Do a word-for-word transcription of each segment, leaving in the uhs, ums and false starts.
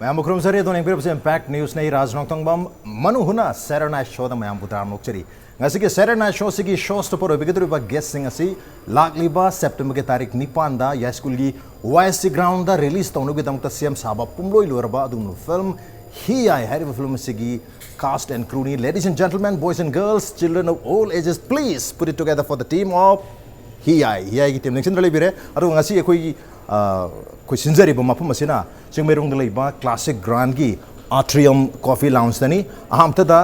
ꯃꯌꯥꯝꯕꯨ ꯈꯨꯔꯨꯝꯖꯔꯤ꯫ ꯑꯗꯣꯝꯅ ꯌꯦꯡꯕꯤꯔꯤꯕꯁꯤ Impact Newsꯅꯤ꯫ ꯔꯥꯖ ꯅꯣꯡꯊꯣꯡꯕꯝ ꯃꯅꯨ ꯍꯨꯅ Saturday Night Showꯗ ꯃꯌꯥꯝꯕꯨ ꯇꯔꯥꯝꯅ ꯑꯣꯛꯆꯔꯤ꯫ ꯉꯁꯤꯒꯤ Saturday Night Showꯁꯤꯒꯤ show stopper ꯑꯣꯏꯕꯤꯒꯗꯧꯔꯤꯕ guestꯁꯤꯡ ꯑꯁꯤ ꯂꯥꯛꯂꯤꯕ Septemberꯒꯤ ꯇꯥꯔꯤꯛ ꯅꯤꯄꯥꯟꯗ ꯌꯥꯏꯁ꯭ꯀꯨꯜꯒꯤ ꯋꯥꯏ ꯑꯦꯁ ꯁꯤ groundꯗ release ꯇꯧꯅꯕꯒꯤꯗꯃꯛꯇ ꯁꯦꯝ ꯁꯥꯕ ꯄꯨꯝꯂꯣꯏ ꯂꯣꯏꯔꯕ ꯑꯗꯨꯒꯨꯝꯂꯕ film ꯍꯤ ꯌꯥꯏ ꯍꯥꯏꯔꯤꯕ film ꯑꯁꯤꯒꯤ cast and crewꯅꯤ꯫ Ladies and gentlemen, boys and girls, children of all ages, please put it together for the team of ꯍꯤ ꯌꯥꯏ꯫ ꯍꯤ ꯌꯥꯏꯒꯤ team ꯅꯤꯡꯁꯤꯡꯗ ꯂꯩꯕꯤꯔꯦ꯫ ꯑꯗꯨꯒ ꯉꯁꯤ ꯑꯩꯈꯣꯏꯒꯤ, ꯑ, ꯑꯩꯈꯣꯏ ꯁꯤꯟꯖꯔꯤꯕ ꯃꯐꯝ ꯑꯁꯤꯅ ꯆꯤꯡꯃꯩꯔꯣꯡꯗ ꯂꯩꯕ Classic Grandꯒꯤ Atrium Coffee Loungeꯇꯅꯤ꯫ ꯑꯍꯥꯟꯕꯗ,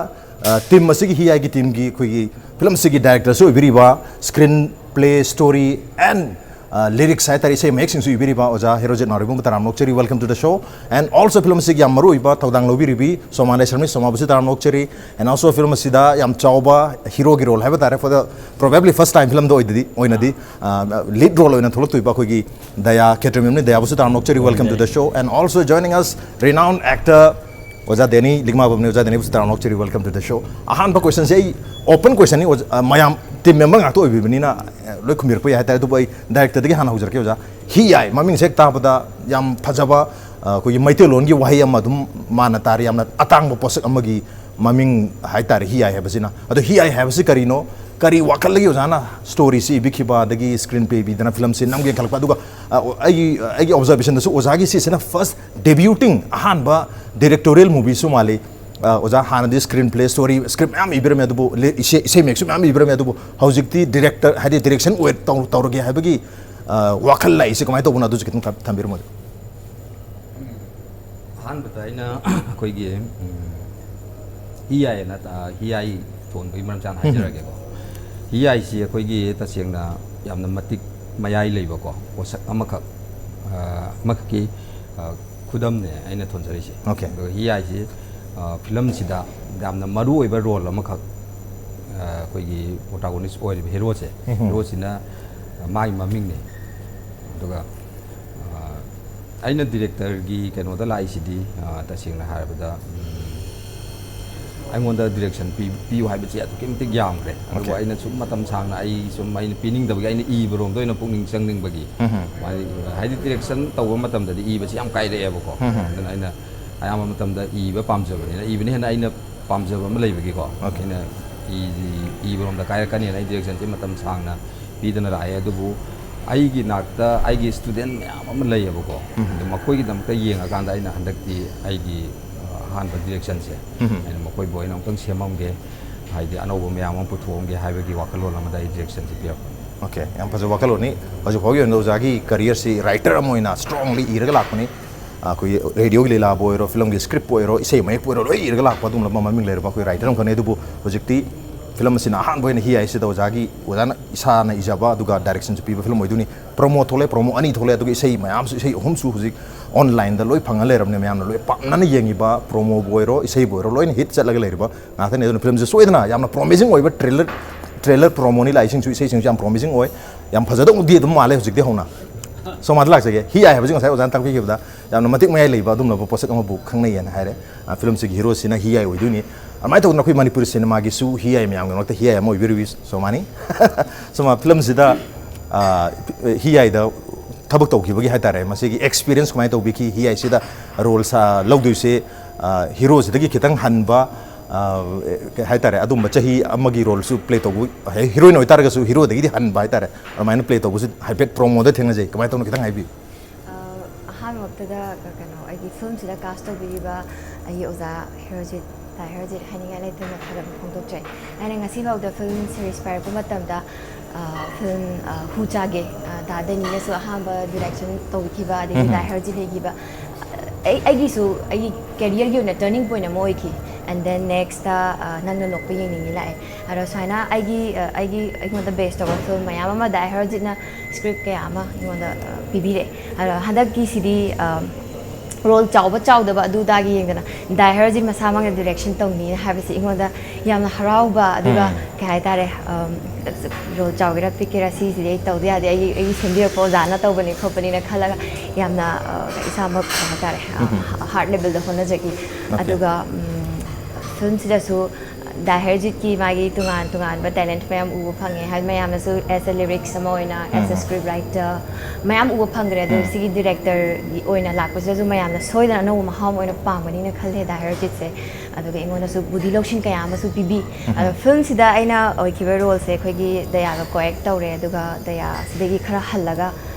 ꯑ, team ꯑꯁꯤꯒꯤ, ꯍꯤ ꯌꯥꯏꯒꯤ teamꯒꯤ ꯑꯩꯈꯣꯏꯒꯤ film ꯑꯁꯤꯒꯤ directorꯁꯨ ꯑꯣꯏꯕꯤꯔꯤꯕ, screen play, story and, ꯑ, lyrics ꯍꯥꯏꯇꯥꯔꯦ, ꯏꯁꯩ ꯃꯌꯦꯛꯁꯤꯡꯁꯨ ꯏꯕꯤꯔꯤꯕ ꯑꯣꯖꯥ ꯍꯦꯔꯣꯖꯤꯠ ꯅꯥꯎꯔꯦꯝꯕꯝꯕꯨ ꯇꯔꯥꯝꯅ ꯑꯣꯛꯆꯔꯤ꯫ Welcome to the show. And also film ꯑꯁꯤꯒꯤ ꯌꯥꯝ ꯃꯔꯨ ꯑꯣꯏꯕ ꯊꯧꯗꯥꯡ ꯂꯧꯕꯤꯔꯤꯕꯤ ꯁꯣꯃꯥ ꯂꯥꯏꯁ꯭ꯔꯝꯅꯤ, ꯁꯣꯃꯥꯕꯨꯁꯨ ꯇꯔꯥꯝꯅ ꯑꯣꯛꯆꯔꯤ꯫ And also film ꯑꯁꯤꯗ ꯌꯥꯝ ꯆꯥꯎꯕ heroꯒꯤ role ꯍꯥꯏꯕ ꯇꯥꯔꯦ, for the probably first time filmꯗ ꯑꯣꯏꯗꯗꯤ, ꯑꯣꯏꯅꯗꯤ, ꯑ, lead role ꯑꯣꯏꯅ ꯊꯣꯛꯂꯛꯇꯣꯏꯕ ꯑꯩꯈꯣꯏꯒꯤ ꯗꯌꯥ ꯈꯦꯇ꯭ꯔꯤꯃꯌꯨꯝꯅꯤ꯫ ꯗꯌꯥꯕꯨꯁꯨ ꯇꯔꯥꯝꯅ ꯑꯣꯛꯆꯔꯤ, welcome to the show. And also joining us, renowned actor ꯑꯣꯖꯥ ꯗꯦꯅꯤ ꯂꯤꯛꯃꯥꯕꯝꯅꯤ꯫ ꯑꯣꯖꯥ ꯗꯦꯅꯤꯕꯨꯁꯨ ꯇꯔꯥꯝꯅ ꯑꯣꯛꯆꯔꯤ, welcome to the show. ꯑꯍꯥꯟꯕ questionꯁꯦ ꯑꯩ open questionꯅꯤ, ꯑꯣꯖꯥ, ꯑ, ꯃꯌꯥꯝ team member ꯉꯥꯛꯇ ꯑꯣꯏꯕꯤꯕꯅꯤꯅ, ꯑ, ꯂꯣꯏ ꯈꯨꯝꯕꯤꯔꯛꯄ ꯌꯥꯏ ꯍꯥꯏꯇꯥꯔꯦ꯫ ꯑꯗꯨꯕꯨ ꯑꯩ directorꯗꯒꯤ ꯍꯥꯟꯅ ꯍꯧꯖꯔꯛꯀꯦ ꯑꯣꯖꯥ꯫ ꯍꯤ ꯌꯥꯏ ꯃꯃꯤꯡꯁꯦ ꯍꯦꯛ ꯇꯥꯕꯗ ꯌꯥꯝ ꯐꯖꯕ, ꯑ, ꯑꯩꯈꯣꯏꯒꯤ ꯃꯩꯇꯩꯂꯣꯟꯒꯤ ꯋꯥꯍꯩ ꯑꯃ ꯑꯗꯨꯝ ꯃꯥꯟꯅ ꯇꯥꯔꯦ, ꯌꯥꯝꯅ ꯑꯇꯥꯡꯕ ꯄꯣꯠꯁꯛ ꯑꯃꯒꯤ ꯃꯃꯤꯡ ꯍꯥꯏꯇꯥꯔꯦ ꯍꯤ ꯌꯥꯏ ꯍꯥꯏꯕꯁꯤꯅ꯫ ꯑꯗꯣ ꯍꯤ ꯌꯥꯏ ꯍꯥꯏꯕꯁꯤ ꯀꯔꯤꯅꯣ? ꯀꯔꯤ ꯋꯥꯈꯜꯗꯒꯤ ꯑꯣꯖꯥꯅ storyꯁꯤ ꯏꯕꯤꯈꯤꯕ, ꯑꯗꯒꯤ screenplay ꯏꯕꯤꯗꯅ filmꯁꯤ ꯅꯝꯒꯦ ꯈꯜꯂꯛꯄ? ꯑꯗꯨꯒ, ꯑ, ꯑꯩꯒꯤ, ꯑꯩꯒꯤ observationꯗꯁꯨ ꯑꯣꯖꯥꯒꯤ ꯁꯤꯁꯤꯅ first debuting, ꯑꯍꯥꯟꯕ directorial movieꯁꯨ ꯃꯥꯜꯂꯤ꯫ ꯑ, ꯑꯣꯖꯥ ꯍꯥꯟꯅꯗꯤ screenplay, story, script ꯃꯌꯥꯝ ꯏꯕꯤꯔꯝꯃꯦ, ꯑꯗꯨꯕꯨ ꯂꯤ-, ꯏꯁꯩ, ꯏꯁꯩ ꯃꯌꯦꯛꯁꯨ ꯃꯌꯥꯝ ꯏꯕꯤꯔꯝꯃꯦ, ꯑꯗꯨꯕꯨ ꯍꯧꯖꯤꯛꯇꯤ director, ꯍꯥꯏꯗꯤ direction ꯑꯣꯏ ꯇꯧ-, ꯇꯧꯔꯒꯦ ꯍꯥꯏꯕꯒꯤ, ꯑ, ꯋꯥꯈꯜ ꯂꯥꯛꯏꯁꯦ ꯀꯃꯥꯏꯅ ꯇꯧꯕꯅꯣ? ꯑꯗꯨꯁꯨ ꯈꯤꯇꯪ ꯊꯝ-, ꯊꯝꯕꯤꯔꯝꯃꯣ꯫ ꯑꯍꯥꯟꯕꯗ ꯑꯩꯅ ꯑꯩꯈꯣꯏꯒꯤ, ꯎꯝ, ꯍꯤ ꯌꯥꯏꯅ, ꯑ, ꯍꯤ ꯌꯥꯏ ꯊꯣꯟꯕꯒꯤ ꯃꯔꯝ ꯆꯥꯅ ꯍꯥꯏꯖꯔꯒꯦꯀꯣ꯫ ꯍꯤ ꯌꯥꯏꯁꯤ ꯑꯩꯈꯣꯏꯒꯤ ꯇꯁꯦꯡꯅ ꯌꯥꯝꯅ ꯃꯇꯤꯛ ꯃꯌꯥꯏ ꯂꯩꯕꯀꯣ, ꯄꯣꯠꯁꯛ ꯑꯃꯈꯛ, ꯑ, ꯑꯃꯈꯛꯀꯤ, ꯑ, ꯈꯨꯗꯝꯅꯦ ꯑꯩꯅ ꯊꯣꯟꯖꯔꯤꯁꯦ꯫ Okay꯫ ꯑꯗꯨꯒ ꯍꯤ ꯌꯥꯏꯁꯤ, ꯑ, filmꯁꯤꯗ ꯌꯥꯝꯅ ꯃꯔꯨ ꯑꯣꯏꯕ role ꯑꯃꯈꯛ, ꯑ, ꯑꯩꯈꯣꯏꯒꯤ protagonist ꯑꯣꯏꯔꯤꯕ heroꯁꯦ, ꯎꯝꯍꯨꯝ꯫ Heroꯁꯤꯅ, ꯑ, ꯃꯥꯒꯤ ꯃꯃꯤꯡꯅꯦ꯫ ꯑꯗꯨꯒ, ꯑ, ꯑꯩꯅ directorꯒꯤ ꯀꯩꯅꯣꯗ ꯂꯥꯛꯏꯁꯤꯗꯤ, ꯑ, ꯇꯁꯦꯡꯅ ꯍꯥꯏꯔꯕꯗ, ꯎꯝ, ꯑꯩꯉꯣꯟꯗ ꯗꯤꯔꯦꯛꯁꯟ ꯄꯤꯌꯨ ꯍꯥꯏꯕꯁꯦ ꯑꯗꯨꯛꯀꯤ ꯃꯇꯤꯛ ꯌꯥꯝꯈ꯭ꯔꯦ꯫ ꯑꯗꯨꯕꯨ ꯑꯩꯅ ꯁꯨꯝ ꯃꯇꯝ ꯁꯥꯡꯅ ꯑꯩ ꯁꯨꯝ ꯑꯩꯅ ꯄꯤꯅꯤꯡꯗꯕꯒꯤ ꯑꯩꯅ ꯏꯕꯔꯣꯝꯗ ꯑꯣꯏꯅ ꯄꯨꯛꯅꯤꯡ ꯆꯪꯅꯤꯡꯕꯒꯤ, ꯍꯥꯏꯗꯤ ꯗꯤꯔꯦꯛꯁꯟ ꯇꯧꯕ ꯃꯇꯝꯗꯗꯤ ꯏꯕꯁꯤ ꯌꯥꯝ ꯀꯥꯏꯔꯛꯑꯦꯕꯀꯣ꯫ ꯑꯗꯨꯅ ꯑꯩꯅ ꯑꯌꯥꯝꯕ ꯃꯇꯝꯗ ꯏꯕ ꯄꯥꯝꯖꯕꯅꯤꯅ, ꯏꯕꯅ ꯍꯦꯟꯅ ꯑꯩꯅ ꯄꯥꯝꯖꯕ ꯑꯃ ꯂꯩꯕꯒꯤꯀꯣ, ꯑꯩꯅ ꯏꯕꯔꯣꯝꯗ ꯀꯥꯏꯔꯛꯀꯅꯤꯅ ꯑꯩ ꯗꯤꯔꯦꯛꯁꯟꯁꯤ ꯃꯇꯝ ꯁꯥꯡꯅ ꯄꯤꯗꯅ ꯂꯥꯛꯑꯦ꯫ ꯑꯗꯨꯕꯨ ꯑꯩꯒꯤ ꯅꯥꯛꯇ ꯑꯩꯒꯤ ꯁ꯭ꯇꯨꯗꯦꯟ ꯃꯌꯥꯝ ꯑꯃ ꯂꯩꯌꯦꯕꯀꯣ꯫ ꯑꯗꯣ ꯃꯈꯣꯏꯒꯤꯗꯃꯛꯇ ꯌꯦꯡꯉꯀꯥꯟꯗ ꯑꯩꯅ ꯍꯟꯗꯛꯇꯤ ꯑꯩꯒꯤ ꯑꯍꯥꯟꯕ ꯗꯤꯔꯦꯛꯁꯟꯁꯦ ꯑꯩꯅ ꯃꯈꯣꯏꯕꯨ ꯑꯩꯅ ꯑꯃꯨꯛꯇꯪ ꯁꯦꯝꯃꯝꯒꯦ, ꯍꯥꯏꯗꯤ ꯑꯅꯧꯕ ꯃꯌꯥꯝ ꯑꯃ ꯄꯨꯊꯣꯛꯑꯝꯒꯦ ꯍꯥꯏꯕꯒꯤ ꯋꯥꯈꯜꯂꯣꯟ ꯑꯃꯗ ꯑꯩ ꯗꯤꯔꯦꯛꯁꯟꯁꯦ ꯄꯤꯔꯛꯄꯅꯤ꯫ ꯑꯣꯀꯦ, ꯌꯥꯝ ꯐꯖꯕ ꯋꯥꯈꯜꯂꯣꯟꯅꯤ꯫ ꯍꯧꯖꯤꯛ ꯐꯥꯎꯒꯤ ꯑꯣꯏꯅ ꯑꯣꯖꯥꯒꯤ ꯀꯔꯤꯌꯔꯁꯤ ꯔꯥꯏꯇꯔ ꯑꯃ ꯑꯣꯏꯅ ꯁ꯭ꯇꯔꯣꯡꯂꯤ ꯏꯔꯒ ꯂꯥꯛꯄꯅꯤ꯫ ꯑꯩꯈꯣꯏꯒꯤ ꯔꯦꯗꯤꯑꯣꯒꯤ ꯂꯤꯂꯥꯕꯨ ꯑꯣꯏꯔꯣ, ꯐꯤꯂꯝꯒꯤ ꯁ꯭ꯀ꯭ꯔꯤꯞꯄꯨ ꯑꯣꯏꯔꯣ, ꯏꯁꯩ ꯃꯌꯦꯛꯄꯨ ꯑꯣꯏꯔꯣ, ꯂꯣꯏ ꯏꯔꯒ ꯂꯥꯛꯄ ꯑꯗꯨꯒꯨꯝꯂꯕ ꯃꯃꯤꯡ ꯂꯩꯔꯕ ꯑꯩꯈꯣꯏ ꯔꯥꯏꯇꯔ ꯑꯃꯈꯛꯅꯤ꯫ ꯑꯗꯨꯕꯨ ꯍꯧꯖꯤꯛꯇꯤ ꯐꯤꯂꯝ ꯑꯁꯤꯅ ꯑꯍꯥꯟꯕ ꯑꯣꯏꯅ ꯍꯤ ꯍꯥꯏꯁꯤꯗ ꯑꯣꯖꯥꯒꯤ, ꯑꯣꯖꯥꯅ ꯏꯁꯥꯅ ꯏꯖꯕ ꯑꯗꯨꯒ ꯗꯥꯏꯔꯦꯛꯁꯟꯁꯨ ꯄꯤꯕ ꯐꯤꯂꯝ ꯑꯣꯏꯗꯣꯏꯅꯤ꯫ ꯄ꯭ꯔꯣꯃꯣ ꯊꯣꯛꯂꯦ, ꯄ꯭ꯔꯣꯃꯣ ꯑꯅꯤ ꯊꯣꯛꯂꯦ, ꯑꯗꯨꯒ ꯏꯁꯩ ꯃꯌꯥꯝꯁꯨ, ꯏꯁꯩ ꯑꯍꯨꯝꯁꯨ ꯍꯧꯖꯤꯛ ꯑꯣꯟꯂꯥꯏꯟꯗ ꯂꯣꯏ ꯐꯪꯉ ꯂꯩꯔꯕꯅꯦ꯫ ꯃꯌꯥꯝꯅ ꯂꯣꯏ ꯄꯥꯝꯅꯅ ꯌꯦꯡꯉꯤꯕ, ꯄ꯭ꯔꯣꯃꯣꯕꯨ ꯑꯣꯏꯔꯣ, ꯏꯁꯩꯕꯨ ꯑꯣꯏꯔꯣ, ꯂꯣꯏꯅ ꯍꯤꯠ ꯆꯠꯂꯒ ꯂꯩꯔꯤꯕ ꯉꯥꯛꯇꯅꯤ꯫ ꯑꯗꯨꯅ ꯐꯤꯂꯝꯁꯦ ꯁꯣꯏꯗꯅ ꯌꯥꯝꯅ ꯄ꯭ꯔꯣꯃꯤꯁꯤꯡ ꯑꯣꯏꯕ ꯇ꯭ꯔꯦꯂꯔ, ꯇ꯭ꯔꯦꯂꯔ ꯄ꯭ꯔꯣꯃꯣꯅꯤ ꯂꯥꯛꯏꯁꯤꯡꯁꯨ, ꯏꯁꯩꯁꯤꯡꯁꯨ ꯌꯥꯝ ꯄ꯭ꯔꯣꯃꯤꯁꯤꯡ ꯑꯣꯏ꯫ ꯌꯥꯝ ꯐꯖꯗꯧꯗꯤ ꯑꯗꯨꯝ ꯃꯥꯜꯂꯦ ꯍꯧꯖꯤꯛꯇꯤ ꯍꯧꯅ꯫ ꯁꯣꯃꯥꯗ ꯂꯥꯛꯆꯒꯦ꯫ ꯍꯤ ꯍꯥꯏ ꯍꯥꯏꯕꯁꯤ ꯉꯁꯥꯏ ꯑꯣꯖꯥꯅ ꯇꯥꯛꯄꯤꯈꯤꯕꯗ ꯌꯥꯝꯅ ꯃꯇꯤꯛ ꯃꯌꯥꯏ ꯂꯩꯕ ꯑꯗꯨꯝꯂꯕ ꯄꯣꯠꯁꯛ ꯑꯃꯕꯨ ꯈꯪꯅꯩꯌꯦꯅ ꯍꯥꯏꯔꯦ꯫ ꯑ, ꯐꯤꯂꯝꯁꯤꯒꯤ ꯍꯤꯔꯣꯁꯤꯅ ꯍꯤ ꯍꯥꯏ ꯑꯣꯏꯗꯣꯏꯅꯤ꯫ ꯑꯗꯨꯃꯥꯏꯅ ꯇꯧꯗꯅ ꯑꯩꯈꯣꯏ ꯃꯅꯤꯄꯨꯔꯤ ꯁꯤꯅꯦꯃꯥꯒꯤꯁꯨ ꯍꯤ ꯍꯥꯏ ꯃꯌꯥꯝꯒꯤꯗꯃꯛꯇ ꯍꯤ ꯍꯥꯏ ꯑꯃ ꯑꯣꯏꯕꯤꯔꯨꯏ ꯁꯣꯃꯥꯅꯤ꯫ ꯁꯣꯃꯥ, ꯐꯤꯂꯝꯁꯤꯗ, ꯑ, ꯍꯤ ꯍꯥꯏꯗ ꯊꯕꯛ ꯇꯧꯈꯤꯕꯒꯤ ꯍꯥꯏꯇꯥꯔꯦ, ꯃꯁꯤꯒꯤ ꯑꯦꯛꯁꯄꯤꯔꯤꯌꯦꯟꯁ ꯀꯃꯥꯏꯅ ꯇꯧꯕꯤꯈꯤ? ꯍꯤ ꯍꯥꯏꯁꯤꯗ ꯔꯣꯜ ꯁꯥ-, ꯂꯧꯗꯣꯏꯁꯦ, ꯑ, ꯍꯤꯔꯣꯁꯤꯗꯒꯤ ꯈꯤꯇꯪ ꯍꯟꯕ, ꯑ, ꯀꯩ ꯍꯥꯏꯇꯥꯔꯦ, ꯑꯗꯨꯝꯕ ꯆꯍꯤ ꯑꯃꯒꯤ ꯔꯣꯜꯁꯨ ꯄ꯭ꯂꯦ ꯇꯧꯕ, ꯍꯦ-, ꯍꯤꯔꯣꯏꯟ ꯑꯣꯏꯇꯥꯔꯒꯁꯨ ꯍꯤꯔꯣꯗꯒꯤꯗꯤ ꯍꯟꯕ ꯍꯥꯏꯇꯥꯔꯦ, ꯑꯗꯨꯃꯥꯏꯅ ꯄ꯭ꯂꯦ ꯇꯧꯕꯁꯨ ꯍꯥꯏꯐꯦꯠ ꯄ꯭ꯔꯣꯃꯣꯗ ꯊꯦꯡꯅꯖꯩ꯫ ꯀꯃꯥꯏꯅ ꯇꯧꯅꯣ ꯈꯤꯇꯪ ꯍꯥꯏꯕꯤꯌꯨ꯫ ꯑ, ꯑꯍꯥꯟꯕꯃꯛꯇꯗ ꯀ-, ꯀꯩꯅꯣ, ꯑꯩꯒꯤ ꯐꯤꯂꯝꯁꯤꯗ ꯀꯥꯁ ꯇꯧꯕꯤꯔꯤꯕ ꯑꯩꯒꯤ ꯑꯣꯖꯥ ꯍꯦꯔꯣꯖꯤꯠ, ꯇꯥ ꯍꯦꯔꯣꯖꯤꯠ ꯍꯥꯏꯅꯤꯡꯉꯥꯏ ꯂꯩꯇꯅ ꯊꯥꯒꯠꯄ ꯐꯣꯡꯗꯣꯛꯆꯔꯤ꯫ ꯑꯩꯅ ꯉꯁꯤꯐꯥꯎꯗ ꯐꯤꯂꯝ ꯁꯤꯔꯤꯁ ꯄꯥꯏꯔꯛꯄ ꯃꯇꯝꯗ, ꯑ, ꯐꯤꯂꯝ, ꯑ, ꯍꯨ ꯆꯥꯒꯦ, ꯑ, ꯇꯥ ꯗꯦꯅꯤꯅꯁꯨ ꯑꯍꯥꯟꯕ ꯗꯤꯔꯦꯛꯁꯟ ꯇꯧꯈꯤꯕ, ꯑꯗꯒꯤ ꯇꯥ ꯍꯦꯔꯣꯖꯤꯠ ꯂꯩꯈꯤꯕ, ꯑꯩ, ꯑꯩꯒꯤꯁꯨ ꯑꯩꯒꯤ ꯀꯦꯔꯤꯌꯔꯒꯤ ꯑꯣꯏꯅ ꯇꯔꯅꯤꯡ ꯄꯣꯏꯟ ꯑꯃ ꯑꯣꯏꯈꯤ꯫ ꯑꯦꯟ ꯗꯦꯟ ꯅꯦꯛꯁꯇ, ꯑ, ꯅꯪꯅ ꯅꯣꯛꯄ ꯌꯦꯡꯅꯤꯡꯉꯤ ꯂꯥꯛꯑꯦ꯫ ꯑꯗꯣ ꯁꯨꯃꯥꯏꯅ ꯑꯩꯒꯤ, ꯑ, ꯑꯩꯒꯤ, ꯑꯩꯉꯣꯟꯗ ꯕꯦꯁ ꯇꯧꯕ ꯐꯤꯂꯝ ꯃꯌꯥꯝ ꯑꯃ ꯗꯥꯏ ꯍꯦꯔꯣꯖꯤꯠꯅ ꯁ꯭ꯀ꯭ꯔꯤꯞ ꯀꯌꯥ ꯑꯃ ꯑꯩꯉꯣꯟꯗ, ꯑ, ꯄꯤꯕꯤꯔꯦ꯫ ꯑꯗꯣ ꯍꯟꯗꯛꯀꯤꯁꯤꯗꯤ, ꯑ, ꯔꯣꯜ ꯆꯥꯎꯕ ꯆꯥꯎꯗꯕ ꯑꯗꯨ ꯑꯗꯥꯒꯤ ꯌꯦꯡꯗꯅ ꯗꯥꯏ ꯍꯦꯔꯣꯖꯤꯠ ꯃꯁꯥꯃꯛꯅ ꯗꯤꯔꯦꯛꯁꯟ ꯇꯧꯅꯤꯅ ꯍꯥꯏꯕꯁꯤ ꯑꯩꯉꯣꯟꯗ ꯌꯥꯝꯅ ꯍꯔꯥꯎꯕ, ꯑꯗꯨꯒ ꯀꯩ ꯍꯥꯏꯇꯥꯔꯦ, ꯑꯝ, ꯔꯣꯜ ꯆꯥꯎꯒꯦꯔꯥ ꯄꯤꯛꯀꯦꯔꯥ ꯁꯤꯁꯤꯗꯤ ꯑꯩ ꯇꯧꯗ ꯌꯥꯗꯦ, ꯑꯩꯒꯤ, ꯑꯩꯒꯤ ꯁꯦꯝꯕꯤꯔꯛꯄ ꯑꯣꯖꯥꯅ ꯇꯧꯕꯅꯤ ꯈꯣꯠꯄꯅꯤ ꯈꯜꯂꯒ ꯌꯥꯝꯅ, ꯑ, ꯏꯁꯥꯃꯛ ꯀꯩ ꯍꯥꯏꯇꯥꯔꯦ, ꯑ, ꯍꯥꯔꯠ ꯂꯦꯚꯦꯜꯗ ꯍꯣꯠꯅꯖꯈꯤ꯫ ꯑꯗꯨꯒ, ꯎꯝ, ꯐꯤꯂꯝꯁꯤꯗꯁꯨ ꯗꯥ ꯍꯦꯔꯖꯤꯠꯀꯤ ꯃꯥꯒꯤ ꯇꯣꯉꯥꯟ ꯇꯣꯉꯥꯟꯕ ꯇꯦꯂꯦꯟꯠ ꯃꯌꯥꯝ ꯎꯕ ꯐꯪꯉꯦ꯫ ꯍꯥꯏꯗꯤ ꯃꯌꯥꯝꯅꯁꯨ as a lyrics ꯑꯃ ꯑꯣꯏꯅ, as a script writer ꯃꯌꯥꯝ ꯎꯕ ꯐꯪꯈ꯭ꯔꯦ꯫ ꯑꯗꯣ ꯁꯤꯒꯤ ꯗꯤꯔꯦꯛꯇꯔꯒꯤ ꯑꯣꯏꯅ ꯂꯥꯛꯄꯁꯤꯗꯁꯨ ꯃꯌꯥꯝꯅ ꯁꯣꯏꯗꯅ ꯑꯅꯧꯕ ꯃꯍꯥꯎ ꯑꯃ ꯑꯣꯏꯅ ꯄꯥꯝꯒꯅꯤꯅ ꯈꯜꯂꯦ ꯗꯥ ꯍꯦꯔꯖꯤꯠꯁꯦ꯫ ꯑꯗꯨꯒ ꯑꯩꯉꯣꯟꯗꯁꯨ ꯕꯨꯙꯤ ꯂꯧꯁꯤꯡ ꯀꯌꯥ ꯑꯃꯁꯨ ꯄꯤꯕꯤ꯫ ꯑꯗꯣ ꯐꯤꯂꯝꯁꯤꯗ ꯑꯩꯅ ꯑꯣꯏꯈꯤꯕ ꯔꯣꯜꯁꯦ ꯑꯩꯈꯣꯏꯒꯤ ꯗꯌꯥꯒ ꯀꯣꯑꯦꯛ ꯇꯧꯔꯦ꯫ ꯑꯗꯨꯒ ꯗꯌꯥꯁꯤꯗꯒꯤ ꯈꯔ ꯍꯜꯂꯒ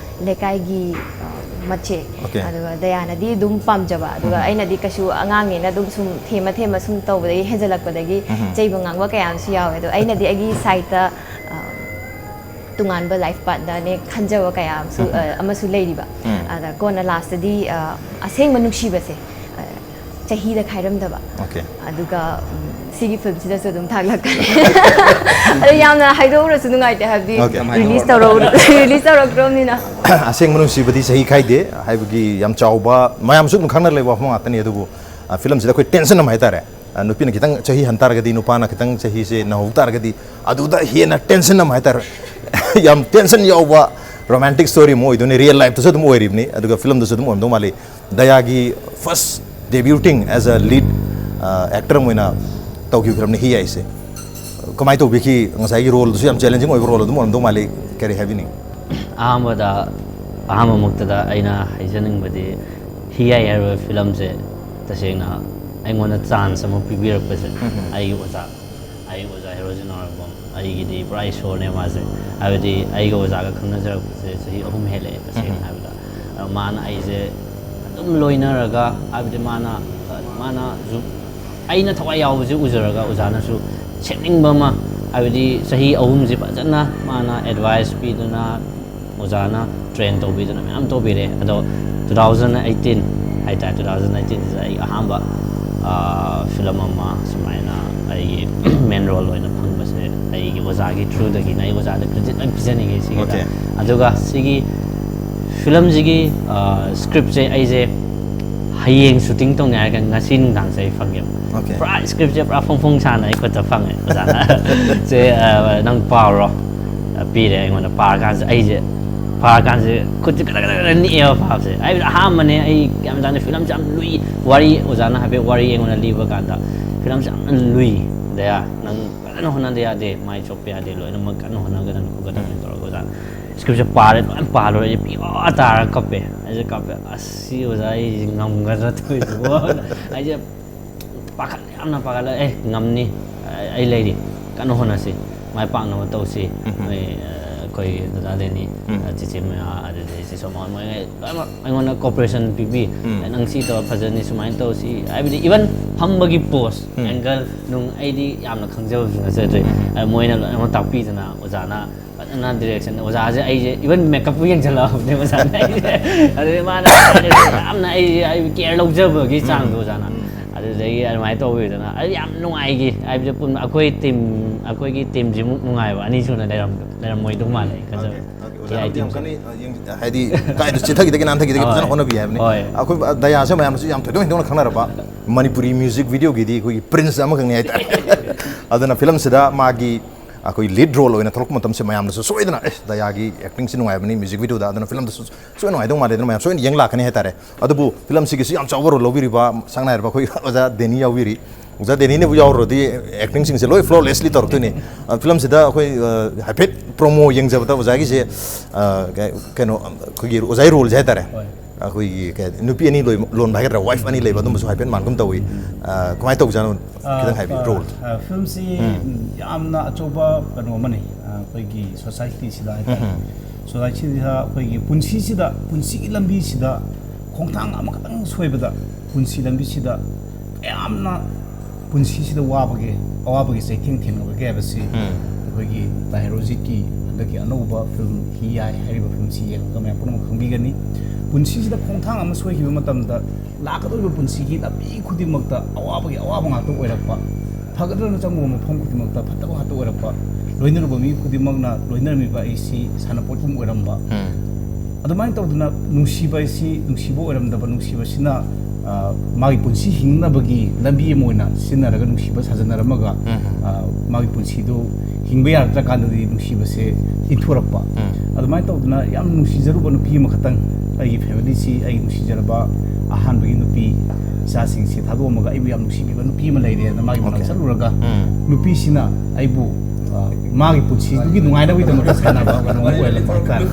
ꯂꯩꯀꯥꯏꯒꯤ ꯑ, ꯃꯆꯦ꯫ Okay. ꯑꯗꯨꯒ ꯗꯌꯥꯅꯗꯤ ꯑꯗꯨꯝ ꯄꯥꯝꯖꯕ, ꯑꯗꯨꯒ ꯑꯩꯅꯗꯤ ꯀꯩꯁꯨ ꯑꯉꯥꯡꯅꯦꯅ ꯑꯗꯨꯝ ꯁꯨꯝ ꯊꯦꯝꯃ ꯊꯦꯝꯃ ꯁꯨꯝ ꯇꯧꯕꯗꯒꯤ ꯍꯦꯟꯖꯜꯂꯛꯄꯗꯒꯤ ꯆꯩꯕ ꯉꯥꯡꯕ ꯀꯌꯥ ꯑꯃꯁꯨ ꯌꯥꯎꯋꯦ꯫ ꯑꯗꯣ ꯑꯩꯅꯗꯤ ꯑꯩꯒꯤ ꯁꯥꯏꯠꯇ ꯑ, ꯇꯣꯉꯥꯟꯕ ꯂꯥꯏꯐ ꯄꯥꯔꯠꯅꯔꯅꯦ ꯈꯟꯖꯕ ꯀꯌꯥ ꯑꯃꯁꯨ ꯑ, ꯑꯃꯁꯨ ꯂꯩꯔꯤꯕ꯫ ꯑꯗ ꯀꯣꯟꯅ ꯂꯥꯁꯇꯗꯤ ꯑ, ꯑꯁꯦꯡꯕ ꯅꯨꯡꯁꯤꯕꯁꯦ ꯑ, ꯆꯍꯤꯗ ꯈꯥꯏꯔꯝꯗꯕ꯫ Okay. ꯑꯗꯨꯒ ꯎꯝ, ꯁꯤꯒꯤ ꯐꯤꯂꯝꯁꯤꯗꯁꯨ ꯑꯗꯨꯝ ꯊꯥꯛꯂꯛꯀꯅꯤ꯫ ꯑꯗꯣ ꯌꯥꯝꯅ ꯍꯥꯏꯗꯣꯛꯎꯔꯁꯨ ꯅꯨꯡꯉꯥꯏꯇꯦ, ꯍꯥꯏꯕꯗꯤ Okay. ꯔꯤꯂꯤꯁ ꯇꯧꯔꯛꯎ ꯔꯤꯂꯤꯁ ꯇꯧꯔꯛꯇ꯭ꯔꯕꯅꯤꯅ꯫ ꯑꯁꯦꯡꯕ ꯅꯨꯡꯁꯤꯕꯗꯤ ꯆꯍꯤ ꯈꯥꯏꯗꯦ ꯍꯥꯏꯕꯒꯤ ꯌꯥꯝ ꯆꯥꯎꯕ, ꯃꯌꯥꯝꯁꯨ ꯑꯗꯨꯝ ꯈꯪꯅ ꯂꯩꯕ ꯋꯥꯐꯝ ꯉꯥꯛꯇꯅꯤ꯫ ꯑꯗꯨꯕꯨ ꯑ, ꯐꯤꯂꯝꯁꯤꯗ ꯑꯩꯈꯣꯏ ꯇꯦꯟꯁꯟ ꯑꯃ ꯍꯥꯏꯇꯥꯔꯦ, ꯑ, ꯅꯨꯄꯤꯅ ꯈꯤꯇꯪ ꯆꯍꯤ ꯍꯟ ꯇꯥꯔꯒꯗꯤ, ꯅꯨꯄꯥꯅ ꯈꯤꯇꯪ ꯆꯍꯤꯁꯦ ꯅꯧꯍꯧ ꯇꯥꯔꯒꯗꯤ, ꯑꯗꯨꯗ ꯍꯦꯟꯅ ꯇꯦꯟꯁꯟ ꯑꯃ ꯍꯥꯏꯇꯥꯔꯦ꯫ ꯌꯥꯝ ꯇꯦꯟꯁꯟ ꯌꯥꯎꯕ ꯔꯣꯃꯥꯟꯇꯤꯛ ꯁ꯭ꯇꯣꯔꯤ ꯑꯃ ꯑꯣꯏꯗꯣꯏꯅꯤ꯫ ꯔꯤꯌꯦꯜ ꯂꯥꯏꯐꯇꯁꯨ ꯑꯗꯨꯝ ꯑꯣꯏꯔꯤꯕꯅꯤ, ꯑꯗꯨꯒ ꯐꯤꯂꯝꯗꯁꯨ ꯑꯗꯨꯝ ꯑꯣꯏꯔꯝꯗꯧ ꯃꯥꯜꯂꯤ꯫ ꯗꯌꯥꯒꯤ first debuting as a lead actor ꯑꯃ ꯑꯣꯏꯅ ꯇꯧꯈꯤꯕ ꯐꯤꯂꯝꯅꯤ ꯍꯤ ꯍꯥꯏꯁꯦ꯫ ꯀꯃꯥꯏꯅ ꯇꯧꯕꯤꯈꯤ? ꯉꯁꯥꯏꯒꯤ ꯔꯣꯜꯗꯨꯁꯨ ꯌꯥꯝ ꯆꯦꯂꯦꯟꯖꯤꯡ ꯑꯣꯏꯕ ꯔꯣꯜ ꯑꯗꯨꯝ ꯑꯣꯏꯔꯝꯗꯧ ꯃꯥꯜꯂꯤ꯫ ꯀꯔꯤ ꯍꯥꯏꯕꯤꯅꯤꯡ? ꯑꯍꯥꯟꯕꯗ ꯑꯍꯥꯟꯕꯃꯛꯇꯗ ꯑꯩꯅ ꯍꯥꯏꯖꯅꯤꯡꯕꯗꯤ ꯍꯤ ꯍꯥꯏ ꯍꯥꯏꯔꯤꯕ ꯐꯤꯂꯝꯁꯦ ꯇꯁꯦꯡꯅ ꯑꯩꯉꯣꯟꯗ ꯆꯥꯟꯁ ꯑꯃ ꯄꯤꯕꯤꯔꯛꯄꯁꯦ ꯑꯩꯒꯤ ꯑꯣꯖꯥ ꯑꯩꯒꯤ ꯑꯣꯖꯥ ꯍꯦꯔꯣꯖꯤꯠ ꯅꯥꯎꯔꯦꯝꯕꯝ ꯑꯩꯒꯤꯗꯤ ꯄꯨꯔꯥ ꯏꯁꯣꯔꯅꯦ ꯃꯥꯁꯦ꯫ ꯍꯥꯏꯕꯗꯤ ꯑꯩꯒ ꯑꯣꯖꯥꯒ ꯈꯪꯅꯖꯔꯛꯄꯁꯦ ꯆꯍꯤ ꯑꯍꯨꯝ ꯍꯦꯜꯂꯛꯑꯦ ꯇꯁꯦꯡꯅ ꯍꯥꯏꯕꯗ꯫ ꯑꯗꯣ ꯃꯥꯅ ꯑꯩꯁꯦ ꯑꯗꯨꯝ ꯂꯣꯏꯅꯔꯒ ꯍꯥꯏꯕꯗꯤ ꯃꯥꯅ ꯃꯥꯅꯁꯨ ꯑꯩꯅ ꯊꯋꯥꯏ ꯌꯥꯎꯕꯁꯦ ꯎꯖꯔꯒ ꯑꯣꯖꯥꯅꯁꯨ ꯁꯦꯝꯅꯤꯡꯕ ꯑꯃ ꯍꯥꯏꯕꯗꯤ ꯆꯍꯤ ꯑꯍꯨꯝꯁꯦ ꯐꯖꯅ ꯃꯥꯅ ꯑꯦꯗꯚꯥꯏꯁ ꯄꯤꯗꯨꯅ ꯑꯣꯖꯥꯅ ꯇ꯭ꯔꯦꯟ ꯇꯧꯕꯤꯗꯨꯅ ꯃꯌꯥꯝ ꯇꯧꯕꯤꯔꯦ꯫ ꯑꯗꯣ two thousand eighteen ꯍꯥꯏꯇꯥꯔꯦ, two thousand eighteenꯁꯤꯗ ꯑꯩ ꯑꯍꯥꯟꯕ ꯐꯤꯂꯝ ꯑꯃ ꯁꯨꯃꯥꯏꯅ ꯑꯩꯒꯤ ꯃꯦꯟ ꯔꯣꯜ ꯑꯣꯏꯅ ꯐꯪꯕꯁꯦ ꯑꯩꯒꯤ ꯑꯣꯖꯥꯒꯤ ꯊ꯭ꯔꯨꯗꯒꯤꯅ꯫ ꯑꯩ ꯑꯣꯖꯥꯗ ꯀ꯭ꯔꯦꯗꯤꯠ ꯂꯣꯏ ꯄꯤꯖꯅꯤꯡꯉꯦ ꯁꯤꯒꯤꯗ꯫ Okay. ꯑꯗꯨꯒ ꯁꯤꯒꯤ ꯐꯤꯂꯝꯁꯤꯒꯤ ꯁ꯭ꯀ꯭ꯔꯤꯞꯁꯦ ꯑꯩꯁꯦ ꯍꯌꯦꯡ ꯁꯨꯇꯤꯡ ꯇꯧꯅꯤ ꯍꯥꯏꯔꯒ ꯉꯁꯤ ꯅꯨꯡꯗꯥꯡꯁꯦ ꯑꯩ ꯐꯪꯉꯦꯕ꯫ Okay. ꯄꯨꯔꯥ ꯁ꯭ꯀ꯭ꯔꯤꯞꯁꯦ ꯄꯨꯔꯥ ꯐꯣꯡ ꯐꯣꯡ ꯁꯥꯅ ꯑꯩ ꯈꯨꯠꯇ ꯐꯪꯉꯦ ꯑꯣꯖꯥꯅ꯫ ꯁꯦ, ꯑ, ꯅꯪ ꯄꯥꯎꯔꯣ, ꯑ, ꯄꯤꯔꯦ ꯑꯩꯉꯣꯟꯗ꯫ ꯄꯥꯔꯀꯥꯟꯁꯤꯗ ꯑꯩꯁꯦ ꯐꯥꯔꯀꯥꯟꯁꯦ ꯈꯨꯠꯁꯦ ꯀꯗꯛ ꯀꯗꯛ ꯀꯗꯛ ꯅꯤꯛꯑꯦꯕ ꯐꯥꯕꯁꯦ꯫ ꯍꯥꯏꯕꯗꯤ ꯑꯍꯥꯟꯕꯅꯦ ꯑꯩ ꯀꯌꯥꯝ ꯆꯥꯅ ꯐꯤꯂꯝꯁꯦ ꯌꯥꯝ ꯂꯨꯏ, ꯋꯥꯔꯤ ꯑꯣꯖꯥꯅ ꯍꯥꯏꯐꯦꯠ ꯋꯥꯔꯤ ꯑꯩꯉꯣꯟꯗ ꯂꯤꯕ ꯀꯥꯟꯗ ꯐꯤꯂꯝꯁꯦ ꯌꯥꯝꯅ ꯂꯨꯏ, ꯗꯌꯥ ꯅꯪ ꯐꯖꯅ ꯍꯣꯠꯅꯗ ꯌꯥꯗꯦ, ꯃꯥꯏ ꯆꯣꯞꯄ ꯌꯥꯗꯦ, ꯂꯣꯏꯅꯃꯛ ꯀꯟꯅ ꯍꯣꯠꯅꯒꯗꯕꯅꯤ ꯈꯣꯠꯀꯗꯕꯅꯤ ꯇꯧꯔꯒ ꯑꯣꯖꯥꯅ ꯁ꯭ꯀ꯭ꯔꯤꯞꯁꯦ ꯄꯥꯔꯦ, ꯂꯣꯏꯅ ꯄꯥ ꯂꯣꯏꯔꯦ, ꯄꯤ ꯇꯥꯔꯒ ꯀꯞꯄꯦ꯫ ꯑꯩꯁꯦ ꯀꯞꯄꯦ, "ꯑꯁ ꯁꯤ ꯑꯣꯖꯥ ꯑꯩꯁꯦ ꯉꯝꯒꯗ꯭ꯔꯥ ꯇꯧꯔꯤꯁꯤꯕꯣ?" ꯑꯩꯁꯦ ꯄꯥꯈꯠꯂꯦ, ꯌꯥꯝꯅ ꯄꯥꯈꯠꯂꯦ꯫ "ꯑꯦ ꯉꯝꯅꯤ, ꯑꯩ ꯂꯩꯔꯤ, ꯀꯟꯅ ꯍꯣꯠꯅꯁꯤ, ꯃꯥꯏ ꯄꯥꯛꯅꯕ ꯇꯧꯁꯤ꯫ ꯎꯝ꯫ ꯅꯣꯏ, ꯑ, ꯑꯩꯈꯣꯏ ꯗꯗꯥ ꯗꯦꯅꯤ, ꯎꯝ꯫ ꯑ, ꯆꯤꯆꯦ ꯃꯌꯥ, ꯑꯗꯨꯗꯩ ꯆꯤꯆꯦ ꯃꯣꯍꯣꯟ ꯃꯣꯏ ꯂꯣꯏꯅꯃꯛ ꯑꯩꯉꯣꯟꯗ cooperation ꯄꯤꯕꯤ꯫ ꯎꯝ꯫ "ꯅꯪ ꯁꯤ ꯇꯧꯔ ꯐꯖꯅꯤ, ꯁꯨꯃꯥꯏꯅ ꯇꯧꯁꯤ", ꯍꯥꯏꯕꯗꯤ even ꯐꯝꯕꯒꯤ pose, ꯎꯝ꯫ Angle ꯅꯨꯡ ꯑꯩꯗꯤ ꯌꯥꯝꯅ ꯈꯪꯖꯕꯁꯨ ꯅꯠꯆꯗ꯭ꯔꯦ꯫ ꯎꯝ꯫ ꯑ, ꯃꯣꯏꯅ ꯂꯣꯏꯅꯃꯛ ꯇꯥꯛꯄꯤꯗꯅ ꯑꯣꯖꯥꯅ ꯐꯖꯅ direction, ꯑꯣꯖꯥꯁꯦ ꯑꯩꯁꯦ even makeupꯄꯨ ꯌꯦꯡꯁꯤꯜꯂꯛꯑꯕꯅꯦ ꯑꯣꯖꯥꯅ ꯑꯩꯁꯦ꯫ ꯑꯗꯨꯗꯤ ꯃꯥꯅ ꯌꯥꯝꯅ ꯑꯩꯁꯦ ꯑꯩ care ꯂꯧꯖꯕꯒꯤ ꯆꯥꯡꯗꯣ ꯎꯝ꯫ ꯑꯣꯖꯥꯅ꯫ ꯎꯝ꯫ ꯑꯗꯨꯗꯒꯤ ꯑꯗꯨꯃꯥꯏꯅ ꯇꯧꯕꯤꯗꯅ ꯑꯩ ꯌꯥꯝ ꯅꯨꯡꯉꯥꯏꯈꯤ꯫ ꯍꯥꯏꯕꯗꯤ ꯄꯨꯟꯅ ꯑꯩꯈꯣꯏ team, ꯑꯩꯈꯣꯏꯒꯤ teamꯁꯤꯃꯨꯛ ꯅꯨꯡꯉꯥꯏꯕ ꯑꯅꯤ ꯁꯨꯅ ꯂꯩꯔꯝ-, ꯂꯩꯔꯝꯃꯣꯏꯗꯧ ꯃꯥꯜꯂꯦ ꯑꯩ ꯈꯟꯖꯕ꯫ Okay, okay. ꯑꯣꯖꯥꯅ AI ꯑꯃꯗꯤ ꯌꯥꯝ teamꯁꯦ꯫ ꯀꯟꯅ, ꯑ, ꯌꯦꯡ-, ꯍꯥꯏꯗꯤ ꯀꯥꯏꯗ ꯆꯤꯊꯈꯤꯗꯒꯦ ꯅꯥꯟꯊꯈꯤꯗꯒꯦ ꯐꯖꯅ ꯍꯣꯏ꯫ ꯍꯣꯠꯅꯕꯤ ꯍꯥꯏꯕꯅꯤ꯫ ꯍꯣꯏ꯫ ꯑꯩꯈꯣꯏ, ꯑ, ꯗꯌꯥꯁꯦ ꯃꯌꯥꯝꯅꯁꯨ ꯌꯥꯝ ꯊꯣꯏꯗꯣꯛ ꯍꯦꯟꯗꯣꯛꯅ ꯈꯪꯅꯔꯕ ꯃꯅꯤꯄꯨꯔꯤ music videoꯒꯤꯗꯤ ꯑꯩꯈꯣꯏꯒꯤ prince ꯑꯃꯈꯛꯅꯤ ꯍꯥꯏꯇꯥꯔꯦ꯫ ꯑꯗꯨꯅ ꯐꯤꯂꯝꯁꯤꯗ ꯃꯥꯒꯤ ꯑꯩꯈꯣꯏ lead role ꯑꯣꯏꯅ ꯊꯣꯛꯂꯛꯄ ꯃꯇꯝꯁꯦ ꯃꯌꯥꯝꯅꯁꯨ ꯁꯣꯏꯗꯅ, "ꯑꯦ, ꯗꯌꯥꯒꯤ actingꯁꯤ ꯅꯨꯡꯉꯥꯏꯕꯅꯤ music videoꯗ, ꯑꯗꯨꯅ ꯐꯤꯂꯝꯗꯁꯨ ꯁꯣꯏꯅ ꯅꯨꯡꯉꯥꯏꯗꯧ ꯃꯥꯜꯂꯦ", ꯑꯗꯨꯅ ꯃꯌꯥꯝ ꯁꯣꯏꯅ ꯌꯦꯡ ꯂꯥꯛꯀꯅꯤ ꯍꯥꯏꯇꯥꯔꯦ꯫ ꯑꯗꯨꯕꯨ ꯐꯤꯂꯝꯁꯤꯒꯤꯁꯨ ꯌꯥꯝ ꯆꯥꯎꯕ role ꯂꯧꯕꯤꯔꯤꯕ ꯁꯛꯅꯥꯏꯔꯕ ꯑꯩꯈꯣꯏ ꯑꯣꯖꯥ ꯗꯦꯅꯤ ꯌꯥꯎꯕꯤꯔꯤ꯫ ꯑꯣꯖꯥ ꯗꯦꯅꯤꯅꯕꯨ ꯌꯥꯎꯔꯨꯔꯗꯤ actingꯁꯤꯡꯁꯦ ꯂꯣꯏ flawlessly ꯇꯧꯔꯛꯇꯣꯏꯅꯤ꯫ ꯑ, ꯐꯤꯂꯝꯁꯤꯗ ꯑꯩꯈꯣꯏ, ꯑ, ꯍꯥꯏꯐꯦꯠ promo ꯌꯦꯡꯖꯕꯗ ꯑꯣꯖꯥꯒꯤꯁꯦ, ꯑ, ꯀ-, ꯀꯩꯅꯣ, ꯑꯩꯈꯣꯏꯒꯤ ꯑꯣꯖꯥꯒꯤ roleꯁꯦ ꯍꯥꯏꯇꯥꯔꯦ꯫ ꯍꯣꯏ꯫ ꯑꯩꯈꯣꯏꯒꯤ ꯀꯩ ꯍꯥꯏ-, ꯅꯨꯄꯤ ꯑꯅꯤ ꯂꯣꯏ-, ꯂꯣꯟꯕ ꯍꯥꯏꯒꯗ꯭ꯔꯥ, wife ꯑꯅꯤ ꯂꯩꯕ ꯑꯗꯨꯝꯕꯁꯨ ꯍꯥꯏꯐꯦꯠ ꯃꯥꯟꯒꯨꯝ ꯇꯧꯏ꯫ ꯑ, ꯀꯃꯥꯏꯅ ꯇꯧꯖꯥꯠꯅꯣ? ꯈꯤꯇꯪ ꯍꯥꯏꯕꯤꯌꯨ, ꯑ, role꯫ ꯑ, ꯐꯤꯂꯝꯁꯤ, ꯎꯝ꯫ ꯎꯝ, ꯌꯥꯝꯅ ꯑꯆꯧꯕ ꯀꯩꯅꯣ ꯑꯃꯅꯤ, ꯑ, ꯑꯩꯈꯣꯏꯒꯤ societyꯁꯤꯗ ꯍꯥꯏꯇꯥꯔꯦ꯫ ꯎꯝ꯫ Societyꯁꯤꯗ ꯑꯩꯈꯣꯏꯒꯤ ꯄꯨꯟꯁꯤꯁꯤꯗ, ꯄꯨꯟꯁꯤꯒꯤ ꯂꯝꯕꯤꯁꯤꯗ ꯈꯣꯡꯊꯥꯡ ꯑꯃꯈꯛꯇꯪ ꯁꯣꯏꯕꯗ ꯄꯨꯟꯁꯤ ꯂꯝꯕꯤꯁꯤꯗ ꯀꯌꯥꯝꯅ ꯄꯨꯟꯁꯤꯁꯤꯗ ꯋꯥꯕꯒꯦ, ꯑꯋꯥꯕꯒꯤ ꯆꯩꯊꯦꯡ ꯊꯦꯡꯅꯕꯒꯦ ꯍꯥꯏꯕꯁꯤ ꯎꯝ꯫ ꯑꯩꯈꯣꯏꯒꯤ ꯇꯥꯍꯤꯔ ꯔꯣꯖꯤꯠꯀꯤ ꯍꯟꯗꯛꯀꯤ ꯑꯅꯧꯕ ꯐꯤꯂꯝ ꯍꯤ ꯌꯥꯏ ꯍꯥꯏꯔꯤꯕ ꯐꯤꯂꯝꯁꯤ ꯌꯦꯡꯉꯒ ꯃꯌꯥꯝ ꯄꯨꯝꯅꯃꯛ ꯈꯪꯕꯤꯒꯅꯤ꯫ ꯄꯨꯟꯁꯤꯁꯤꯗ ꯈꯣꯡꯊꯥꯡ ꯑꯃ ꯁꯣꯏꯈꯤꯕ ꯃꯇꯝꯗ ꯂꯥꯛꯀꯗꯧꯔꯤꯕ ꯄꯨꯟꯁꯤꯒꯤ ꯂꯝꯕꯤ ꯈꯨꯗꯤꯡꯃꯛꯇ ꯑꯋꯥꯕꯒꯤ ꯑꯋꯥꯕ ꯉꯥꯛꯇ ꯑꯣꯏꯔꯛꯄ, ꯐꯒꯗ꯭ꯔꯅ ꯆꯪꯉꯨꯕ ꯃꯐꯝ ꯈꯨꯗꯤꯡꯃꯛꯇ ꯐꯠꯇꯕ ꯉꯥꯛꯇ ꯑꯣꯏꯔꯛꯄ, ꯂꯣꯏꯅꯔꯨꯕ ꯃꯤ ꯈꯨꯗꯤꯡꯃꯛꯅ ꯂꯣꯏꯅꯔꯝꯃꯤꯕ ꯑꯩꯁꯤ ꯁꯥꯟꯅꯄꯣꯠꯀꯨꯝ ꯑꯣꯏꯔꯝꯕ꯫ ꯎꯝ꯫ ꯑꯗꯨꯃꯥꯏꯅ ꯇꯧꯗꯅ ꯅꯨꯡꯁꯤꯕ ꯍꯥꯏꯁꯤ ꯅꯨꯡꯁꯤꯕ ꯑꯣꯏꯔꯝꯗꯕ, ꯅꯨꯡꯁꯤꯕꯁꯤꯅ, ꯑ, ꯃꯥꯒꯤ ꯄꯨꯟꯁꯤ ꯍꯤꯡꯅꯕꯒꯤ ꯂꯝꯕꯤ ꯑꯃ ꯑꯣꯏꯅ ꯁꯤꯖꯤꯟꯅꯔꯒ ꯅꯨꯡꯁꯤꯕ ꯁꯥꯖꯟꯅꯔꯝꯃꯒ, ꯎꯝ꯫ ꯑ, ꯃꯥꯒꯤ ꯄꯨꯟꯁꯤꯗꯨ ꯍꯤ ꯍꯤꯡꯕ ꯌꯥꯔꯛꯇ꯭ꯔꯀꯥꯟꯗꯗꯤ ꯅꯨꯡꯁꯤꯕꯁꯦ ꯏꯟꯊꯣꯔꯛꯄ꯫ ꯑꯗꯨꯃꯥꯏꯅ ꯇꯧꯗꯅ ꯌꯥꯝ ꯅꯨꯡꯁꯤꯖꯔꯨꯕ ꯅꯨꯄꯤ ꯑꯃꯈꯛꯇꯪ, ꯑꯩꯒꯤ ꯐꯦꯃꯤꯂꯤꯁꯤ, ꯑꯩꯒꯤ ꯅꯨꯡꯁꯤꯖꯔꯕ ꯑꯍꯥꯟꯕꯒꯤ ꯅꯨꯄꯤ, ꯏꯆꯥꯁꯤꯡꯁꯤ ꯊꯥꯗꯣꯛꯑꯝꯃꯒ ꯑꯩꯕꯨ ꯌꯥꯝ ꯅꯨꯡꯁꯤꯕꯤꯕ ꯅꯨꯄꯤ ꯑꯃ ꯂꯩꯔꯦꯅ ꯃꯥꯒꯤ ꯃꯅꯥꯛ Okay. ꯆꯠꯂꯨꯔꯒ, ꯎꯝ. ꯅꯨꯄꯤꯁꯤꯅ ꯑꯩꯕꯨ, ꯑ, ꯃꯥꯒꯤ ꯄꯨꯟꯁꯤꯗꯨꯒꯤ ꯅꯨꯡꯉꯥꯏꯅꯕꯒꯤꯗꯃꯛꯇ ꯁꯥꯟꯅꯕ ꯀꯩꯅꯣ ꯑꯃ ꯑꯣꯏꯍꯜꯂꯛꯄ ꯍꯥꯏꯇꯥꯔꯦ꯫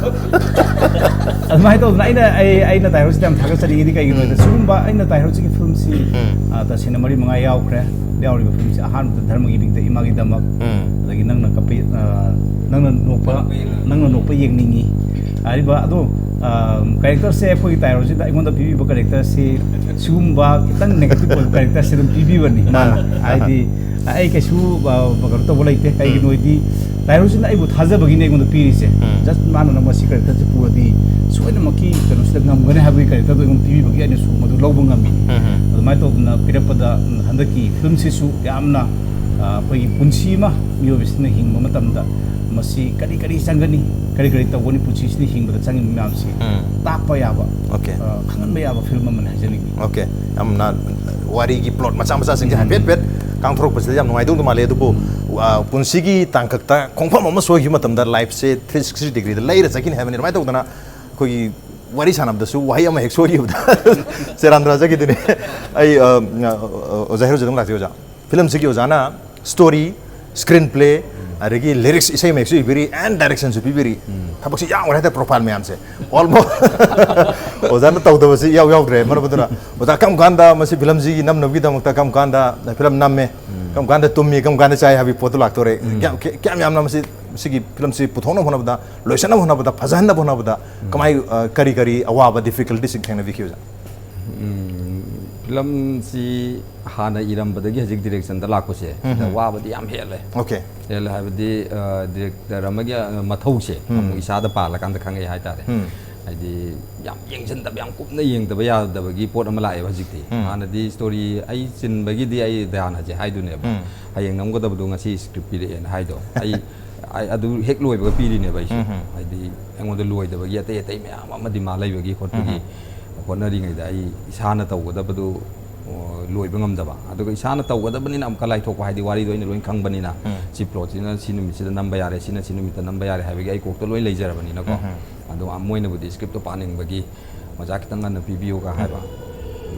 ꯑꯗꯨꯃꯥꯏꯅ ꯇꯧꯗꯅ ꯑꯩꯅ, ꯑꯩ, ꯑꯩꯅ ꯇꯥꯏꯔꯣꯁꯤꯗ ꯌꯥꯝ ꯊꯥꯒꯠꯆꯅꯤꯡꯉꯤꯗꯤ ꯀꯩꯒꯤꯅꯣꯗ, ꯎꯝ. ꯁꯤꯒꯨꯝꯕ ꯑꯩꯅ ꯇꯥꯏꯔꯣꯁꯤꯒꯤ ꯐꯤꯂꯝꯁꯤ, ꯎꯝ. ꯑ, ꯇꯁꯦꯡꯅ ꯃꯔꯤ ꯃꯉꯥ ꯌꯥꯎꯈ꯭ꯔꯦ꯫ ꯌꯥꯎꯔꯤꯕ ꯐꯤꯂꯝꯁꯤ ꯑꯍꯥꯟꯕꯗ ꯙꯔꯃꯒꯤ ꯃꯤꯡꯗ ꯏꯃꯥꯒꯤꯗꯃꯛ, ꯎꯝ. ꯑꯗꯒꯤ ꯅꯪꯅ ꯀꯞꯄ, ꯑ, ꯅꯪꯅ ꯅꯣꯛꯄ, ꯅꯪꯅ ꯅꯣꯛꯄ ꯌꯦꯡꯅꯤꯡꯉꯤ꯫ ꯍꯥꯏꯔꯤꯕ ꯑꯗꯣ, ꯑ, ꯀꯦꯔꯦꯛꯇꯔꯁꯦ ꯑꯩꯈꯣꯏꯒꯤ ꯇꯥꯏꯔꯣꯁꯤꯗ ꯑꯩꯉꯣꯟꯗ ꯄꯤꯕꯤꯕ ꯀꯦꯔꯦꯛꯇꯔꯁꯤ ꯁꯤꯒꯨꯝꯕ ꯈꯤꯇꯪ ꯅꯦꯒꯦꯇꯤꯚ ꯑꯣꯏꯕ ꯀꯦꯔꯦꯛꯇꯔꯁꯤ ꯑꯗꯨꯝ ꯄꯤꯕꯤꯕꯅꯤ ꯃꯥꯅ꯫ ꯍꯥꯏꯗꯤ ꯑꯩ ꯀꯩꯁꯨ, ꯑ, ꯀꯩꯅꯣ ꯇꯧꯕ ꯂꯩꯇꯦ꯫ ꯀꯩꯒꯤꯅꯣ ꯎꯝ. ꯍꯥꯏꯗꯤ ꯇꯥꯏꯔꯣꯁꯤꯅ ꯑꯩꯕꯨ ꯊꯥꯖꯕꯒꯤꯅꯦ ꯑꯩꯉꯣꯟꯗ ꯄꯤꯔꯤꯁꯦ꯫ ꯎꯝ. Just ꯃꯥꯅ ꯅꯪ ꯃꯁꯤ ꯀꯦꯔꯦꯛꯇꯔꯁꯦ ꯄꯨꯔꯗꯤ ꯁꯣꯏꯗꯅꯃꯛꯀꯤ ꯀꯩꯅꯣꯁꯤꯗ ꯉꯝꯒꯅꯤ ꯍꯥꯏꯕꯒꯤ ꯀꯦꯔꯦꯛꯇꯔꯗꯣ ꯑꯩꯉꯣꯟꯗ ꯄꯤꯕꯤꯕꯒꯤ ꯑꯩꯅꯁꯨ ꯃꯗꯨ ꯂꯧꯕ ꯉꯝꯃꯤ꯫ ꯎꯝ. ꯑꯗꯨꯃꯥꯏꯅ ꯇꯧꯗꯅ ꯄꯤꯔꯛꯄꯗ ꯍꯟꯗꯛꯀꯤ ꯐꯤꯂꯝꯁꯤꯁꯨ ꯌꯥꯝꯅ, ꯑ, ꯑꯩꯈꯣꯏꯒꯤ ꯄꯨꯟꯁꯤ ꯑꯃ ꯃꯤꯑꯣꯏꯕꯁꯤꯅ ꯍꯤꯡꯕ ꯃꯇꯝꯗ ꯃꯁꯤ ꯀꯔꯤ ꯀꯔꯤ ꯆꯪꯒꯅꯤ, ꯀꯔꯤ ꯀꯔꯤ ꯇꯧꯒꯅꯤ, ꯄꯨꯟꯁꯤꯁꯤꯗ ꯍꯤꯡꯕꯗ ꯆꯪꯉꯤꯕ ꯃꯌꯥꯝꯁꯤ ꯎꯝ. ꯇꯥꯛꯄ ꯌꯥꯕ, Okay. ꯑ, ꯈꯪꯍꯟꯕ ꯌꯥꯕ ꯐꯤꯂꯝ ꯑꯃꯅꯤ ꯍꯥꯏꯖꯅꯤꯡꯉꯤ꯫ Okay. ꯌꯥꯝꯅ ꯋꯥꯔꯤꯒꯤ ꯄ꯭ꯂꯣꯠ ꯃꯆꯥ ꯃꯆꯥꯁꯤꯡꯁꯦ ꯎꯝ. ꯍꯥꯏꯐꯦꯠ ꯍꯥꯏꯐꯦꯠ ꯀꯥꯡꯊꯣꯔꯛꯄꯁꯤꯗ ꯌꯥꯝ ꯅꯨꯡꯉꯥꯏꯗꯧꯗꯤ ꯃꯥꯜꯂꯦ, ꯑꯗꯨꯕꯨ, ꯎꯝ. ꯑ, ꯄꯨꯟꯁꯤꯒꯤ ꯇꯥꯡꯀꯛꯇ ꯈꯣꯡꯐꯝ ꯑꯃ ꯁꯣꯏꯈꯤꯕ ꯃꯇꯝꯗ ꯂꯥꯏꯐꯁꯦ ꯊ꯭ꯔꯤ ꯁꯤꯛꯁꯇꯤ ꯗꯤꯒ꯭ꯔꯤꯗ ꯂꯩꯔ ꯆꯠꯈꯤꯅꯤ ꯍꯥꯏꯕꯅꯤ꯫ ꯑꯗꯨꯃꯥꯏꯅ ꯇꯧꯗꯅ ꯑꯩꯈꯣꯏꯒꯤ ꯋꯥꯔꯤ ꯁꯥꯟꯅꯕꯗꯁꯨ ꯋꯥꯍꯩ ꯑꯃ ꯍꯦꯛ ꯁꯣꯏꯈꯤꯕꯗ ꯆꯦꯔꯥꯟꯗ꯭ꯔꯥ ꯆꯠꯈꯤꯗꯣꯏꯅꯦ꯫ ꯑꯩ, ꯑ, ꯑ, ꯑꯣꯖꯥ ꯍꯦꯔꯣꯖꯤꯠ ꯑꯃꯨꯛ ꯂꯥꯛꯆꯒꯦ ꯑꯣꯖꯥ꯫ ꯐꯤꯂꯝꯁꯤꯒꯤ ꯑꯣꯖꯥꯅ ꯁ꯭ꯇꯣꯔꯤ, ꯁ꯭ꯀ꯭ꯔꯤꯟ ꯄ꯭ꯂꯦ, ꯑꯗꯒꯤ ꯂꯤꯔꯤꯛꯁ, ꯏꯁꯩ ꯃꯌꯦꯛꯁꯨ ꯏꯕꯤꯔꯤ, and ꯗꯥꯏꯔꯦꯛꯁꯟꯁꯨ ꯄꯤꯕꯤꯔꯤ꯫ ꯎꯝ. ꯊꯕꯛꯁꯤ ꯌꯥꯝꯈ꯭ꯔꯦ ꯍꯥꯏꯇꯥꯔꯦ, ꯄ꯭ꯔꯣꯐꯥꯏꯜ ꯃꯌꯥꯝꯁꯦ꯫ Almost ꯑꯣꯖꯥꯅ ꯇꯧꯗꯕꯁꯤ ꯏꯌꯥꯎ ꯌꯥꯎꯗ꯭ꯔꯦ꯫ ꯃꯔꯝ ꯑꯗꯨꯅ ꯑꯣꯖꯥ ꯀꯔꯝ ꯀꯥꯟꯗ ꯃꯁꯤ ꯐꯤꯂꯝꯁꯤꯒꯤ ꯅꯝꯅꯕꯒꯤꯗꯃꯛꯇ ꯀꯔꯝ ꯀꯥꯟꯗ ꯐꯤꯂꯝ ꯅꯝꯃꯦ, ꯎꯝ. ꯀꯔꯝ ꯀꯥꯟꯗ ꯇꯨꯝꯃꯤ, ꯀꯔꯝ ꯀꯥꯟꯗ ꯆꯥꯏ ꯍꯥꯏꯕꯒꯤ ꯄꯣꯠꯇꯨ ꯂꯥꯛꯇꯣꯔꯦ꯫ ꯎꯝ. ꯀꯌꯥꯝ, ꯀꯌꯥꯝ ꯌꯥꯝꯅ ꯃꯁꯤ, ꯁꯤꯒꯤ ꯐꯤꯂꯝꯁꯤ ꯄꯨꯊꯣꯛꯅꯕ ꯍꯣꯠꯅꯕꯗ, ꯂꯣꯏꯁꯤꯟꯅꯕ ꯍꯣꯠꯅꯕꯗ, ꯐꯖꯍꯟꯅꯕ ꯍꯣꯠꯅꯕꯗ ꯎꯝ. ꯀꯃꯥꯏ, ꯑ, ꯀꯔꯤ ꯀꯔꯤ ꯑꯋꯥꯕ, ꯗꯤꯐꯤꯀꯜꯇꯤꯁꯤꯡ ꯊꯦꯡꯅꯕꯤꯈꯤ ꯑꯣꯖꯥ? ꯎꯝ, ꯐꯤꯂꯝꯁꯤ ꯍꯥꯟꯅ ꯏꯔꯝꯕꯗꯒꯤ ꯍꯧꯖꯤꯛ ꯗꯤꯔꯦꯛꯁꯟꯗ ꯂꯥꯛꯄꯁꯦ, ꯁꯤꯗ ꯎꯝ. ꯋꯥꯕꯗꯤ ꯌꯥꯝ ꯍꯦꯜꯂꯦ꯫ Okay. ꯍꯦꯜꯂꯦ ꯍꯥꯏꯕꯗꯤ, ꯑ, ꯗꯤꯔꯦꯛꯇꯔ ꯑꯃꯒꯤ, ꯑ, ꯃꯊꯧꯁꯦ ꯎꯝ. ꯑꯃꯨꯛ ꯏꯁꯥꯗ ꯄꯥꯜꯂꯀꯥꯟꯗ ꯈꯪꯉꯛꯑꯦ ꯍꯥꯏꯇꯥꯔꯦ꯫ ꯎꯝ. ꯍꯥꯏꯗꯤ ꯌꯥꯝ ꯌꯦꯡꯁꯤꯟꯗꯕ, ꯌꯥꯝ ꯀꯨꯞꯅ ꯌꯦꯡꯗꯕ ꯌꯥꯗꯕꯒꯤ ꯄꯣꯠ ꯑꯃ ꯂꯥꯛꯑꯦꯕ ꯍꯧꯖꯤꯛꯇꯤ꯫ ꯎꯝ. ꯍꯥꯟꯅꯗꯤ ꯁ꯭ꯇꯣꯔꯤ ꯑꯩ ꯆꯤꯟꯕꯒꯤꯗꯤ ꯑꯩ ꯗꯌꯥꯅꯁꯦ ꯍꯥꯏꯗꯣꯏꯅꯦꯕ꯫ ꯎꯝ. ꯍꯌꯦꯡ ꯅꯝꯒꯗꯕꯗꯣ ꯉꯁꯤ ꯁ꯭ꯀ꯭ꯔꯤꯞ ꯄꯤꯔꯛꯑꯦꯅ ꯍꯥꯏꯗꯣ꯫ ꯑꯩ, ꯑꯩ ꯑꯗꯨ ꯍꯦꯛ ꯂꯣꯏꯕꯒ ꯄꯤꯔꯤꯅꯦꯕ ꯑꯩꯁꯨ꯫ ꯎꯝ. ꯍꯥꯏꯗꯤ ꯑꯩꯉꯣꯟꯗ ꯂꯣꯏꯗꯕꯒꯤ ꯑꯇꯩ ꯑꯇꯩ ꯃꯌꯥꯝ ꯑꯃ ꯗꯤꯃꯥꯟ ꯂꯩꯕꯒꯤ ꯈꯣꯠꯄꯒꯤ ꯎꯝ. ꯍꯣꯠꯅꯔꯤꯉꯩꯗ ꯑꯩ ꯏꯁꯥꯅ ꯇꯧꯒꯗꯕꯗꯨ ꯑꯣ, ꯂꯣꯏꯕ ꯉꯝꯗꯕ, ꯑꯗꯨꯒ ꯏꯁꯥꯅ ꯇꯧꯒꯗꯕꯅꯤꯅ ꯑꯃꯨꯛꯀ ꯂꯥꯏꯊꯣꯛꯄ, ꯍꯥꯏꯗꯤ ꯋꯥꯔꯤꯗꯣ ꯑꯩꯅ ꯂꯣꯏ ꯈꯪꯕꯅꯤꯅ, ꯎꯝ꯫ ꯁꯤ ꯄ꯭ꯂꯣꯠꯁꯤꯅ ꯁꯤ ꯅꯨꯃꯤꯠꯁꯤꯗ ꯅꯝꯕ ꯌꯥꯔꯦ, ꯁꯤꯅ ꯁꯤ ꯅꯨꯃꯤꯠꯇ ꯅꯝꯕ ꯌꯥꯔꯦ ꯍꯥꯏꯕꯒꯤ ꯑꯩ ꯀꯣꯛꯇ ꯂꯣꯏ ꯂꯩꯖꯔꯕꯅꯤꯅꯀꯣ꯫ ꯎꯝ꯫ ꯑꯗꯣ ꯃꯣꯏꯅꯕꯨꯗꯤ ꯁ꯭ꯀ꯭ꯔꯤꯞꯇꯣ ꯄꯥꯅꯤꯡꯕꯒꯤ, "ꯑꯣꯖꯥ, ꯈꯤꯇꯪ ꯉꯟꯅ ꯄꯤꯕꯤꯌꯨꯒ" ꯍꯥꯏꯕ꯫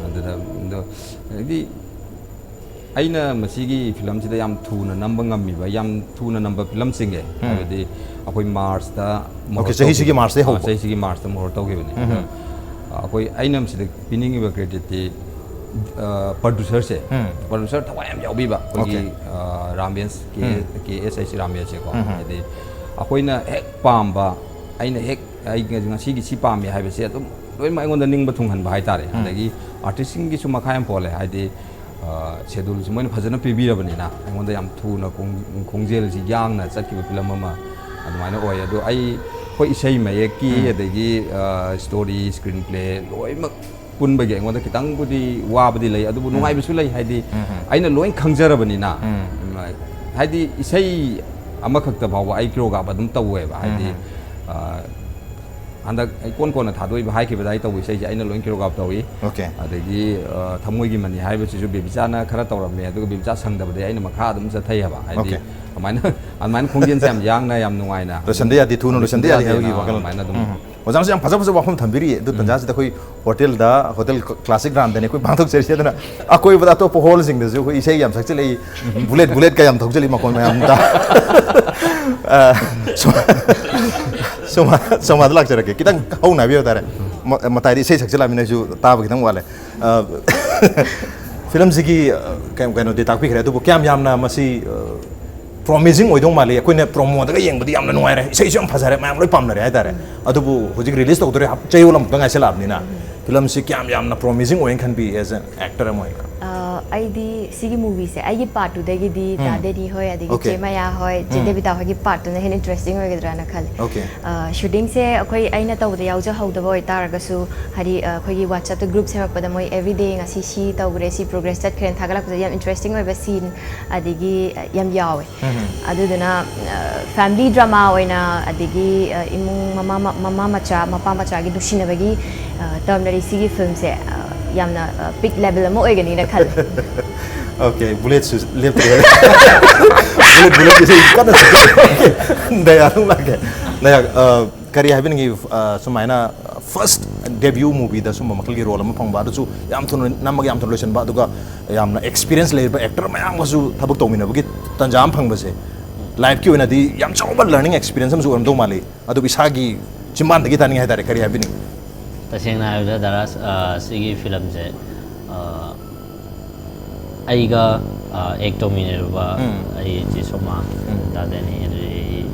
ꯑꯗꯨꯗ, ꯑꯗꯣ, ꯍꯥꯏꯗꯤ, ꯑꯩꯅ ꯃꯁꯤꯒꯤ ꯐꯤꯂꯝꯁꯤꯗ ꯌꯥꯝ ꯊꯨꯅ ꯅꯝꯕ ꯉꯝꯃꯤꯕ, ꯌꯥꯝ ꯊꯨꯅ ꯅꯝꯕ ꯐꯤꯂꯝꯁꯤꯡꯁꯦ, ꯎꯝ꯫ ꯍꯥꯏꯕꯗꯤ ꯑꯩꯈꯣꯏ ꯃꯥꯔꯁꯇ ꯑꯣꯀꯦ, ꯃꯨꯍꯨꯔ ꯆꯍꯤꯁꯤꯒꯤ ꯇꯧꯈꯤꯕ-, ꯃꯥꯔꯁꯇꯩ ꯑꯥ, ꯍꯧꯕ꯫ ꯆꯍꯤꯁꯤꯒꯤ ꯃꯥꯔꯁꯇ ꯃꯨꯍꯨꯔ ꯇꯧꯈꯤꯕꯅꯤ꯫ ꯎꯝ꯫ ꯑꯗꯣ, ꯑ, ꯑꯩꯈꯣꯏ, ꯑꯩꯅ ꯃꯁꯤꯗ ꯄꯤꯅꯤꯡꯉꯤꯕ ꯀ꯭ꯔꯦꯗꯤꯠꯇꯤ, ꯑ, ꯄ꯭ꯔꯗ꯭ꯌꯨꯁꯔꯁꯦ, ꯎꯝ꯫ ꯄ꯭ꯔꯗ꯭ꯌꯨꯁꯔ ꯊꯋꯥꯏ ꯌꯥꯝ ꯌꯥꯎꯕꯤꯕ, ꯑꯩꯈꯣꯏꯒꯤ, ꯑꯣꯀꯦ꯫ ꯑ, ꯔꯥꯃꯦꯁ, ꯀꯦ-, ꯎꯝ꯫ ꯀꯦ ꯑꯦꯁ ꯑꯩꯆ ꯔꯥꯃꯦꯁꯁꯦꯀꯣ꯫ ꯎꯝ꯫ ꯍꯥꯏꯗꯤ ꯑꯩꯈꯣꯏꯅ ꯍꯦꯛ ꯄꯥꯝꯕ, ꯑꯩꯅ ꯍꯦꯛ, ꯑꯩ ꯉꯁꯤꯒꯤ ꯁꯤ ꯄꯥꯝꯃꯤ ꯍꯥꯏꯕꯁꯦ ꯑꯗꯨꯝ ꯂꯣꯏꯅꯃꯛ ꯑꯩꯉꯣꯟꯗ ꯅꯤꯡꯕ ꯊꯨꯡꯍꯟꯕ ꯍꯥꯏꯇꯥꯔꯦ꯫ ꯎꯝ꯫ ꯑꯗꯒꯤ ꯑꯥꯔꯇꯤꯁꯁꯤꯡꯒꯤꯁꯨ ꯃꯈꯥ ꯌꯥꯝ ꯄꯣꯜꯂꯦ, ꯍꯥꯏꯗꯤ, ꯑ, ꯁꯦꯗꯨꯜꯁꯦ ꯃꯣꯏꯅ ꯐꯖꯅ ꯄꯤꯕꯤꯔꯕꯅꯤꯅ ꯑꯩꯉꯣꯟꯗ ꯌꯥꯝ ꯊꯨꯅ ꯈꯣꯡ-, ꯈꯣꯡꯖꯦꯜꯁꯤ ꯌꯥꯡꯅ ꯆꯠꯈꯤꯕ ꯐꯤꯂꯝ ꯑꯃ ꯑꯗꯨꯃꯥꯏꯅ ꯑꯣꯏ꯫ ꯑꯗꯣ ꯑꯩ, ꯑꯩꯈꯣꯏ ꯏꯁꯩ ꯃꯌꯦꯛꯀꯤ, ꯎꯝ꯫ ꯑꯗꯒꯤ, ꯑ, ꯁ꯭ꯇꯣꯔꯤ, ꯁ꯭ꯀ꯭ꯔꯤꯟ ꯄ꯭ꯂꯦ ꯂꯣꯏꯅꯃꯛ ꯄꯨꯟꯕꯒꯤ ꯑꯩꯉꯣꯟꯗ ꯈꯤꯇꯪꯕꯨꯗꯤ ꯋꯥꯕꯗꯤ ꯂꯩ, ꯑꯗꯨꯕꯨ ꯎꯝ꯫ ꯅꯨꯡꯉꯥꯏꯕꯁꯨ ꯂꯩ, ꯍꯥꯏꯗꯤ ꯎꯝ, ꯎꯝ꯫ ꯑꯩꯅ ꯂꯣꯏ ꯈꯪꯖꯔꯕꯅꯤꯅ꯫ ꯎꯝ꯫ ꯎꯝ, ꯍꯥꯏꯗꯤ ꯏꯁꯩ ꯑꯃꯈꯛꯇ ꯐꯥꯎꯕ ꯑꯩ ꯀꯤꯔꯣꯒ꯭ꯔꯥꯐ ꯑꯗꯨꯝ ꯇꯧꯋꯦꯕ, ꯍꯥꯏꯗꯤ, ꯎꯝ, ꯎꯝ꯫ ꯑ, ꯍꯟꯗꯛ ꯑꯩ ꯀꯣꯟ ꯀꯣꯟꯅ ꯊꯥꯗꯣꯛꯏꯕ ꯍꯥꯏꯈꯤꯕꯗ ꯑꯩ ꯇꯧꯕ ꯏꯁꯩꯁꯦ ꯑꯩꯅ ꯂꯣꯏ ꯀꯤꯔꯣꯒ꯭ꯔꯥꯐ ꯇꯧꯏ꯫ ꯑꯣꯀꯦ꯫ ꯑꯗꯒꯤ, ꯑ, ꯊꯃꯣꯏꯒꯤ ꯃꯅꯤ ꯍꯥꯏꯕꯁꯤꯁꯨ ꯕꯦꯕꯤꯆꯥꯅ ꯈꯔ ꯇꯧꯔꯝꯃꯦ, ꯑꯗꯨꯒ ꯕꯦꯕꯤꯆꯥ ꯁꯪꯗꯕꯗꯒꯤ ꯑꯩꯅ ꯃꯈꯥ ꯑꯗꯨꯝ ꯆꯠꯊꯩ ꯍꯥꯏꯕ, ꯍꯥꯏꯗꯤ ꯑꯣꯀꯦ꯫ ꯑꯗꯨꯃꯥꯏꯅ, ꯑꯗꯨꯃꯥꯏꯅ ꯈꯣꯡꯖꯦꯜꯁꯦ ꯌꯥꯝ ꯌꯥꯡꯅ, ꯌꯥꯝ ꯅꯨꯡꯉꯥꯏꯅ꯫ ꯂꯣꯏꯁꯟꯗ ꯌꯥꯗꯦ, ꯊꯨꯅ ꯂꯣꯏꯁꯟꯗ ꯌꯥꯗꯦ ꯍꯥꯏꯕꯒꯤ ꯂꯣꯏꯁꯟꯗ ꯋꯥꯈꯜꯂꯣꯟ꯫ ꯌꯥꯗꯦꯅ ꯑꯗꯨꯃꯥꯏꯅ ꯑꯗꯨꯝ ꯎꯝ꯫ ꯑꯣꯖꯥꯅꯁꯨ ꯌꯥꯝ ꯐꯖ ꯐꯖꯕ ꯋꯥꯐꯝ ꯊꯝꯕꯤꯔꯤꯌꯦ꯫ ꯑꯗꯨ ꯎꯝ꯫ ꯇꯟꯖꯥꯁꯤꯗ ꯑꯩꯈꯣꯏ ꯍꯣꯇꯦꯜꯗ, ꯍꯣꯇꯦꯜ ꯀ꯭ꯂꯥꯁꯤꯛ ꯔꯥꯝꯗꯅꯤ ꯑꯩꯈꯣꯏ ꯄꯥꯡꯊꯣꯛꯆꯔꯤꯁꯦ꯫ ꯑꯗꯨꯅ ꯑꯀꯣꯏꯕꯗ ꯑꯇꯣꯞꯄ ꯍꯣꯜꯁꯤꯡꯗꯁꯨ ꯑꯩꯈꯣꯏ ꯏꯁꯩ ꯌꯥꯝ ꯁꯛꯆꯜꯂꯛꯏ, ꯕꯨꯂꯦꯠ, ꯕꯨꯂꯦꯠꯀ ꯌꯥꯝ ꯊꯧꯖꯜꯂꯤ ꯃꯈꯣꯟ ꯃꯌꯥꯝ ꯑꯃ ꯇꯥ-, ꯑ, ꯁꯣ-, ꯁꯣꯃꯥ-, ꯁꯣꯃꯥꯗ ꯂꯥꯛꯆꯔꯛꯀꯦ꯫ ꯈꯤꯇꯪ ꯍꯧꯅ ꯍꯥꯏꯕꯤꯌꯨ ꯇꯥꯔꯦ꯫ ꯃ-, ꯃꯇꯥꯏꯗ ꯏꯁꯩ ꯁꯛꯆꯜꯂꯛꯑꯃꯤꯅ ꯑꯩꯁꯨ ꯇꯥꯕ ꯈꯤꯇꯪ ꯋꯥꯠꯂꯦ꯫ ꯑ, ꯐꯤꯂꯝꯁꯤꯒꯤ, ꯑ, ꯀꯩ-, ꯀꯩꯅꯣꯗꯤ ꯇꯥꯛꯄꯤꯈ꯭ꯔꯦ, ꯑꯗꯨꯕꯨ ꯀꯌꯥꯝ ꯌꯥꯝꯅ ꯃꯁꯤ, ꯑ, ꯄ꯭ꯔꯣꯃꯤꯁꯤꯡ ꯑꯣꯏꯗꯧ ꯃꯥꯜꯂꯤ? ꯑꯩꯈꯣꯏꯅ ꯄ꯭ꯔꯣꯃꯣꯗꯒ ꯌꯦꯡꯕꯗꯤ ꯌꯥꯝꯅ ꯅꯨꯡꯉꯥꯏꯔꯦ, ꯏꯁꯩꯁꯨ ꯌꯥꯝ ꯐꯖꯔꯦ, ꯃꯌꯥꯝ ꯂꯣꯏ ꯄꯥꯝꯅꯔꯦ ꯍꯥꯏꯇꯥꯔꯦ꯫ ꯑꯗꯨꯕꯨ ꯍꯧꯖꯤꯛ ꯔꯤꯂꯤꯁ ꯇꯧꯗꯣꯔꯦ, ꯍꯞ-, ꯆꯌꯣꯜ ꯑꯃꯨꯛꯇ ꯉꯥꯏꯁꯜꯂꯛꯑꯕꯅꯤꯅ, ꯐꯤꯂꯝꯁꯤ ꯀꯌꯥꯝ ꯌꯥꯝꯅ ꯄ꯭ꯔꯣꯃꯤꯁꯤꯡ ꯑꯣꯏꯅ ꯈꯟꯕꯤ as an actor ꯑꯃ ꯑꯣꯏꯅ? ꯑ, ꯑꯩꯗꯤ ꯁꯤꯒꯤ ꯃꯨꯚꯤꯁꯦ ꯑꯩꯒꯤ ꯄꯥꯔꯠꯇꯨꯗꯒꯤꯗꯤ ꯎꯝ꯫ ꯗꯥ ꯗꯦꯅꯤ ꯍꯣꯏ, ꯑꯗꯒꯤ ꯑꯣꯀꯦ꯫ ꯆꯦ ꯃꯌꯥ ꯍꯣꯏ, ꯆꯦ ꯎꯝ꯫ ꯗꯦꯕꯤꯇꯥ ꯍꯣꯏꯒꯤ ꯄꯥꯔꯠꯇꯨꯅ ꯍꯦꯟꯅ ꯏꯟꯇꯔꯦꯁꯇꯤꯡ ꯑꯣꯏꯒꯗ꯭ꯔꯥꯅ ꯈꯜꯂꯦ꯫ ꯑꯣꯀꯦ꯫ ꯑ, ꯁꯨꯇꯤꯡꯁꯦ ꯑꯩꯈꯣꯏ, ꯑꯩꯅ ꯇꯧꯕꯗ ꯌꯥꯎꯖꯍꯧꯗꯕ ꯑꯣꯏꯇꯥꯔꯒꯁꯨ, ꯍꯥꯏꯗꯤ, ꯑ, ꯑꯩꯈꯣꯏꯒꯤ WhatsApp-ꯇ ꯒ꯭ꯔꯨꯞ ꯁꯦꯝꯃꯛꯄꯗ ꯃꯣꯏ everyday ꯉꯁꯤ ꯁꯤ ꯇꯧꯈ꯭ꯔꯦ, ꯁꯤ ꯄ꯭ꯔꯣꯒ꯭ꯔꯦꯁ ꯆꯠꯈ꯭ꯔꯦꯅ ꯊꯥꯒꯠꯂꯛꯄꯗ ꯌꯥꯝ ꯏꯟꯇꯔꯦꯁꯇꯤꯡ ꯑꯣꯏꯕ ꯁꯤꯟ ꯑꯗꯒꯤ, ꯑ, ꯌꯥꯝ ꯌꯥꯎꯋꯦ꯫ ꯎꯝ꯫ ꯑꯗꯨꯗꯨꯅ, ꯑ, ꯐꯦꯃꯤꯂꯤ ꯗ꯭ꯔꯃꯥ ꯑꯣꯏꯅ, ꯑꯗꯒꯤ, ꯑ, ꯏꯃꯨꯡ ꯃꯃꯥ ꯃ-, ꯃꯃꯥ ꯃꯆꯥ, ꯃꯄꯥ ꯃꯆꯥꯒꯤ ꯅꯨꯡꯁꯤꯅꯕꯒꯤ, ꯑ, ꯇꯔꯝꯅꯔꯤ ꯁꯤꯒꯤ ꯐꯤꯂꯝꯁꯦ, ꯑ, ꯌꯥꯝꯅ ꯄꯤꯛ ꯂꯦꯚꯦꯜ ꯑꯃ ꯑꯣꯏꯒꯅꯤꯅ ꯈꯜꯂꯦ꯫ Okay, ꯕꯨꯂꯦꯠꯁꯨ ꯂꯦꯞꯇ꯭ꯔꯦ꯫ ꯕꯨꯂꯦꯠ ꯕꯨꯂꯦꯠꯀꯤꯁꯦ ꯀꯟꯅ ꯆꯠꯊꯔꯛꯀꯦ꯫ ꯗꯌꯥ ꯑꯗꯨꯝ ꯂꯥꯛꯀꯦ꯫ ꯗꯌꯥ, ꯑ, ꯀꯔꯤ ꯍꯥꯏꯕꯤꯅꯤꯡꯉꯤ? ꯑ, ꯁꯨꯃꯥꯏꯅ ꯐꯥꯔꯁ ꯗꯦꯕ꯭ꯌꯨ ꯃꯨꯚꯤꯗ ꯁꯨꯝꯕ ꯃꯈꯜꯒꯤ ꯔꯣꯜ ꯑꯃ ꯐꯪꯕ, ꯑꯗꯨꯁꯨ ꯌꯥꯝ ꯊꯨꯅ ꯅꯝꯃꯒ ꯌꯥꯝ ꯊꯨꯅ ꯂꯣꯏꯁꯤꯟꯕ, ꯑꯗꯨꯒ ꯌꯥꯝꯅ ꯑꯦꯛꯁꯄꯤꯔꯤꯌꯦꯟꯁ ꯂꯩꯔꯕ ꯑꯦꯛꯇꯔ ꯃꯌꯥꯝꯒꯁꯨ ꯊꯕꯛ ꯇꯧꯃꯤꯟꯅꯕꯒꯤ ꯇꯥꯟꯖꯥ ꯑꯃ ꯐꯪꯕꯁꯦ ꯂꯥꯏꯐꯀꯤ ꯑꯣꯏꯅꯗꯤ ꯌꯥꯝ ꯆꯥꯎꯕ ꯂꯔꯅꯤꯡ ꯑꯦꯛꯁꯄꯤꯔꯤꯌꯦꯟꯁ ꯑꯃꯁꯨ ꯑꯣꯏꯔꯝꯗꯧ ꯃꯥꯜꯂꯤ꯫ ꯑꯗꯨꯕꯨ ꯏꯁꯥꯒꯤ ꯆꯤꯝꯕꯥꯟꯗꯒꯤ ꯇꯥꯅꯤꯡꯉꯦ ꯍꯥꯏꯇꯥꯔꯦ꯫ ꯀꯔꯤ ꯍꯥꯏꯕꯤꯅꯤꯡꯉꯤ? ꯇꯁꯦꯡꯅ ꯍꯥꯏꯔꯕꯗ ꯗꯥꯔꯥ, ꯑ, ꯁꯤꯒꯤ ꯐꯤꯂꯝꯁꯦ, ꯑ, ꯑꯩꯒ, ꯑ, ꯑꯦꯛ ꯇꯧꯃꯤꯟꯅꯔꯨꯕ ꯎꯝ꯫ ꯑꯩ ꯆꯦ ꯁꯣꯃꯥ, ꯎꯝ꯫ ꯗꯥ ꯗꯦꯅꯤ, ꯑꯗꯨꯗꯒꯤ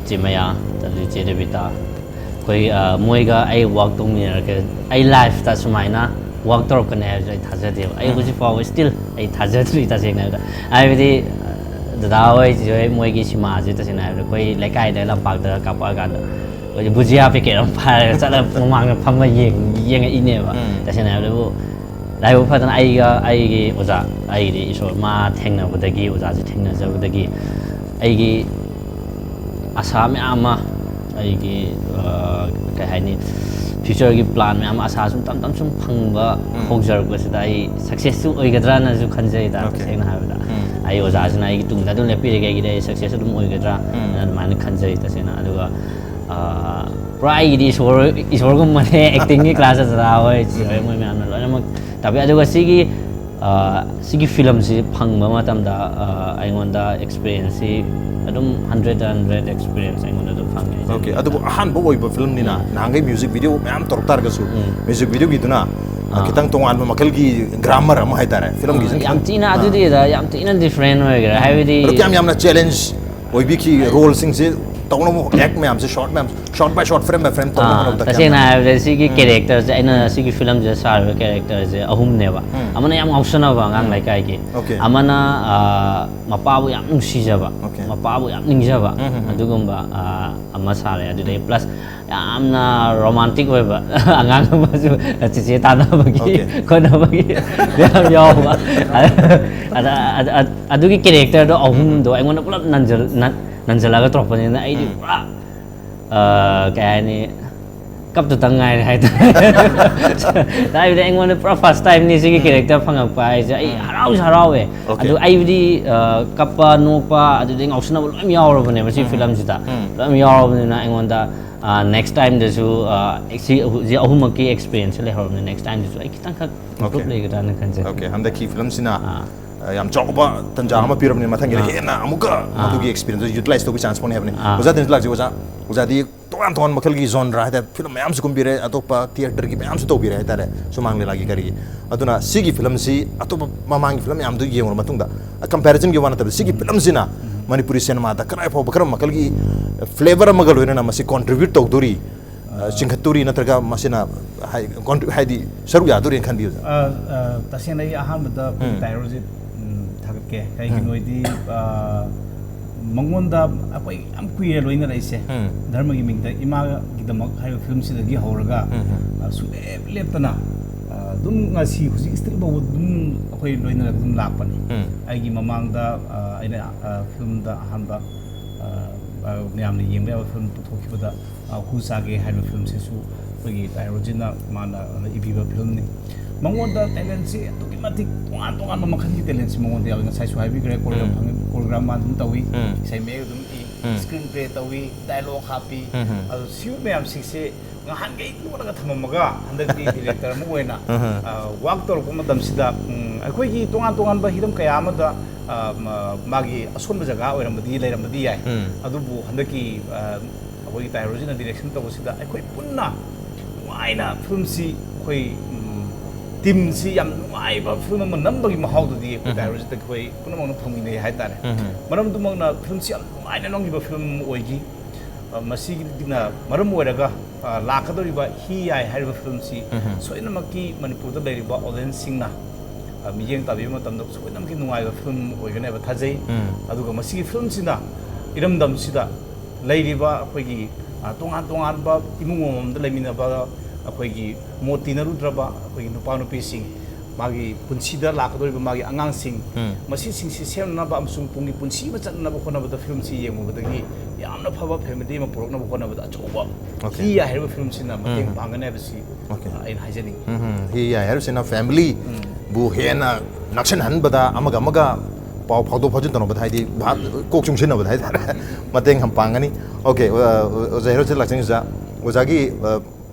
ꯆꯦ ꯃꯌꯥ, ꯑꯗꯨꯗꯒꯤ ꯆꯦ ꯗꯦꯕꯤꯇꯥ, ꯑꯩꯈꯣꯏ, ꯑ, ꯃꯣꯏꯒ ꯑꯩ ꯋꯥꯛ ꯇꯧꯃꯤꯟꯅꯔꯛꯀꯦ, ꯑꯩ ꯂꯥꯏꯐꯇ ꯁꯨꯃꯥꯏꯅ ꯋꯥꯛ ꯇꯧꯔꯛꯀꯅꯤ ꯍꯥꯏꯕꯁꯦ ꯑꯩ ꯊꯥꯖꯗꯦꯕ꯫ ꯑꯩ ꯎꯝ꯫ ꯍꯧꯖꯤꯛ ꯐꯥꯎꯕ ꯁ꯭ꯇꯤꯜ ꯑꯩ ꯊꯥꯖꯗ꯭ꯔꯤ, ꯇꯁꯦꯡꯅ ꯍꯥꯏꯔꯕꯗ꯫ ꯍꯥꯏꯕꯗꯤ, ꯑ, ꯗꯗꯥ ꯍꯣꯏ, ꯆꯦ ꯍꯣꯏ, ꯃꯣꯏꯒꯤ ꯁꯤꯃꯥꯁꯦ ꯇꯁꯦꯡꯅ ꯍꯥꯏꯔꯕꯗ ꯑꯩꯈꯣꯏ ꯂꯩꯀꯥꯏꯗ ꯂꯝꯄꯥꯛꯇ ꯀꯥꯞꯄꯛꯑꯀꯥꯟꯗ ꯑꯩꯈꯣꯏ ꯕꯨꯖꯤꯌꯥ ꯄꯦꯀꯦꯠ ꯑꯃ ꯄꯥꯏꯔꯒ ꯆꯠꯂꯒ ꯃꯃꯥꯡꯗ ꯐꯝꯃ ꯌꯦꯡ-, ꯌꯦꯡꯉꯛꯏꯅꯦꯕ꯫ ꯎꯝ꯫ ꯇꯁꯦꯡꯅ ꯍꯥꯏꯕꯗꯕꯨ ꯂꯥꯏꯕꯛ ꯐꯗꯅ ꯑꯩꯒ ꯑꯩꯒꯤ ꯑꯣꯖꯥ, ꯑꯩꯒꯤꯗꯤ ꯏꯁꯣꯔ ꯃꯥ ꯊꯦꯡꯅꯕꯗꯒꯤ, ꯑꯣꯖꯥꯁꯦ ꯊꯦꯡꯅꯖꯕꯗꯒꯤ ꯑꯩꯒꯤ ꯑꯁꯥ ꯃꯌꯥꯝ ꯑꯃ, ꯑꯩꯒꯤ, ꯑ, ꯀꯩ ꯍꯥꯏꯅꯤ, ꯐ꯭ꯌꯨꯆꯔꯒꯤ ꯄ꯭ꯂꯥꯟ ꯃꯌꯥꯝ ꯑꯃ, ꯑꯁꯥ ꯁꯨꯝ ꯇꯞ ꯇꯞ ꯁꯨꯝ ꯐꯪꯕ ꯎꯝ꯫ ꯍꯧꯖꯔꯛꯄꯁꯤꯗ ꯑꯩ ꯁꯛꯁꯦꯁꯁꯨ ꯑꯣꯏꯒꯗ꯭ꯔꯥꯅꯁꯨ ꯈꯟꯖꯩꯗ, Okay. ꯇꯁꯦꯡꯅ ꯍꯥꯏꯕꯗ꯫ ꯎꯝ꯫ ꯑꯩ ꯑꯣꯖꯥꯁꯤꯅ ꯑꯩꯒꯤ ꯇꯨꯡꯗ ꯑꯗꯨꯝ ꯂꯦꯞꯄꯤꯔꯒꯦ, ꯑꯩꯒꯤꯗꯤ ꯑꯩ ꯁꯛꯁꯦꯁ ꯑꯗꯨꯝ ꯑꯣꯏꯒꯗ꯭ꯔꯥ ꯎꯝ꯫ ꯑꯗꯨꯃꯥꯏꯅ ꯈꯟꯖꯩ ꯇꯁꯦꯡꯅ꯫ ꯑꯗꯨꯒ, ꯑ, ꯄꯨꯔꯥ ꯑꯩꯒꯤꯗꯤ ꯏꯁꯣꯔ, ꯏꯁꯣꯔꯒꯨꯝꯕꯅꯦ꯫ ꯑꯦꯛꯇꯤꯡꯒꯤ ꯀ꯭ꯂꯥꯁꯇ ꯗꯗꯥ ꯍꯣꯏ, ꯆꯦ ꯍꯣꯏ, ꯃꯣꯏ ꯃꯌꯥꯝꯅ ꯂꯣꯏꯅꯃꯛ ꯇꯥꯛꯄꯤ꯫ ꯑꯗꯨꯒ ꯁꯤꯒꯤ, ꯑ, ꯁꯤꯒꯤ ꯐꯤꯂꯝꯁꯤ ꯐꯪꯕ ꯃꯇꯝꯗ, ꯑ, ꯑꯩꯉꯣꯟꯗ ꯑꯦꯛꯁꯄꯤꯔꯤꯌꯦꯟꯁꯁꯤ ꯑꯗꯨꯝ ꯍꯟꯗ꯭ꯔꯦꯠꯇ ꯍꯟꯗ꯭ꯔꯦꯠ ꯑꯦꯛꯁꯄꯤꯔꯤꯌꯦꯟꯁ ꯑꯩꯉꯣꯟꯗ ꯑꯗꯨꯝ ꯐꯪꯉꯦ꯫ Okay, ꯑꯗꯨꯕꯨ ꯑꯍꯥꯟꯕ ꯑꯣꯏꯕ ꯐꯤꯂꯝꯅꯤꯅ, ꯅꯍꯥꯟꯈꯩ ꯃ꯭ꯌꯨꯖꯤꯛ ꯚꯤꯗꯤꯑꯣ ꯃꯌꯥꯝ ꯇꯧꯔꯛ ꯇꯥꯔꯒꯁꯨ, ꯎꯝ꯫ ꯃ꯭ꯌꯨꯖꯤꯛ ꯚꯤꯗꯤꯑꯣꯒꯤꯗꯨꯅ, ꯑ, ꯑꯥ꯫ ꯈꯤꯇꯪ ꯇꯣꯉꯥꯟꯕ ꯃꯈꯜꯒꯤ ꯒ꯭ꯔꯥꯃꯔ ꯑꯃ ꯍꯥꯏꯇꯥꯔꯦ, ꯐꯤꯂꯝꯒꯤꯁꯤꯅ ꯑ, ꯌꯥꯝ ꯈꯤꯇꯪ, ꯊꯤꯅ ꯑꯥ꯫ ꯑꯗꯨꯗꯤ ꯌꯥꯝ ꯊꯤꯅ ꯗꯤꯐ꯭ꯔꯦꯟ ꯑꯣꯏꯈ꯭ꯔꯦ꯫ ꯍꯥꯏꯕꯗꯤ ꯑꯗꯣ ꯀꯌꯥꯝ ꯌꯥꯝꯅ ꯆꯦꯂꯦꯟꯖ ꯑꯣꯏꯕꯤꯈꯤ ꯔꯣꯜꯁꯤꯡꯁꯦ ꯇꯧꯅꯕ, ꯑꯦꯛ ꯃꯌꯥꯝꯁꯦ, ꯁꯣꯔꯠ ꯃꯌꯥꯝ, ꯁꯣꯔꯠ ꯕꯥꯏ ꯁꯣꯔꯠ, ꯐ꯭ꯔꯦꯝ ꯕꯥꯏ ꯐ꯭ꯔꯦꯝ ꯇꯧꯅꯕ ꯑꯥ, ꯍꯣꯠꯅꯕꯗ ꯀꯌꯥꯝ ꯇꯁꯦꯡꯅ ꯌꯥꯝꯅ? ꯍꯥꯏꯔꯕꯗ ꯁꯤꯒꯤ ꯎꯝ꯫ ꯀꯦꯔꯦꯛꯇꯔꯁꯦ, ꯑꯩꯅ ꯁꯤꯒꯤ ꯐꯤꯂꯝꯁꯤꯗ ꯁꯥꯔꯤꯕ ꯀꯦꯔꯦꯛꯇꯔꯁꯦ ꯑꯍꯨꯝꯅꯦꯕ꯫ ꯎꯝ꯫ ꯑꯃꯅ ꯌꯥꯝ ꯉꯥꯎꯁꯟꯅꯕ ꯑꯉꯥꯡ ꯎꯝ꯫ ꯂꯩꯀꯥꯏꯒꯤ, Okay. ꯑꯃꯅ, ꯑꯥ, ꯃꯄꯥꯕꯨ ꯌꯥꯝ ꯅꯨꯡꯁꯤꯖꯕ, Okay. ꯃꯄꯥꯕꯨ ꯌꯥꯝ ꯅꯤꯡꯖꯕ, ꯎꯝ, ꯎꯝ, ꯎꯝ꯫ ꯑꯗꯨꯒꯨꯝꯕ, ꯑꯥ, ꯑꯃ ꯁꯥꯔꯦ꯫ ꯑꯗꯨꯗꯩ ꯄ꯭ꯂꯁ ꯌꯥꯝꯅ ꯔꯣꯃꯥꯟꯇꯤꯛ ꯑꯣꯏꯕ ꯑꯉꯥꯡ ꯑꯃꯁꯨ, ꯆꯤꯆꯦ ꯇꯥꯟꯅꯕꯒꯤ, Okay. ꯈꯣꯠꯅꯕꯒꯤ ꯌꯥꯝ ꯌꯥꯎꯕ꯫ ꯑꯗ, ꯑꯗ, ꯑꯗ, ꯑꯗ, ꯑꯗꯨꯒꯤ ꯀꯦꯔꯦꯛꯇꯔꯗꯣ ꯑꯍꯨꯝꯗꯣ ꯑꯩꯉꯣꯟꯗ ꯄꯨꯂꯞ ꯅꯟꯖꯜ-, ꯅꯟ-, ꯅꯟꯖꯜꯂꯒ ꯇꯧꯔꯛꯄꯅꯤꯅ ꯑꯩꯗꯤ ꯎꯝ꯫ ꯄꯨꯔꯥ, ꯑꯥ, ꯀꯩ ꯍꯥꯏꯅꯤ, ꯀꯞꯇꯇꯪ ꯉꯥꯏꯔꯦ ꯍꯥꯏꯇꯥꯔꯦ꯫ ꯍꯥꯏꯕꯗꯤ ꯑꯩꯉꯣꯟꯗ ꯄꯨꯔꯥ first time ꯅꯤ ꯁꯤꯒꯤ character ꯐꯪꯉꯛꯄ ꯍꯥꯏꯁꯦ꯫ ꯑꯩ ꯍꯔꯥꯎꯁꯨ ꯍꯔꯥꯎꯋꯦ꯫ Okay. ꯑꯗꯨ ꯑꯩꯕꯨꯗꯤ, ꯑ, ꯀꯞꯄ, ꯅꯣꯛꯄ, ꯑꯗꯨꯗꯒꯤ ꯉꯥꯎꯁꯟꯅꯕ ꯂꯣꯏ ꯌꯥꯎꯔꯕꯅꯦꯕ ꯁꯤ film ꯁꯤꯗ꯫ ꯂꯣꯏ ꯌꯥꯎꯔꯕꯅꯤꯅ ꯑꯩꯉꯣꯟꯗ, ꯑ, next time ꯗꯁꯨ, ꯑ, ꯁꯤ ꯍꯧꯖꯤꯛ ꯑꯍꯨꯝꯃꯛꯀꯤ experience ꯁꯦ ꯂꯩꯍꯧꯔꯕꯅꯤꯅ next time ꯗꯁꯨ ꯑꯩ ꯈꯤꯇꯪꯈꯛ improve Okay. ꯂꯩꯒꯗ꯭ꯔꯥꯅ ꯈꯟꯖꯩ꯫ Okay, ꯍꯟꯗꯛꯀꯤ film ꯁꯤꯅ ꯑꯥ꯫ ꯑ, ꯌꯥꯝ ꯆꯥꯎꯕ ꯇꯟꯖꯥ ꯑꯃ ꯄꯤꯔꯕꯅꯤ꯫ ꯃꯊꯪꯒꯤꯗ ꯑꯥ꯫ ꯍꯦꯟꯅ ꯑꯃꯨꯛꯀ ꯑꯥ꯫ ꯃꯗꯨꯒꯤ experience ꯗꯨ utilize ꯇꯧꯕꯒꯤ chance ꯐꯪꯅꯤ ꯍꯥꯏꯕꯅꯤ꯫ ꯑꯥ꯫ ꯑꯣꯖꯥ ꯇꯤꯟꯁꯨ ꯂꯥꯛꯁꯤ ꯑꯣꯖꯥ꯫ ꯑꯣꯖꯥꯗꯤ ꯇꯣꯉꯥꯟ ꯇꯣꯉꯥꯟꯕ ꯃꯈꯜꯒꯤ genre ꯍꯥꯏꯇꯥꯔꯦ, film ꯃꯌꯥꯝꯁꯨ ꯀꯨꯝꯕꯤꯔꯦ, ꯑꯇꯣꯞꯄ theatre ꯒꯤ ꯃꯌꯥꯝꯁꯨ ꯇꯧꯕꯤꯔꯦ ꯍꯥꯏꯇꯥꯔꯦ, ꯁꯨꯃꯥꯡ ꯂꯤꯂꯥꯒꯤ ꯀꯔꯤꯒꯤ꯫ ꯑꯗꯨꯅ ꯁꯤꯒꯤ film ꯁꯤ ꯑꯇꯣꯞꯄ ꯃꯃꯥꯡꯒꯤ film ꯃꯌꯥꯝꯗꯨ ꯌꯦꯡꯉꯨꯔ ꯃꯇꯨꯡꯗ, comparison ꯒꯤ ꯋꯥ ꯅꯠꯇꯕ, ꯁꯤꯒꯤ film ꯁꯤꯅ ꯃꯅꯤꯄꯨꯔꯤ cinema ꯗ ꯀꯗꯥꯏ ꯐꯥꯎꯕ ꯀꯔꯝꯕ ꯃꯈꯜꯒꯤ flavour ꯑꯃꯒ ꯂꯣꯏꯅꯅ ꯃꯁꯤ contribute ꯇꯧꯗꯣꯔꯤ, ꯑ, ꯆꯤꯡꯈꯠꯇꯣꯔꯤ, ꯅꯠꯇ꯭ꯔꯒ ꯃꯁꯤꯅ ꯍꯥꯏ-, contri-, ꯍꯥꯏꯗꯤ ꯁꯔꯨꯛ ꯌꯥꯗꯣꯔꯤꯅ ꯈꯟꯕꯤꯕ? ꯑ, ꯑ, ꯇꯁꯦꯡꯅ ꯑꯩ ꯑꯍꯥꯟꯕꯗ ꯑꯩꯈꯣꯏꯒꯤ ꯎꯝ꯫ ꯇꯥꯏ ꯔꯣꯖꯤꯠ, ꯎꯝ, ꯊꯥꯒꯠꯀꯦ꯫ ꯀꯩꯒꯤꯅꯣ ꯍꯥꯏꯗꯤ, ꯑ, ꯃꯉꯣꯟꯗ ꯑꯩꯈꯣꯏ ꯌꯥꯝ ꯀꯨꯏꯔꯦ ꯂꯣꯏꯅꯔꯛꯏꯁꯦ꯫ ꯎꯝ꯫ ꯙꯔꯃꯒꯤ ꯃꯤꯡꯗ ꯏꯃꯥꯒꯤꯗꯃꯛ ꯍꯥꯏꯔꯤꯕ film ꯁꯤꯗꯒꯤ ꯍꯧꯔꯒ, ꯎꯝ, ꯎꯝ꯫ ꯑ, ꯁꯨꯡꯂꯦꯞ ꯂꯦꯞꯇꯅ, ꯑ, ꯑꯗꯨꯝ ꯉꯁꯤ ꯍꯧꯖꯤꯛ still ꯐꯥꯎꯕ ꯑꯗꯨꯝ ꯑꯩꯈꯣꯏ ꯂꯣꯏꯅꯔꯒ ꯑꯗꯨꯝ ꯂꯥꯛꯄꯅꯤ꯫ ꯎꯝ꯫ ꯑꯩꯒꯤ ꯃꯃꯥꯡꯗ, ꯑ, ꯑꯩꯅ, ꯑ, film ꯗ ꯑꯍꯥꯟꯕ, ꯑ, ꯑ, ꯃꯌꯥꯝꯅ ꯌꯦꯡꯕ ꯌꯥꯕ film ꯄꯨꯊꯣꯛꯈꯤꯕꯗ, ꯑ, ꯍꯨ ꯆꯥꯒꯦ ꯍꯥꯏꯔꯤꯕ film ꯁꯤꯁꯨ ꯑꯩꯈꯣꯏꯒꯤ ꯇꯥꯏ ꯔꯣꯖꯤꯠꯅ ꯃꯥꯅ ꯏꯕꯤꯕ film ꯅꯤ꯫ ꯃꯉꯣꯟꯗ talent ꯁꯤ ꯑꯗꯨꯛꯀꯤ ꯃꯇꯤꯛ ꯇꯣꯉꯥꯟ ꯇꯣꯉꯥꯟꯕ ꯃꯈꯜꯒꯤ talent ꯁꯤ ꯃꯉꯣꯟꯗ ꯌꯥꯎꯏ꯫ ꯉꯁꯥꯏꯁꯨ ꯍꯥꯏꯕꯤꯈ꯭ꯔꯦ, choreograph ꯎꯝ꯫ ꯐꯪꯉꯤ, choreograph ꯃꯥ ꯑꯗꯨꯝ ꯇꯧꯏ, ꯎꯝ꯫ ꯏꯁꯩ ꯃꯌꯦꯛ ꯑꯗꯨꯝ ꯏ, ꯎꯝ꯫ screenplay ꯇꯧꯏ, dialogue ꯍꯥꯞꯄꯤ꯫ ꯎꯝ, ꯎꯝ꯫ ꯑꯗꯨ ꯁꯤꯒꯨꯝꯕ ꯃꯌꯥꯝꯁꯤꯡꯁꯦ ꯉꯍꯥꯟꯈꯩ ꯂꯣꯠꯂꯒ ꯊꯝꯃꯝꯃꯒ ꯍꯟꯗꯛꯇꯤ director ꯑꯃ ꯑꯣꯏꯅ, ꯎꯝ, ꯎꯝ꯫ ꯑ, work ꯇꯧꯔꯛꯄ ꯃꯇꯝꯁꯤꯗ, ꯎꯝ, ꯑꯩꯈꯣꯏꯒꯤ ꯇꯣꯉꯥꯟ ꯇꯣꯉꯥꯟꯕ ꯍꯤꯔꯝ ꯀꯌꯥ ꯑꯃꯗ, ꯑ, ꯃ-, ꯃꯥꯒꯤ ꯑꯁꯣꯟꯕ ꯖꯒꯥ ꯑꯣꯏꯔꯝꯕꯗꯤ ꯂꯩꯔꯝꯕꯗꯤ ꯌꯥꯏ꯫ ꯎꯝ꯫ ꯑꯗꯨꯕꯨ ꯍꯟꯗꯛꯀꯤ, ꯑ, ꯑꯩꯈꯣꯏꯒꯤ ꯇꯥꯏ ꯔꯣꯖꯤꯠꯅ direction ꯇꯧꯕꯁꯤꯗ ꯑꯩꯈꯣꯏ ꯄꯨꯟꯅ ꯅꯨꯡꯉꯥꯏꯅ film ꯁꯤ ꯑꯩꯈꯣꯏ, ꯎꯝ, team ꯁꯤ ꯌꯥꯝ ꯅꯨꯡꯉꯥꯏꯕ film ꯑꯃ ꯅꯝꯕꯒꯤ ꯃꯍꯥꯎꯗꯨꯗꯤ ꯑꯩꯈꯣꯏ ꯎꯝ꯫ ꯇꯥꯏ ꯔꯣꯖꯤꯠꯇ ꯑꯩꯈꯣꯏ ꯄꯨꯝꯅꯃꯛꯅ ꯐꯪꯃꯤꯟꯅꯩ ꯍꯥꯏꯇꯥꯔꯦ꯫ ꯎꯝ꯫ ꯃꯔꯝ ꯑꯗꯨꯃꯛꯅ film ꯁꯤ ꯌꯥꯝ ꯅꯨꯡꯉꯥꯏꯅ ꯅꯝꯈꯤꯕ film ꯑꯃ ꯑꯣꯏꯈꯤ꯫ ꯑ, ꯃꯁꯤꯒꯤꯅ ꯃꯔꯝ ꯑꯣꯏꯔꯒ, ꯑ, ꯂꯥꯛꯀꯗꯧꯔꯤꯕ ꯍꯤ ꯌꯥꯏ ꯍꯥꯏꯔꯤꯕ film ꯁꯤ ꯎꯝ꯫ ꯁꯣꯏꯗꯅꯃꯛꯀꯤ ꯃꯅꯤꯄꯨꯔꯗ ꯂꯩꯔꯤꯕ audience ꯁꯤꯡꯅ, ꯑ, ꯃꯤꯠꯌꯦꯡ ꯇꯥꯕꯤꯕ ꯃꯇꯝꯗ ꯁꯣꯏꯗꯅꯃꯛꯀꯤ ꯅꯨꯡꯉꯥꯏꯕ film ꯑꯣꯏꯒꯅꯦꯕ ꯊꯥꯖꯩ꯫ ꯎꯝ꯫ ꯑꯗꯨꯒ ꯃꯁꯤꯒꯤ film ꯁꯤꯅ ꯏꯔꯝꯗꯝꯁꯤꯗ ꯂꯩꯔꯤꯕ ꯑꯩꯈꯣꯏꯒꯤ, ꯑ, ꯇꯣꯉꯥꯟ ꯇꯣꯉꯥꯟꯕ ꯏꯃꯨꯡ ꯑꯃꯃꯝꯗ ꯂꯩꯃꯤꯟꯅꯕ ꯑꯩꯈꯣꯏꯒꯤ ꯃꯣꯠ ꯇꯤꯟꯅꯔꯨꯗ꯭ꯔꯕ ꯑꯩꯈꯣꯏꯒꯤ ꯅꯨꯄꯥ ꯅꯨꯄꯤꯁꯤꯡ, ꯃꯥꯒꯤ ꯄꯨꯟꯁꯤꯗ ꯂꯥꯛꯀꯗꯧꯔꯤꯕ ꯃꯥꯒꯤ ꯑꯉꯥꯡꯁꯤꯡ, ꯎꯝ꯫ ꯃꯁꯤꯁꯤꯡꯁꯤ ꯁꯦꯝꯅꯅꯕ ꯑꯃꯁꯨꯡ ꯇꯨꯡꯒꯤ ꯄꯨꯟꯁꯤ ꯑꯃ ꯆꯠꯅꯅꯕ ꯍꯣꯠꯅꯕꯗ ꯐꯤꯂꯝꯁꯤ ꯌꯦꯡꯉꯨꯕꯗꯒꯤ ꯌꯥꯝꯅ ꯐꯕ ꯐꯦꯃꯤꯂꯤ ꯑꯃ ꯄꯨꯔꯛꯅꯕ ꯍꯣꯠꯅꯕꯗ ꯑꯆꯧꯕ Okay. ꯍꯤ ꯌꯥꯏ ꯍꯥꯏꯔꯤꯕ ꯐꯤꯂꯝꯁꯤꯅ ꯃꯇꯦꯡ ꯎꯝ꯫ ꯄꯥꯡꯒꯅꯤ ꯍꯥꯏꯕꯁꯤ Okay. ꯑꯩꯅ ꯍꯥꯏꯖꯅꯤꯡꯉꯤ꯫ ꯎꯝ, ꯎꯝ꯫ ꯍꯤ ꯌꯥꯏ ꯍꯥꯏꯔꯤꯕꯁꯤꯅ ꯐꯦꯃꯤꯂꯤꯕꯨ ꯍꯦꯟꯅ ꯅꯛꯁꯤꯟꯍꯟꯕꯗ, ꯑꯃꯒ ꯑꯃꯒ ꯄꯥꯎ ꯐꯥꯎꯗꯣꯛ ꯐꯥꯎꯖꯤꯟ ꯇꯧꯅꯕꯗ, ꯍꯥꯏꯗꯤ ꯚꯥꯞ, ꯀꯣꯛ ꯆꯨꯡꯁꯤꯟꯅꯕꯗ ꯍꯥꯏꯇꯥꯔꯦ, ꯃꯇꯦꯡ ꯌꯥꯝ ꯄꯥꯡꯒꯅꯤ꯫ Okay, ꯑ, ꯑꯣꯖꯥ ꯍꯦꯔꯣꯠꯁꯦ ꯂꯥꯛꯆꯅꯤꯡꯁꯦ, ꯑꯣꯖꯥꯒꯤ, ꯑ,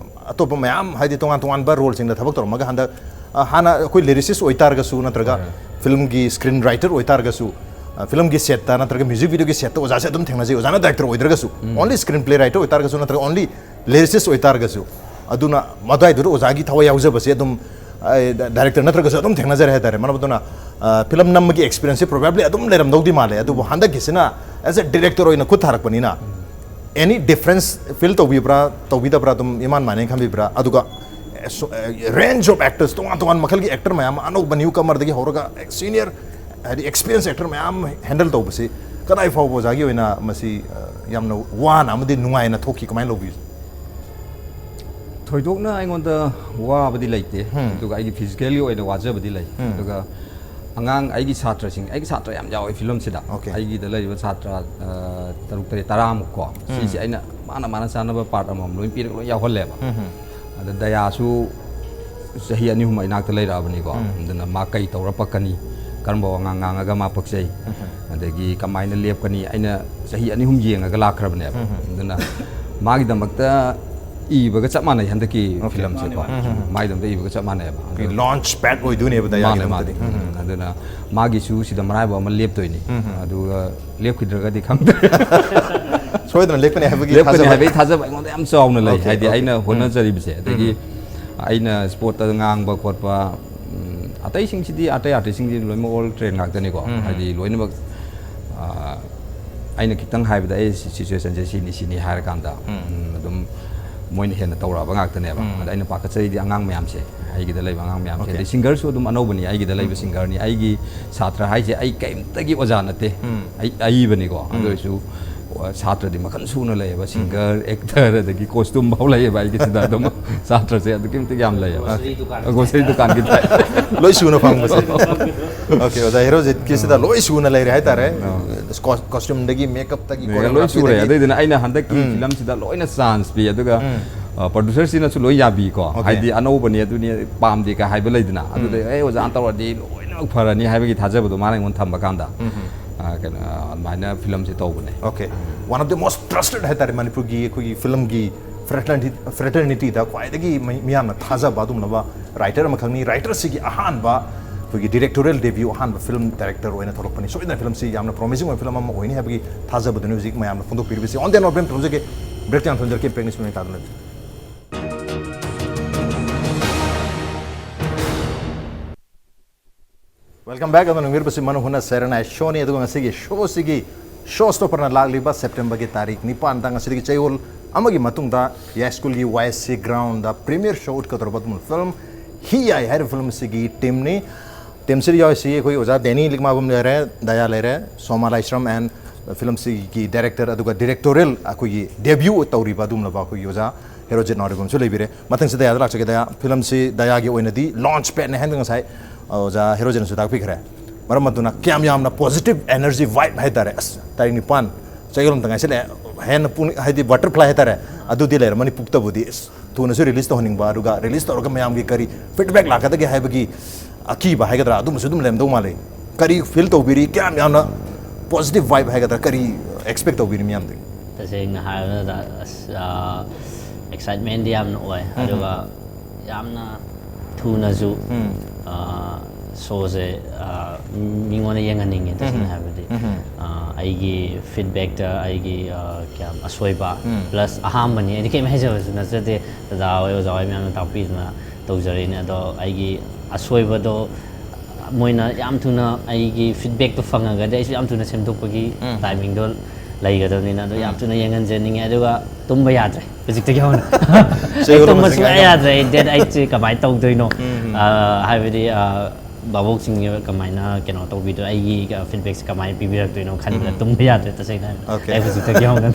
ꯑꯇꯣꯞꯄ ꯃꯌꯥꯝ, ꯍꯥꯏꯗꯤ ꯇꯣꯉꯥꯟ ꯇꯣꯉꯥꯟꯕ ꯔꯣꯜꯁꯤꯡꯗ ꯊꯕꯛ ꯇꯧꯔꯝꯃꯒ ꯍꯟꯗꯛ, ꯑ, ꯍꯥꯟꯅ ꯑꯩꯈꯣꯏ ꯂꯤꯔꯤꯁꯤꯁ ꯑꯣꯏꯇꯥꯔꯒꯁꯨ, ꯅꯠꯇ꯭ꯔꯒ ꯍꯣꯏ꯫ ꯐꯤꯂꯝꯒꯤ ꯁ꯭ꯀ꯭ꯔꯤꯟ ꯔꯥꯏꯇꯔ ꯑꯣꯏꯇꯥꯔꯒꯁꯨ, ꯑ, ꯐꯤꯂꯝꯒꯤ ꯁꯦꯠꯇ ꯅꯠꯇ꯭ꯔꯒ ꯃ꯭ꯌꯨꯖꯤꯛ ꯚꯤꯗꯤꯑꯣꯒꯤ ꯁꯦꯠꯇ ꯑꯣꯖꯥꯁꯦ ꯑꯗꯨꯝ ꯊꯦꯡꯅꯖꯩ꯫ ꯑꯣꯖꯥꯅ ꯗꯥꯏꯔꯦꯛꯇꯔ ꯑꯣꯏꯗ꯭ꯔꯒꯁꯨ, ꯎꯝ꯫ Only screenplay writer ꯑꯣꯏꯇꯥꯔꯒꯁꯨ, ꯅꯠꯇ꯭ꯔꯒ only lyricist ꯑꯣꯏꯇꯥꯔꯒꯁꯨ, ꯑꯗꯨꯅ ꯃꯗꯨꯋꯥꯏꯗꯨꯗ ꯑꯣꯖꯥꯒꯤ ꯊꯋꯥꯏ ꯌꯥꯎꯖꯕꯁꯦ ꯑꯗꯨꯝ, ꯑ, ꯗꯥꯏꯔꯦꯛꯇꯔ ꯅꯠꯇ꯭ꯔꯒꯁꯨ ꯑꯗꯨꯝ ꯊꯦꯡꯅꯖꯔꯦ ꯍꯥꯏꯇꯥꯔꯦ꯫ ꯃꯔꯝ ꯑꯗꯨꯅ, ꯑ, ꯐꯤꯂꯝ ꯅꯝꯕꯒꯤ ꯑꯦꯛꯁꯄꯤꯔꯤꯌꯦꯟꯁꯁꯦ probably ꯑꯗꯨꯝ ꯂꯩꯔꯝꯗꯧꯗꯤ ꯃꯥꯜꯂꯦ꯫ ꯑꯗꯨꯕꯨ ꯍꯟꯗꯛꯀꯤꯁꯤꯅ as a director ꯑꯣꯏꯅ ꯈꯨꯠ ꯊꯥꯔꯛꯄꯅꯤꯅ, any difference feel ꯇꯧꯕꯤꯕ꯭ꯔꯥ, ꯇꯧꯕꯤꯗꯕ꯭ꯔꯥ, ꯑꯗꯨꯝ ꯏꯃꯥꯟ ꯃꯥꯟꯅꯩ ꯈꯟꯕꯤꯕ꯭ꯔꯥ? ꯑꯗꯨꯒ, ꯑ, ꯁꯣ-, ꯑ, range of actors, ꯇꯣꯉꯥꯟ ꯇꯣꯉꯥꯟ ꯃꯈꯜꯒꯤ ꯑꯦꯛꯇꯔ ꯃꯌꯥꯝ, ꯑꯅꯧꯕ ꯅ꯭ꯌꯨ ꯀꯃꯔꯗꯒꯤ ꯍꯧꯔꯒ ꯁꯤꯅꯤꯌꯔ, ꯍꯥꯏꯗꯤ ꯑꯦꯛꯁꯄꯤꯔꯤꯌꯦꯟꯁ ꯑꯦꯛꯇꯔ ꯃꯌꯥꯝ ꯍꯦꯟꯗꯜ ꯇꯧꯕꯁꯤ ꯀꯗꯥꯏ ꯐꯥꯎꯕ ꯑꯣꯖꯥꯒꯤ ꯑꯣꯏꯅ ꯃꯁꯤ, ꯑ, ꯌꯥꯝꯅ ꯋꯥꯅ ꯑꯃꯗꯤ ꯅꯨꯡꯉꯥꯏꯅ ꯊꯣꯛꯈꯤ? ꯀꯃꯥꯏꯅ ꯂꯧꯕꯤ? ꯊꯣꯏꯗꯣꯛꯅ ꯑꯩꯉꯣꯟꯗ ꯋꯥꯕꯗꯤ ꯂꯩꯇꯦ, ꯎꯝ꯫ ꯑꯗꯨꯒ ꯑꯩꯒꯤ ꯐꯤꯖꯤꯀꯦꯜꯒꯤ ꯑꯣꯏꯅ ꯋꯥꯖꯕꯗꯤ ꯂꯩ꯫ ꯎꯝ꯫ ꯑꯗꯨꯒ ꯑꯉꯥꯡ, ꯑꯩꯒꯤ ꯁꯥꯇ꯭ꯔꯁꯤꯡ, ꯑꯩꯒꯤ ꯁꯥꯇ꯭ꯔ ꯌꯥꯝ ꯌꯥꯎꯋꯦ ꯐꯤꯂꯝꯁꯤꯗ꯫ Okay. ꯑꯩꯒꯤꯗ ꯂꯩꯔꯤꯕ ꯁꯥꯇ꯭ꯔ, ꯑ, ꯇꯔꯨꯛ, ꯇꯔꯦꯠ, ꯇꯔꯥꯃꯨꯛ ꯀꯣ, ꯎꯝ꯫ ꯁꯤꯁꯦ ꯑꯩꯅ ꯃꯥꯅ, ꯃꯥꯅ ꯆꯥꯅꯕ ꯄꯥꯔꯠ ꯑꯃꯃꯝ ꯂꯣꯏ ꯄꯤꯔꯒ ꯂꯣꯏ ꯌꯥꯎꯍꯜꯂꯦꯕ꯫ ꯎꯝ, ꯎꯝ꯫ ꯑꯗ ꯗꯌꯥꯁꯨ ꯆꯍꯤ ꯑꯅꯤ ꯑꯍꯨꯝ ꯏꯅꯥꯛꯇ ꯂꯩꯔꯛꯑꯕꯅꯤꯀꯣ꯫ ꯎꯝ꯫ ꯑꯗꯨꯅ ꯃꯥ ꯀꯩ ꯇꯧꯔ ꯄꯛꯀꯅꯤ, ꯀꯔꯝꯕ ꯋꯥꯉꯥꯡ ꯉꯥꯡꯉꯒ ꯃꯥ ꯄꯛꯆꯩ, ꯎꯝ꯫ ꯑꯗꯒꯤ ꯀꯃꯥꯏꯅ ꯂꯦꯞꯀꯅꯤ, ꯑꯩꯅ ꯆꯍꯤ ꯑꯅꯤ ꯑꯍꯨꯝ ꯌꯦꯡꯉꯒ ꯂꯥꯛꯈ꯭ꯔꯕꯅꯦꯕ꯫ ꯎꯝ꯫ ꯑꯗꯨꯅ ꯃꯥꯒꯤꯗꯃꯛꯇ ꯏꯕꯒ ꯆꯞ ꯃꯥꯟꯅꯩ ꯍꯟꯗꯛꯀꯤ Okay. ꯐꯤꯂꯝꯁꯦꯀꯣ꯫ ꯃꯥꯅꯦ, ꯃꯥꯅꯦ꯫ ꯎꯝ, ꯃꯥꯒꯤꯗꯃꯛꯇ ꯏꯕꯒ ꯆꯞ ꯃꯥꯟꯅꯩꯕ꯫ ꯑꯗꯨ ꯑꯩꯈꯣꯏ ꯂꯣꯟꯆ ꯄꯦꯗ ꯑꯣꯏꯗꯣꯏꯅꯦꯕ ꯃꯥꯅꯦ, ꯗꯌꯥꯒꯤꯗꯃꯛꯇꯗꯤ꯫ ꯃꯥꯅꯦ꯫ ꯎꯝ, ꯎꯝ꯫ ꯎꯝ, ꯑꯗꯨꯅ ꯃꯥꯒꯤꯁꯨ ꯁꯤꯗ ꯃꯔꯥꯏꯕꯛ ꯑꯃ ꯂꯦꯞꯇꯣꯏꯅꯤ꯫ ꯎꯝ, ꯎꯝ꯫ ꯑꯗꯨꯒ ꯂꯦꯞꯈꯤꯗ꯭ꯔꯒꯗꯤ ꯈꯪꯗ꯭ꯔꯦ꯫ ꯁꯣꯏꯗꯅ ꯂꯦꯞꯀꯅꯤ ꯍꯥꯏꯕꯒꯤ ꯂꯦꯞꯀꯅꯤ ꯊꯥꯖꯕ꯫ ꯍꯥꯏꯕꯒꯤ ꯊꯥꯖꯕ ꯑꯩꯉꯣꯟꯗ ꯌꯥꯝ ꯆꯥꯎꯅ ꯂꯩ꯫ Okay, ꯍꯥꯏꯗꯤ okay. ꯑꯩꯅ ꯎꯝ꯫ ꯍꯣꯠꯅꯖꯔꯤꯕꯁꯦ, ꯑꯗꯒꯤ ꯎꯝ꯫ ꯑꯩꯅ ꯁ꯭ꯄꯣꯔꯠꯇ ꯉꯥꯡꯕ ꯈꯣꯠꯄ, ꯎꯝ, ꯑꯇꯩꯁꯤꯡꯁꯤꯗꯤ, ꯑꯇꯩ ꯑꯥꯔꯇꯤꯁꯁꯤꯡꯗꯤ ꯂꯣꯏꯅꯃꯛ ꯑꯣꯜ ꯇ꯭ꯔꯦꯟ ꯉꯥꯛꯇꯅꯤꯀꯣ꯫ ꯎꯝ꯫ ꯍꯥꯏꯗꯤ ꯂꯣꯏꯅꯃꯛ, ꯑ, ꯑꯩꯅ ꯈꯤꯇꯪ ꯍꯥꯏꯕꯗ ꯑꯩ ꯁꯤ-, ꯁꯤꯆꯨꯋꯦꯁꯟꯁꯦ ꯁꯤꯅꯤ, ꯁꯤꯅꯤ ꯍꯥꯏꯔꯀꯥꯟꯗ, ꯎꯝ꯫ ꯎꯝ, ꯑꯗꯨꯝ ꯃꯣꯏꯅ ꯍꯦꯟꯅ ꯇꯧꯔꯛꯑꯕ ꯉꯥꯛꯇꯅꯦꯕ꯫ ꯎꯝ꯫ ꯑꯗ ꯑꯩꯅ ꯄꯥꯈꯠꯆꯔꯤꯗꯤ ꯑꯉꯥꯡ ꯃꯌꯥꯝꯁꯦ, ꯑꯩꯒꯤꯗ ꯂꯩꯕ ꯑꯉꯥꯡ ꯃꯌꯥꯝꯁꯦ꯫ Okay. ꯑꯗꯩ ꯁꯤꯡꯒꯔꯁꯨ ꯑꯗꯨꯝ ꯑꯅꯧꯕꯅꯤ, ꯑꯩꯒꯤꯗ ꯂꯩꯕ ꯎꯝ꯫ ꯁꯤꯡꯒꯔꯅꯤ꯫ ꯑꯩꯒꯤ ꯁꯥꯇ꯭ꯔ ꯍꯥꯏꯁꯦ ꯑꯩ ꯀꯩꯝꯇꯒꯤ ꯑꯣꯖꯥ ꯅꯠꯇꯦ꯫ ꯎꯝ꯫ ꯑꯩ ꯑꯏꯕꯅꯤꯀꯣ꯫ ꯎꯝ꯫ ꯑꯗꯨ ꯑꯣꯏꯔꯁꯨ ꯁꯥꯇ꯭ꯔꯗꯤ ꯃꯈꯜ ꯁꯨꯅ ꯂꯩꯌꯦꯕ, ꯁꯤꯡꯒꯔ, ꯑꯦꯛꯇꯔ, ꯑꯗꯒꯤ ꯀꯣꯁꯇ꯭ꯌꯨꯝ ꯐꯥꯎ ꯂꯩꯌꯦꯕ ꯑꯩꯒꯤꯁꯤꯗ꯫ ꯑꯗꯨꯝ ꯁꯥꯇ꯭ꯔꯁꯦ ꯑꯗꯨꯛꯀꯤ ꯃꯇꯤꯛ ꯌꯥꯝ ꯂꯩꯌꯦꯕ꯫ ꯒ꯭ꯔꯣꯁꯔꯤ ꯗꯨꯀꯥꯟ ꯒ꯭ꯔꯣꯁꯔꯤ ꯗꯨꯀꯥꯟꯒꯤ ꯇꯥꯏꯞ꯫ ꯂꯣꯏ ꯁꯨꯅ ꯐꯪꯕꯁꯦ꯫ ꯑꯣꯀꯦ, ꯑꯣꯖꯥ ꯍꯦꯔꯣꯖꯤꯠꯀꯤꯁꯤꯗ ꯂꯣꯏ ꯁꯨꯅ ꯂꯩꯔꯦ ꯍꯥꯏꯇꯥꯔꯦ꯫ ꯀꯣꯁꯇ꯭ꯌꯨꯝꯗꯒꯤ, ꯃꯦꯀꯞꯇꯒꯤ, ꯂꯣꯏ ꯁꯨꯔꯦ꯫ ꯑꯗꯨꯏꯗꯨꯅ ꯑꯩꯅ ꯍꯟꯗꯛꯀꯤ ꯐꯤꯂꯝꯁꯤꯗ ꯂꯣꯏꯅ ꯆꯥꯟꯁ ꯄꯤ, ꯑꯗꯨꯒ ꯄ꯭ꯔꯣꯗ꯭ꯌꯨꯁꯔꯁꯤꯅꯁꯨ ꯂꯣꯏ ꯌꯥꯕꯤꯀꯣ꯫ ꯑꯣꯀꯦ꯫ ꯍꯥꯏꯗꯤ ꯑꯅꯧꯕꯅꯤ, ꯑꯗꯨꯅꯤ, ꯄꯥꯝꯗꯦ ꯀ ꯍꯥꯏꯕ ꯂꯩꯗꯅ꯫ ꯑꯗꯨꯗ ꯑꯦ ꯑꯣꯖꯥꯅ ꯇꯧꯔꯗꯤ ꯂꯣꯏꯅꯃꯛ ꯐꯔꯅꯤ ꯍꯥꯏꯕꯒꯤ ꯊꯥꯖꯕꯗꯣ ꯃꯥꯅ ꯑꯩꯉꯣꯟꯗ ꯊꯝꯕ ꯀꯥꯟꯗ, ꯑ, ꯀꯩꯅꯣ, ꯑꯗꯨꯃꯥꯏꯅ ꯐꯤꯂꯝꯁꯦ ꯇꯧꯕꯅꯦ꯫ Okay. One of the most trusted ꯍꯥꯏꯇꯥꯔꯦ, ꯃꯅꯤꯄꯨꯔꯒꯤ ꯑꯩꯈꯣꯏꯒꯤ ꯐꯤꯂꯝꯒꯤ ꯐ꯭ꯔꯦꯇꯔꯅꯤꯇꯤꯗ ꯈ꯭ꯋꯥꯏꯗꯒꯤ ꯃꯤ- ꯃꯤꯌꯥꯝꯅ ꯊꯥꯖꯕ ꯑꯗꯨꯒꯨꯝꯂꯕ ꯔꯥꯏꯇꯔ ꯑꯃꯈꯛꯅꯤ꯫ ꯔꯥꯏꯇꯔꯁꯤꯒꯤ ꯑꯍꯥꯟꯕ ꯑꯩꯈꯣꯏꯒꯤ ꯗꯤꯔꯦꯛꯇꯣꯔꯤꯌꯦꯜ ꯗꯦꯕ꯭ꯌꯨ, ꯑꯍꯥꯟꯕ ꯐꯤꯂꯝ ꯗꯥꯏꯔꯦꯛꯇꯔ ꯑꯣꯏꯅ ꯊꯣꯛꯂꯛꯄꯅꯤ꯫ ꯁꯣꯏꯗꯅ ꯐꯤꯂꯝꯁꯤ ꯌꯥꯝꯅ ꯄ꯭ꯔꯣꯃꯤꯁꯤꯡ ꯑꯣꯏꯕ ꯐꯤꯂꯝ ꯑꯃ ꯑꯣꯏꯅꯤ ꯍꯥꯏꯕꯒꯤ ꯊꯥꯖꯕꯗꯨꯅꯤ ꯍꯧꯖꯤꯛ ꯃꯌꯥꯝꯅ ꯐꯣꯡꯗꯣꯛꯄꯤꯔꯤꯕꯁꯤ꯫ On that note ꯕ꯭ꯔꯦꯛ ꯇꯧꯖꯒꯦ꯫ ꯕ꯭ꯔꯦꯛ ꯇꯧꯖꯒꯦ꯫ Welcome back. ꯑꯗꯨꯅ ꯅꯨꯡꯉꯥꯏꯔꯤꯕꯁꯤ ꯃꯅꯨ ꯍꯨꯅ ꯁꯦꯔꯦꯅꯥꯏ ꯁꯣꯅꯤ꯫ ꯑꯗꯨꯒ ꯉꯁꯤꯒꯤ ꯁꯣꯁꯤꯒꯤ ꯁꯣ ꯁ꯭ꯇꯣꯄꯔꯅ ꯂꯥꯛꯂꯤꯕ ꯁꯦꯞꯇꯦꯝꯕꯔꯒꯤ ꯇꯥꯔꯤꯛ ꯅꯤꯄꯥꯟꯗ, ꯉꯁꯤꯗꯒꯤ ꯆꯌꯣꯜ ꯑꯃꯒꯤ ꯃꯇꯨꯡꯗ ꯌꯥꯏꯁ꯭ꯀꯨꯜꯒꯤ ꯋꯥꯏ ꯁꯤ ꯒ꯭ꯔꯥꯎꯟꯗ ꯄ꯭ꯔꯤꯃꯤꯌꯔ ꯁꯣ ꯎꯠꯀꯗꯧꯔꯕ ꯑꯗꯨꯒꯨꯝꯕ ꯐꯤꯂꯝ ꯍꯤ ꯌꯥꯏ ꯍꯥꯏꯔꯤꯕ ꯐꯤꯂꯝ ꯑꯁꯤꯒꯤ ꯇꯤꯝꯅꯤ꯫ ꯇꯤꯝꯁꯤꯗ ꯌꯥꯎꯔꯤꯁꯤ ꯑꯩꯈꯣꯏ ꯑꯣꯖꯥ ꯗꯦꯅꯤ ꯂꯤꯛꯃꯥꯕꯝ ꯂꯩꯔꯦ, ꯗꯌꯥ ꯂꯩꯔꯦ, ꯁꯣꯃꯥ ꯂꯥꯏꯁ꯭ꯔꯝ and ꯐꯤꯂꯝꯁꯤꯒꯤ ꯗꯥꯏꯔꯦꯛꯇꯔ ꯑꯗꯨꯒ ꯗꯤꯔꯦꯛꯇꯣꯔꯤꯌꯦꯜ ꯑꯩꯈꯣꯏꯒꯤ ꯗꯦꯕ꯭ꯌꯨ ꯇꯧꯔꯤꯕ ꯑꯗꯨꯒꯨꯝꯂꯕ ꯑꯩꯈꯣꯏꯒꯤ ꯑꯣꯖꯥ ꯍꯦꯔꯣꯖꯤꯠ ꯅꯥꯎꯔꯦꯝꯕꯝꯁꯨ ꯂꯩꯕꯤꯔꯦ꯫ ꯃꯊꯪꯁꯤꯗ ꯗꯌꯥꯗ ꯂꯥꯛꯆꯒꯦ꯫ ꯗꯌꯥ, ꯐꯤꯂꯝꯁꯤ ꯗꯌꯥꯒꯤ ꯑꯣꯏꯅꯗꯤ ꯂꯣꯟꯆ ꯄꯦꯗꯅꯦ ꯍꯥꯏꯅ ꯉꯁꯥꯏ ꯑꯣꯖꯥ ꯍꯦꯔꯣꯖꯤꯠꯅꯁꯨ ꯇꯥꯛꯄꯤꯈ꯭ꯔꯦ꯫ ꯃꯔꯝ ꯑꯗꯨꯅ ꯀꯌꯥꯝ ꯌꯥꯝꯅ ꯄꯣꯖꯤꯇꯤꯚ ꯑꯦꯅꯔꯖꯤ ꯚꯥꯏꯕ ꯍꯥꯏꯇꯥꯔꯦ꯫ ꯑꯁ, ꯇꯥꯔꯤꯛ ꯅꯤꯄꯥꯟ ꯆꯌꯣꯜ ꯑꯃꯇ ꯉꯥꯏꯁꯤꯜꯂꯛꯑꯦ, ꯍꯦꯟꯅ ꯄꯨꯛꯅꯤꯡ, ꯍꯥꯏꯗꯤ ꯕꯇꯔꯐ꯭ꯂꯥꯏ ꯍꯥꯏꯇꯥꯔꯦ, ꯑꯗꯨꯗꯤ ꯂꯩꯔꯝꯃꯅꯤ ꯄꯨꯛꯇꯕꯨꯗꯤ꯫ ꯑꯁ, ꯊꯨꯅꯁꯨ ꯔꯤꯂꯤꯁ ꯇꯧꯍꯟꯅꯤꯡꯕ, ꯑꯗꯨꯒ ꯔꯤꯂꯤꯁ ꯇꯧꯔꯒ ꯃꯌꯥꯝꯒꯤ ꯀꯔꯤ ꯐꯤꯗꯕꯦꯛ ꯂꯥꯛꯀꯗꯒꯦ ꯍꯥꯏꯕꯒꯤ ꯑꯀꯤꯕ ꯍꯥꯏꯒꯗ꯭ꯔꯥ, ꯑꯗꯨꯝꯕꯁꯨ ꯑꯗꯨꯝ ꯂꯩꯔꯝꯗꯧ ꯃꯥꯜꯂꯤ꯫ ꯀꯔꯤ ꯐꯤꯜ ꯇꯧꯕꯤꯔꯤ? ꯀꯌꯥꯝ ꯌꯥꯝꯅ ꯄꯣꯖꯤꯇꯤꯚ ꯚꯥꯏꯕ ꯍꯥꯏꯒꯗ꯭ꯔꯥ, ꯀꯔꯤ ꯑꯦꯛꯁꯄꯦꯛ ꯇꯧꯕꯤꯔꯤ ꯃꯤꯌꯥꯝꯗꯒꯤ? ꯇꯁꯦꯡꯅ ꯍꯥꯏꯔꯕꯗ ꯑꯁ, ꯑꯦꯛꯁꯥꯏꯠꯃꯦꯟꯗꯤ ꯌꯥꯝꯅ ꯑꯣꯏ꯫ ꯑꯗꯨꯒ ꯌꯥꯝꯅ ꯊꯨꯅꯁꯨ ꯁꯣꯁꯦ ꯃꯤꯉꯣꯟꯗ ꯌꯦꯡꯍꯟꯅꯤꯡꯉꯦ꯫ ꯇꯁꯦꯡꯅ ꯍꯥꯏꯕꯗꯤ ꯑꯩꯒꯤ ꯐꯤꯗꯕꯦꯛꯇ ꯑꯩꯒꯤ ꯀꯌꯥꯝ ꯑꯁꯣꯏꯕ, ꯄ꯭ꯂꯁ ꯑꯍꯥꯟꯕꯅꯤ, ꯑꯩꯗꯤ ꯀꯩꯝ ꯍꯩꯖꯕꯁꯨ ꯅꯠꯆꯗꯦ꯫ ꯗꯗꯥ ꯍꯣꯏ, ꯑꯣꯖꯥ ꯍꯣꯏ ꯃꯌꯥꯝꯅ ꯇꯥꯛꯄꯤꯗꯅ ꯇꯧꯖꯔꯤꯅꯦ꯫ ꯑꯗꯣ ꯑꯩꯒꯤ ꯑꯁꯣꯏꯕꯗꯣ ꯃꯣꯏꯅ ꯌꯥꯝ ꯊꯨꯅ ꯑꯩꯒꯤ ꯐꯤꯗꯕꯦꯛꯇꯣ ꯐꯪꯉꯒꯗꯤ ꯑꯩꯁꯨ ꯌꯥꯝ ꯊꯨꯅ ꯁꯦꯝꯗꯣꯛꯄꯒꯤ ꯇꯥꯏꯃꯤꯡꯗꯣ ꯂꯩꯒꯗꯕꯅꯤꯅ꯫ ꯑꯗꯣ ꯌꯥꯝ ꯊꯨꯅ ꯌꯦꯡꯍꯟꯖꯅꯤꯡꯉꯦ꯫ ꯑꯗꯨꯒ ꯇꯨꯝꯕ ꯌꯥꯗ꯭ꯔꯦ ꯍꯧꯖꯤꯛꯇꯒꯤ ꯍꯧꯅ꯫ ꯑꯩ ꯇꯨꯝꯕ ꯁꯨꯡꯌꯥ ꯌꯥꯗ꯭ꯔꯦ꯫ ꯑꯩ ꯗꯦꯠ ꯑꯩꯠꯁꯦ ꯀꯃꯥꯏꯅ ꯇꯧꯗꯣꯏꯅꯣ? ꯍꯥꯏꯕꯗꯤ ꯚꯥꯕꯣꯛꯁꯤꯡꯒꯤ ꯀꯃꯥꯏꯅ ꯀꯩꯅꯣ ꯇꯧꯕꯤꯗꯣꯏ, ꯑꯩꯒꯤ ꯐꯤꯗꯕꯦꯛꯁꯦ ꯀꯃꯥꯏꯅ ꯄꯤꯕꯤꯔꯛꯇꯣꯏꯅꯣ ꯈꯟꯕꯗ ꯎꯝ꯫ ꯇꯨꯝꯕ ꯌꯥꯗ꯭ꯔꯦ ꯇꯁꯦꯡꯅ ꯍꯥꯏꯕꯗ꯫ Okay. ꯑꯩ ꯍꯧꯖꯤꯛꯇꯒꯤ ꯍꯧꯅ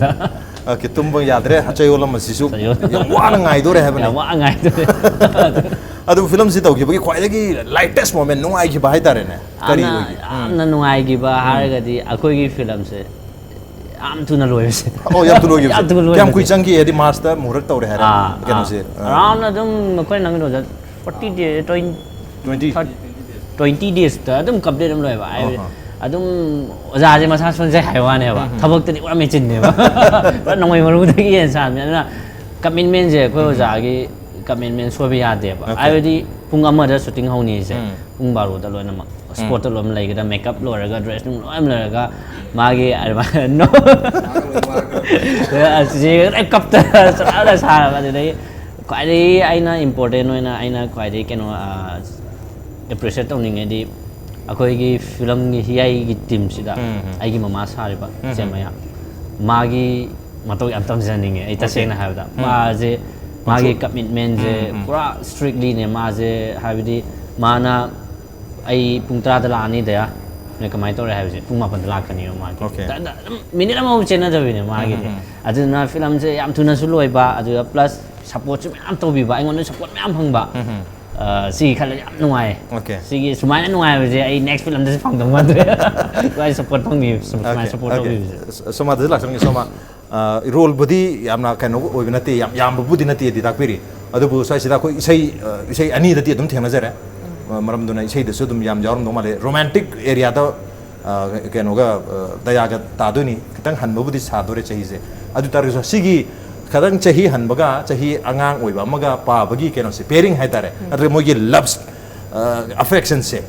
Okay, ꯇꯨꯝꯕ ꯌꯥꯗ꯭ꯔꯦ꯫ ꯆꯌꯣꯜ ꯑꯃꯁꯤꯁꯨ ꯆꯌꯣꯜ꯫ ꯌꯥꯝ ꯋꯥꯅ ꯉꯥꯏꯗꯣꯔꯦ ꯍꯥꯏꯕꯅꯤ꯫ ꯌꯥꯝ ꯋꯥ ꯉꯥꯏꯗꯣꯔꯦ꯫ ꯑꯗꯨ ꯐꯤꯂꯝꯁꯤ ꯇꯧꯈꯤꯕꯒꯤ ꯈ꯭ꯋꯥꯏꯗꯒꯤ lightest moment, ꯅꯨꯡꯉꯥꯏꯈꯤꯕ ꯍꯥꯏꯇꯥꯔꯦꯅꯦ, ꯀꯔꯤ ꯌꯥꯝꯅ ꯑꯣꯏꯒꯦ? ꯌꯥꯝꯅ ꯅꯨꯡꯉꯥꯏꯈꯤꯕ ꯍꯥꯏꯔꯒꯗꯤ ꯑꯩꯈꯣꯏꯒꯤ ꯐꯤꯂꯝꯁꯦ ꯌꯥꯝ ꯊꯨꯅ ꯂꯣꯏꯕꯁꯦ꯫ ꯑꯣ, ꯌꯥꯝ ꯊꯨꯅ ꯂꯣꯏꯈꯤꯕꯁꯦ꯫ ꯌꯥꯝ ꯊꯨꯅ ꯂꯣꯏꯕꯁꯦ꯫ ꯀꯌꯥꯝ ꯀꯨꯏ ꯆꯪꯈꯤ? ꯍꯥꯏꯗꯤ ꯃꯥꯔꯁꯇ ꯃꯨꯍꯨꯔꯠ ꯇꯧꯔꯦ ꯍꯥꯏꯔꯦ, ꯑꯥ, ꯀꯩꯅꯣꯁꯦ, ꯑꯥ꯫ ꯑꯔꯥꯎꯟ ꯑꯗꯨꯝ ꯑꯩꯈꯣꯏ ꯅꯪꯒꯤꯗꯣ ꯐꯣꯔꯇꯤ ꯗꯦ, ꯇ꯭ꯋꯦꯟꯇꯤ, Twenty. ꯇ꯭ꯋꯦꯟꯇꯤ ꯗꯦꯖꯇ ꯑꯗꯨꯝ ꯀꯝꯄ꯭ꯂꯤꯠ ꯑꯗꯨꯝ ꯂꯣꯏꯕ ꯍꯥꯏꯕꯗꯤ꯫ ꯑꯍꯥ꯫ ꯑꯗꯨꯝ ꯑꯣꯖꯥꯁꯦ ꯃꯁꯥ ꯁꯣꯟꯖꯩ ꯍꯥꯏꯕ ꯋꯥꯅꯦꯕ꯫ ꯎꯝ, ꯎꯝ꯫ ꯊꯕꯛꯇꯗꯤ ꯄꯨꯔꯥ ꯃꯦꯆꯤꯟꯅꯦꯕ꯫ ꯄꯨꯔꯥ ꯅꯣꯡꯃꯩ ꯃꯔꯨꯗꯒꯤ ꯍꯦꯟꯅ ꯁꯥꯕꯅꯦ꯫ ꯑꯗꯨꯅ ꯀꯃꯤꯠꯃꯦꯟꯁꯦ ꯑꯩꯈꯣꯏ ꯑꯣꯖꯥꯒꯤ ꯀꯃꯤꯠꯃꯦꯟ ꯁꯣꯏꯕ ꯌꯥꯗꯦꯕ꯫ Okay. ꯍꯥꯏꯕꯗꯤ ꯄꯨꯡ ꯑꯃꯗ ꯁꯨꯇꯤꯡ ꯍꯧꯅꯤꯁꯦ, ꯎꯝ꯫ ꯄꯨꯡ ꯕꯥꯔꯣꯗ ꯂꯣꯏꯅꯃꯛ ꯁ꯭ꯄꯣꯠꯇ ꯂꯣꯏꯅ ꯂꯩꯒꯗꯕ, ꯃꯦꯀꯞ ꯂꯣꯏꯔꯒ, ꯗ꯭ꯔꯦꯁ ꯅꯨꯡ ꯂꯣꯏꯅ ꯂꯣꯏꯔꯒ, ꯃꯥꯒꯤ ꯑꯗꯨꯃꯥꯏꯅ ꯅꯣ-, ꯑꯁꯤ ꯂꯣꯏ ꯀꯞꯇꯅ ꯆꯠꯂꯒ ꯁꯥꯔꯕ꯫ ꯑꯗꯨꯗꯒꯤ ꯈ꯭ꯋꯥꯏꯗꯒꯤ ꯑꯩꯅ ꯏꯝꯄꯣꯔꯇꯦꯟ ꯑꯣꯏꯅ ꯑꯩꯅ ꯈ꯭ꯋꯥꯏꯗꯒꯤ ꯀꯩꯅꯣ, ꯑ, ꯑꯦꯄ꯭ꯔꯤꯁꯤꯌꯦꯠ ꯇꯧꯅꯤꯡꯉꯦꯗꯤ, ꯑꯩꯈꯣꯏꯒꯤ ꯐꯤꯂꯝꯒꯤ ꯍꯤꯌꯥꯏꯒꯤ ꯇꯤꯝꯁꯤꯗ ꯎꯝ, ꯎꯝ꯫ ꯑꯩꯒꯤ ꯃꯃꯥ ꯁꯥꯔꯤꯕ ꯎꯝ, ꯆꯦ ꯎꯝ꯫ ꯃꯌꯥ, ꯃꯥꯒꯤ ꯃꯇꯧ ꯌꯥꯝ ꯇꯝꯖꯅꯤꯡꯉꯦ ꯑꯩ, Okay. ꯇꯁꯦꯡꯅ ꯍꯥꯏꯕꯗ꯫ ꯎꯝ꯫ ꯃꯥꯁꯦ, ꯃꯥꯒꯤ Control. ꯀꯃꯤꯠꯃꯦꯟꯁꯦ ꯎꯝ, ꯎꯝ꯫ ꯄꯨꯔꯥ ꯁ꯭ꯇ꯭ꯔꯤꯛꯂꯤꯅꯦ꯫ ꯃꯥꯁꯦ ꯍꯥꯏꯕꯗꯤ ꯃꯥꯅ ꯑꯩ ꯄꯨꯡ ꯇꯔꯥꯗ ꯂꯥꯛꯑꯅꯤ ꯗꯌꯥ, ꯅꯣꯏ ꯀꯃꯥꯏꯅ ꯇꯧꯔꯦ ꯍꯥꯏꯕꯁꯦ ꯄꯨꯡ ꯃꯥꯄꯟꯗ ꯂꯥꯛꯀꯅꯦꯕ ꯃꯥꯗꯤ꯫ Okay. ꯇ-, ꯇ-, ꯑꯗꯨꯝ ꯃꯤꯅꯤꯠ ꯑꯃꯐꯥꯎ ꯆꯦꯟꯅꯗꯕꯤꯅꯦ ꯃꯥꯒꯤꯗꯤ꯫ ꯎꯝ, ꯎꯝ, ꯎꯝ꯫ ꯑꯗꯨꯅ ꯐꯤꯂꯝꯁꯦ ꯌꯥꯝ ꯊꯨꯅꯁꯨ ꯂꯣꯏꯕ, ꯑꯗꯨꯒ ꯄ꯭ꯂꯁ ꯁꯞꯄꯣꯔꯠꯁꯨ ꯃꯌꯥꯝ ꯇꯧꯕꯤꯕ, ꯑꯩꯉꯣꯟꯗ ꯁꯞꯄꯣꯔꯠ ꯃꯌꯥꯝ ꯐꯪꯕ꯫ ꯎꯝ, ꯎꯝ꯫ ꯑ, ꯁꯤꯒꯤ ꯈꯜꯂꯗꯤ ꯌꯥꯝ ꯅꯨꯡꯉꯥꯏꯌꯦ꯫ Okay. ꯁꯤꯒꯤ ꯁꯨꯃꯥꯏꯅ ꯅꯨꯡꯉꯥꯏꯕꯁꯦ ꯑꯩ ꯅꯦꯛꯁ ꯐꯤꯂꯝꯗꯁꯨ ꯐꯪꯗꯧ ꯃꯥꯟꯗ꯭ꯔꯦ꯫ ꯁꯨꯃꯥꯏꯅ ꯁꯞꯄꯣꯔꯠ ꯐꯪꯕꯤꯕ, ꯁꯨꯃꯥꯏꯅ Okay, ꯁꯞꯄꯣꯔꯠ okay. ꯇꯧꯕꯤꯕꯁꯦ꯫ ꯁ-, ꯁꯣꯃꯥꯗꯁꯨ ꯂꯥꯛꯆꯔꯝꯒꯦ, ꯁꯣꯃꯥ꯫ ꯑ, ꯔꯣꯜꯕꯨꯗꯤ ꯌꯥꯝꯅ ꯀꯩꯅꯣ ꯑꯣꯏꯕ ꯅꯠꯇꯦ, ꯌꯥꯝ ꯌꯥꯝꯕꯕꯨꯗꯤ ꯅꯠꯇꯦꯗꯤ ꯇꯥꯛꯄꯤꯔꯤ꯫ ꯑꯗꯨꯕꯨ ꯁ꯭ꯋꯥꯏꯁꯤꯗ ꯑꯩꯈꯣꯏ ꯏꯁꯩ, ꯑ, ꯏꯁꯩ ꯑꯅꯤꯗꯗꯤ ꯑꯗꯨꯝ ꯊꯦꯡꯅꯖꯔꯦ꯫ ꯑ, ꯃꯔꯝꯗꯨꯅ ꯏꯁꯩꯗꯁꯨ ꯑꯗꯨꯝ ꯌꯥꯝ ꯌꯥꯎꯔꯝꯗꯧ ꯃꯥꯜꯂꯦ꯫ ꯔꯣꯃꯥꯟꯇꯤꯛ ꯑꯦꯔꯤꯌꯥꯗ, ꯑ, ꯀꯩꯅꯣꯒ, ꯑ, ꯗꯌꯥꯒ ꯇꯥꯗꯣꯏꯅꯤ꯫ ꯈꯤꯇꯪ ꯍꯟꯕꯕꯨꯗꯤ ꯁꯥꯗꯣꯔꯦ ꯆꯍꯤꯁꯦ꯫ ꯑꯗꯨ ꯇꯥꯔꯒꯁꯨ ꯁꯤꯒꯤ ꯈꯤꯇꯪ ꯆꯍꯤ ꯍꯟꯕꯒ ꯆꯍꯤ ꯑꯉꯥꯡ ꯑꯣꯏꯕ ꯑꯃꯒ ꯄꯥꯕꯒꯤ ꯀꯩꯅꯣꯁꯦ, pairing ꯍꯥꯏꯇꯥꯔꯦ, ꯑꯗꯨꯒ ꯃꯣꯏꯒꯤ ꯂꯚ, ꯑ, ꯑꯦꯐꯦꯛꯁꯟꯁꯦ,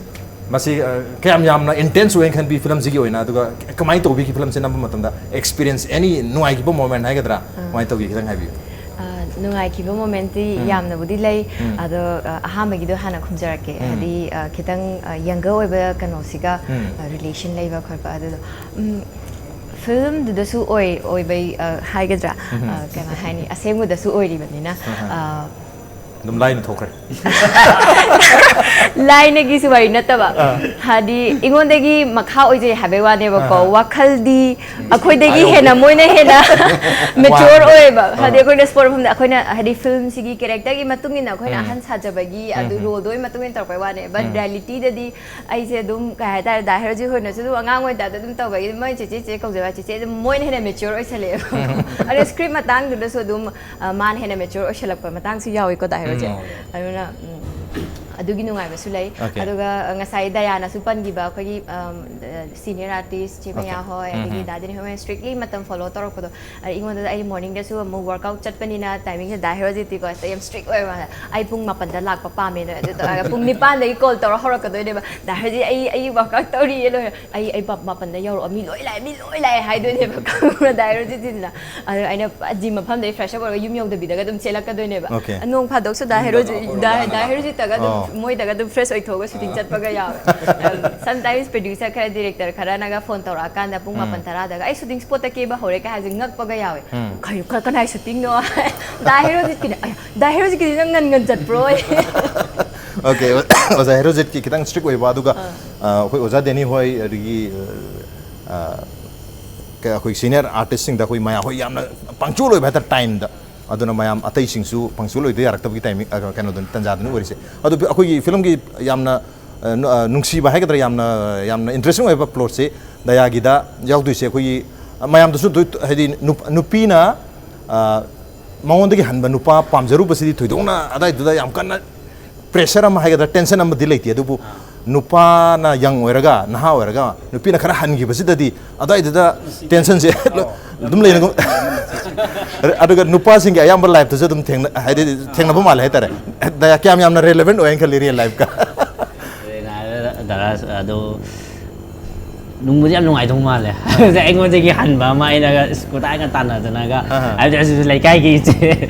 ꯃꯁꯤ, ꯑ, ꯀꯌꯥꯝ ꯌꯥꯝꯅ ꯏꯟꯇꯦꯟꯁ ꯑꯣꯏꯅ ꯈꯟꯕꯤ ꯐꯤꯂꯝꯁꯤꯒꯤ ꯑꯣꯏꯅ, ꯑꯗꯨꯒ ꯀꯃꯥꯏꯅ ꯇꯧꯕꯤ ꯐꯤꯂꯝꯁꯦ ꯅꯝꯕ ꯃꯇꯝꯗ ꯑꯦꯛꯁꯄꯤꯔꯤꯌꯦꯟꯁ, ꯑꯦꯅꯤ ꯅꯨꯡꯉꯥꯏꯈꯤꯕ ꯃꯣꯃꯦꯟ ꯍꯥꯏꯒꯗ꯭ꯔꯥ, ꯀꯃꯥꯏꯅ ꯇꯧꯒꯦ, ꯈꯤꯇꯪ ꯍꯥꯏꯕꯤꯌꯨ꯫ ꯑ, ꯅꯨꯡꯉꯥꯏꯈꯤꯕ ꯃꯣꯃꯦꯟꯇꯤ ꯌꯥꯝꯅꯕꯨꯗꯤ ꯂꯩ꯫ ꯑꯗꯣ, ꯑ, ꯑꯍꯥꯟꯕꯒꯤꯗꯣ ꯍꯥꯟꯅ ꯈꯨꯝꯖꯔꯛꯀꯦ꯫ ꯍꯥꯏꯗꯤ, ꯑ, ꯈꯤꯇꯪ, ꯑ, ꯌꯪꯒꯔ ꯑꯣꯏꯕ ꯀꯩꯅꯣꯁꯤꯒ, ꯑ, ꯔꯤꯂꯦꯁꯟ ꯂꯩꯕ ꯈꯣꯠꯄ ꯑꯗꯨꯗꯣ꯫ ꯎꯝ, ꯐꯤꯂꯝꯗꯨꯗꯁꯨ ꯑꯣꯏ-, ꯑꯣꯏꯕꯩ, ꯑ, ꯍꯥꯏꯒꯗ꯭ꯔꯥ? ꯑ, ꯀꯃꯥꯏ ꯍꯥꯏꯅꯤ? ꯑꯁꯦꯡꯕꯗꯁꯨ ꯑꯣꯏꯔꯤꯕꯅꯤꯅ꯫ ꯑ, ꯑꯗꯨꯝ ꯂꯥꯏꯅ ꯊꯣꯛꯈ꯭ꯔꯦ꯫ ꯂꯥꯏꯅꯒꯤꯁꯨ ꯋꯥꯔꯤ ꯅꯠꯇꯕ, ꯍꯥꯏꯗꯤ ꯑꯩꯉꯣꯟꯗꯒꯤ ꯃꯈꯥ ꯑꯣꯏꯖꯩ ꯍꯥꯏꯕꯩ ꯋꯥꯅꯦꯕꯀꯣ꯫ ꯑꯥ. ꯋꯥꯈꯜꯗꯤ ꯑꯩꯈꯣꯏꯗꯒꯤ ꯑꯥ, ꯍꯦꯟꯅ ꯃꯣꯏꯅ ꯍꯦꯟꯅ ꯃꯦꯆꯣꯔ ꯋꯥꯡꯉꯦ. ꯑꯣꯏꯌꯦꯕ꯫ ꯑꯥ. ꯍꯥꯏꯗꯤ ꯑꯩꯈꯣꯏꯅ ꯁ꯭ꯄꯣꯔꯠ ꯃꯐꯝꯗ ꯑꯩꯈꯣꯏꯅ ꯍꯥꯏꯗꯤ ꯐꯤꯂꯝꯁꯤꯒꯤ ꯀꯦꯔꯦꯛꯇꯔꯒꯤ ꯃꯇꯨꯡ ꯏꯟꯅ ꯑꯩꯈꯣꯏꯅ ꯎꯝ. ꯑꯍꯟ ꯁꯥꯖꯕꯒꯤ ꯑꯗꯨ ꯎꯝ. ꯔꯣꯜꯗꯣ ꯃꯇꯨꯡ ꯏꯟꯅ ꯇꯧꯔꯛꯄꯩ ꯋꯥꯅꯦ꯫ ꯕꯠ ꯎꯝ. ꯔꯤꯌꯦꯂꯤꯇꯤꯗꯗꯤ ꯑꯩꯁꯦ ꯑꯗꯨꯝ ꯀꯩ ꯍꯥꯏꯇꯥꯔꯦ, ꯗꯥ ꯍꯦꯔꯣꯖꯤꯠ ꯍꯣꯏꯅꯁꯨ ꯑꯗꯨꯝ ꯑꯉꯥꯡ ꯑꯣꯏ ꯇꯥꯏꯞꯇ ꯑꯗꯨꯝ ꯇꯧꯕꯒꯤ ꯃꯣꯏ ꯆꯦꯆꯦ ꯆꯦ ꯀꯧꯖꯕ, ꯆꯦꯆꯦ ꯑꯗꯨꯝ ꯃꯣꯏꯅ ꯍꯦꯟꯅ ꯃꯦꯆꯣꯔ ꯑꯣꯏꯁꯜꯂꯛꯑꯦꯕ꯫ ꯑꯗꯣ ꯁ꯭ꯀ꯭ꯔꯤꯞ ꯃꯇꯥꯡꯗꯨꯗꯁꯨ ꯑꯗꯨꯝ ꯑ, ꯃꯥꯅ ꯍꯦꯟꯅ ꯃꯦꯆꯣꯔ ꯑꯣꯏꯁꯜꯂꯛꯄ ꯃꯇꯥꯡꯁꯨ ꯌꯥꯎꯋꯤꯀꯣ ꯗꯥ ꯍꯦꯔꯣꯖꯤꯠ꯫ ꯎꯝ. ꯑꯗꯨꯅ ꯎꯝ, ꯑꯗꯨꯒꯤ ꯅꯨꯡꯉꯥꯏꯕꯁꯨ ꯂꯩ꯫ Okay. ꯑꯗꯨꯒ ꯑ, ꯉꯁꯥꯏ ꯗꯌꯥꯅꯁꯨ ꯄꯟꯈꯤꯕ ꯑꯩꯈꯣꯏꯒꯤ ꯑꯝ, ꯑ, ꯁꯤꯅꯤꯌꯔ ꯑꯥꯔꯇꯤꯁ ꯆꯦ ꯃꯌꯥ Okay. ꯍꯣꯏ, ꯎꯝ, ꯑꯗꯒꯤ ꯎꯝ. ꯗꯥ ꯗꯦꯅꯤꯁ ꯍꯣꯏ ꯁ꯭ꯇ꯭ꯔꯤꯛꯂꯤ ꯃꯇꯝ ꯐꯣꯂꯣ ꯇꯧꯔꯛꯄꯗꯣ꯫ ꯑ, ꯑꯩꯉꯣꯟꯗ ꯑꯩ ꯃꯣꯔꯅꯤꯡꯗꯁꯨ ꯑꯃꯨꯛ ꯋꯥꯔꯛꯑꯥꯎꯠ ꯆꯠꯄꯅꯤꯅ ꯇꯥꯏꯃꯤꯡꯁꯦ ꯗꯥ ꯍꯦꯔꯣꯖꯤꯠꯇꯤꯀꯣ ꯌꯥꯝ ꯁ꯭ꯇ꯭ꯔꯤꯛ ꯑꯣꯏꯕ ꯃꯥꯜꯂꯦ꯫ "ꯑꯩ ꯄꯨꯡ ꯃꯥꯄꯟꯗ ꯂꯥꯛꯄ ꯄꯥꯝꯃꯦꯅ" ꯑꯗꯨ ꯇꯧꯔꯒ ꯄꯨꯡ ꯅꯤꯄꯥꯟꯗꯒꯤ ꯀꯣꯜ ꯇꯧꯔ ꯍꯧꯔꯛꯀꯗꯣꯏꯅꯦꯕ꯫ "ꯗꯥ ꯍꯦꯔꯣꯖꯤꯠ, ꯑꯩ ꯑꯩ ꯋꯥꯔꯛꯑꯥꯎꯠ ꯇꯧꯔꯤꯌꯦ ꯂꯣꯏꯔꯦ꯫ ꯑꯩ ꯑꯩ ꯃꯥꯄꯟꯗ ꯌꯧꯔꯛꯑꯣ, ꯃꯤ ꯂꯣꯏ ꯂꯥꯛꯑꯦ, ꯃꯤ ꯂꯣꯏ ꯂꯥꯛꯑꯦ" ꯍꯥꯏꯗꯣꯏꯅꯦꯕ꯫ ꯈꯪꯕ꯭ꯔꯥ ꯗꯥ ꯍꯦꯔꯣꯖꯤꯠꯁꯤꯅ? ꯑꯗꯣ ꯑꯩꯅ ꯖꯤꯝ ꯃꯐꯝꯗꯩ ꯐ꯭ꯔꯦꯁ ꯑꯞ ꯑꯣꯏꯔꯒ ꯌꯨꯝ ꯌꯧꯗꯕꯤꯗꯒ ꯑꯗꯨꯝ ꯆꯦꯜꯂꯛꯀꯗꯣꯏꯅꯦꯕ꯫ Okay. ꯅꯣꯡ ꯐꯥꯗꯣꯛꯁꯨ ꯗꯥ ꯍꯦꯔꯣꯖꯤꯠ, ꯗꯥ ꯗꯥ ꯍꯦꯔꯣꯖꯤꯠꯇꯒ ꯑꯗꯨꯝ ꯑꯣ. ꯃꯣꯏꯗꯒ ꯑꯗꯨꯝ ꯐ꯭ꯔꯦꯁ ꯑꯣꯏꯊꯣꯛꯑꯒ ꯁꯨꯇꯤꯡ ꯆꯠꯄꯒ ꯌꯥꯎꯋꯦ꯫ ꯁꯝꯇꯥꯏꯝꯁ ꯄ꯭ꯔꯗ꯭ꯌꯨꯁꯔ ꯈꯔ, ꯗꯤꯔꯦꯛꯇꯔ ꯈꯔꯅꯒ ꯐꯣꯟ ꯇꯧꯔꯛꯑꯀꯥꯟꯗ ꯄꯨꯡ ꯃꯥꯄꯟ ꯇꯔꯥꯗꯒ "ꯑꯩ ꯁꯨꯇꯤꯡ ꯁ꯭ꯄꯣꯠꯇ ꯀꯦꯕ ꯍꯧꯔꯦ" ꯀꯥꯏ ꯍꯥꯏꯁꯦ ꯉꯛꯄꯒ ꯌꯥꯎꯋꯦ꯫ "ꯀꯩꯅꯣ, ꯀ- ꯀꯅꯥꯏ ꯁꯨꯇꯤꯡꯅꯣ?" "ꯗꯥ ꯍꯦꯔꯣꯖꯤꯠꯀꯤꯅꯦ"꯫ "ꯑꯌꯥ, ꯗꯥ ꯍꯦꯔꯣꯖꯤꯠꯀꯤꯗꯤ ꯅꯪ ꯉꯟ ꯉꯟ ꯆꯠꯄ꯭ꯔꯣ?" Okay. ꯑꯣꯖꯥ ꯍꯦꯔꯣꯖꯤꯠꯀꯤ ꯈꯤꯇꯪ ꯁ꯭ꯇ꯭ꯔꯤꯛ ꯑꯣꯏꯕ, ꯑꯗꯨꯒ ꯑ, ꯑꯩꯈꯣꯏ ꯑꯣꯖꯥ ꯗꯦꯅꯤ ꯍꯣꯏ, ꯑꯗꯒꯤ ꯑ, ꯀ- ꯑꯩꯈꯣꯏ ꯁꯤꯅꯤꯌꯔ ꯑꯥꯔꯇꯤꯁꯁꯤꯡꯗ ꯑꯩꯈꯣꯏ ꯃꯌꯥꯝ ꯍꯣꯏ ꯌꯥꯝꯅ ꯄꯪꯆꯨꯑꯦꯜ ꯑꯣꯏꯕ ꯍꯥꯏꯇꯥꯔꯦ ꯇꯥꯏꯝꯗ꯫ ꯑꯗꯨꯅ ꯃꯌꯥꯝ ꯑꯇꯩꯁꯤꯡꯁꯨ ꯄꯪꯆꯨꯑꯦꯜ ꯑꯣꯏꯗ ꯌꯥꯔꯛꯇꯕꯒꯤ ꯇꯥꯏꯃꯤꯡ, ꯑ, ꯀꯩꯅꯣꯗꯨꯅꯤ, ꯇꯥꯟꯖꯥꯗꯨꯅ ꯑꯣꯏꯔꯤꯁꯦ꯫ ꯑꯗꯣ ꯑꯩꯈꯣꯏꯒꯤ ꯐꯤꯂꯝꯒꯤ ꯌꯥꯝꯅ ꯑ, ꯅꯨ- ꯑ, ꯅꯨꯡꯁꯤꯕ ꯍꯥꯏꯒꯗ꯭ꯔꯥ, ꯌꯥꯝꯅ ꯌꯥꯝꯅ ꯏꯟꯇꯔꯦꯁꯇꯤꯡ ꯑꯣꯏꯕ ꯄ꯭ꯂꯣꯠꯁꯦ ꯗꯌꯥꯒꯤꯗ ꯌꯥꯎꯗꯣꯏꯁꯦ꯫ ꯑꯩꯈꯣꯏꯒꯤ ꯃꯌꯥꯝꯗꯁꯨ ꯑꯗꯨ, ꯍꯥꯏꯗꯤ ꯅꯨꯞ- ꯅꯨꯄꯤꯅ ꯑ, ꯃꯉꯣꯟꯗꯒꯤ ꯍꯟꯕ ꯅꯨꯄꯥ ꯄꯥꯝꯖꯔꯨꯕꯁꯤꯗꯤ ꯊꯣꯏꯗꯣꯛꯅ ꯑꯗꯥꯏꯗꯨꯗ ꯌꯥꯝ ꯀꯟꯅ ꯄ꯭ꯔꯦꯁꯔ ꯑꯃ ꯍꯥꯏꯒꯗ꯭ꯔꯥ, ꯇꯦꯟꯁꯟ ꯑꯃꯗꯤ ꯂꯩꯇꯦ꯫ ꯑꯗꯨꯕꯨ ꯅꯨꯄꯥꯅ ꯌꯪ ꯑꯣꯏꯔꯒ, ꯅꯍꯥ ꯑꯣꯏꯔꯒ ꯅꯨꯄꯤꯅ ꯈꯔ ꯍꯟꯈꯤꯕꯁꯤꯗꯗꯤ ꯑꯗꯥꯏꯗꯨꯗ ꯇꯦꯟꯁꯟꯁꯦ ꯑꯗꯨꯝ ꯂꯩꯅꯒꯨꯝ꯫ ꯑꯗꯨꯒ ꯅꯨꯄꯥꯁꯤꯡꯒꯤ ꯑꯌꯥꯝꯕ ꯂꯥꯏꯐꯇꯁꯨ ꯑꯗꯨꯝ ꯊꯦꯡꯅ ꯍꯥꯏꯗꯤ ꯊꯦꯡꯅꯕ ꯃꯥꯜꯂꯦ ꯍꯥꯏꯇꯥꯔꯦ꯫ ꯗꯌꯥ, ꯀꯌꯥꯝ ꯌꯥꯝꯅ ꯔꯦꯂꯦꯚꯦꯟ ꯑꯣꯏ ꯍꯥꯏꯅ ꯈꯜꯂꯤ ꯔꯤꯌꯦꯜ ꯂꯥꯏꯐꯀ? ꯗꯔꯥ ꯑꯗꯣ ꯅꯨꯡꯕꯨꯗꯤ ꯌꯥꯝ ꯅꯨꯡꯉꯥꯏꯗꯧ ꯃꯥꯜꯂꯦ꯫ ꯑꯩꯉꯣꯟꯗꯒꯤ ꯍꯟꯕ ꯑꯃ ꯑꯩꯅꯒ ꯁ꯭ꯀꯨꯇꯔꯒ ꯇꯥꯟꯅꯗꯅꯒ, ꯑꯍꯥ. ꯍꯥꯏꯕꯗꯤ ꯑꯁꯤꯁꯨ ꯂꯩꯀꯥꯏꯒꯤ ꯏꯆꯦ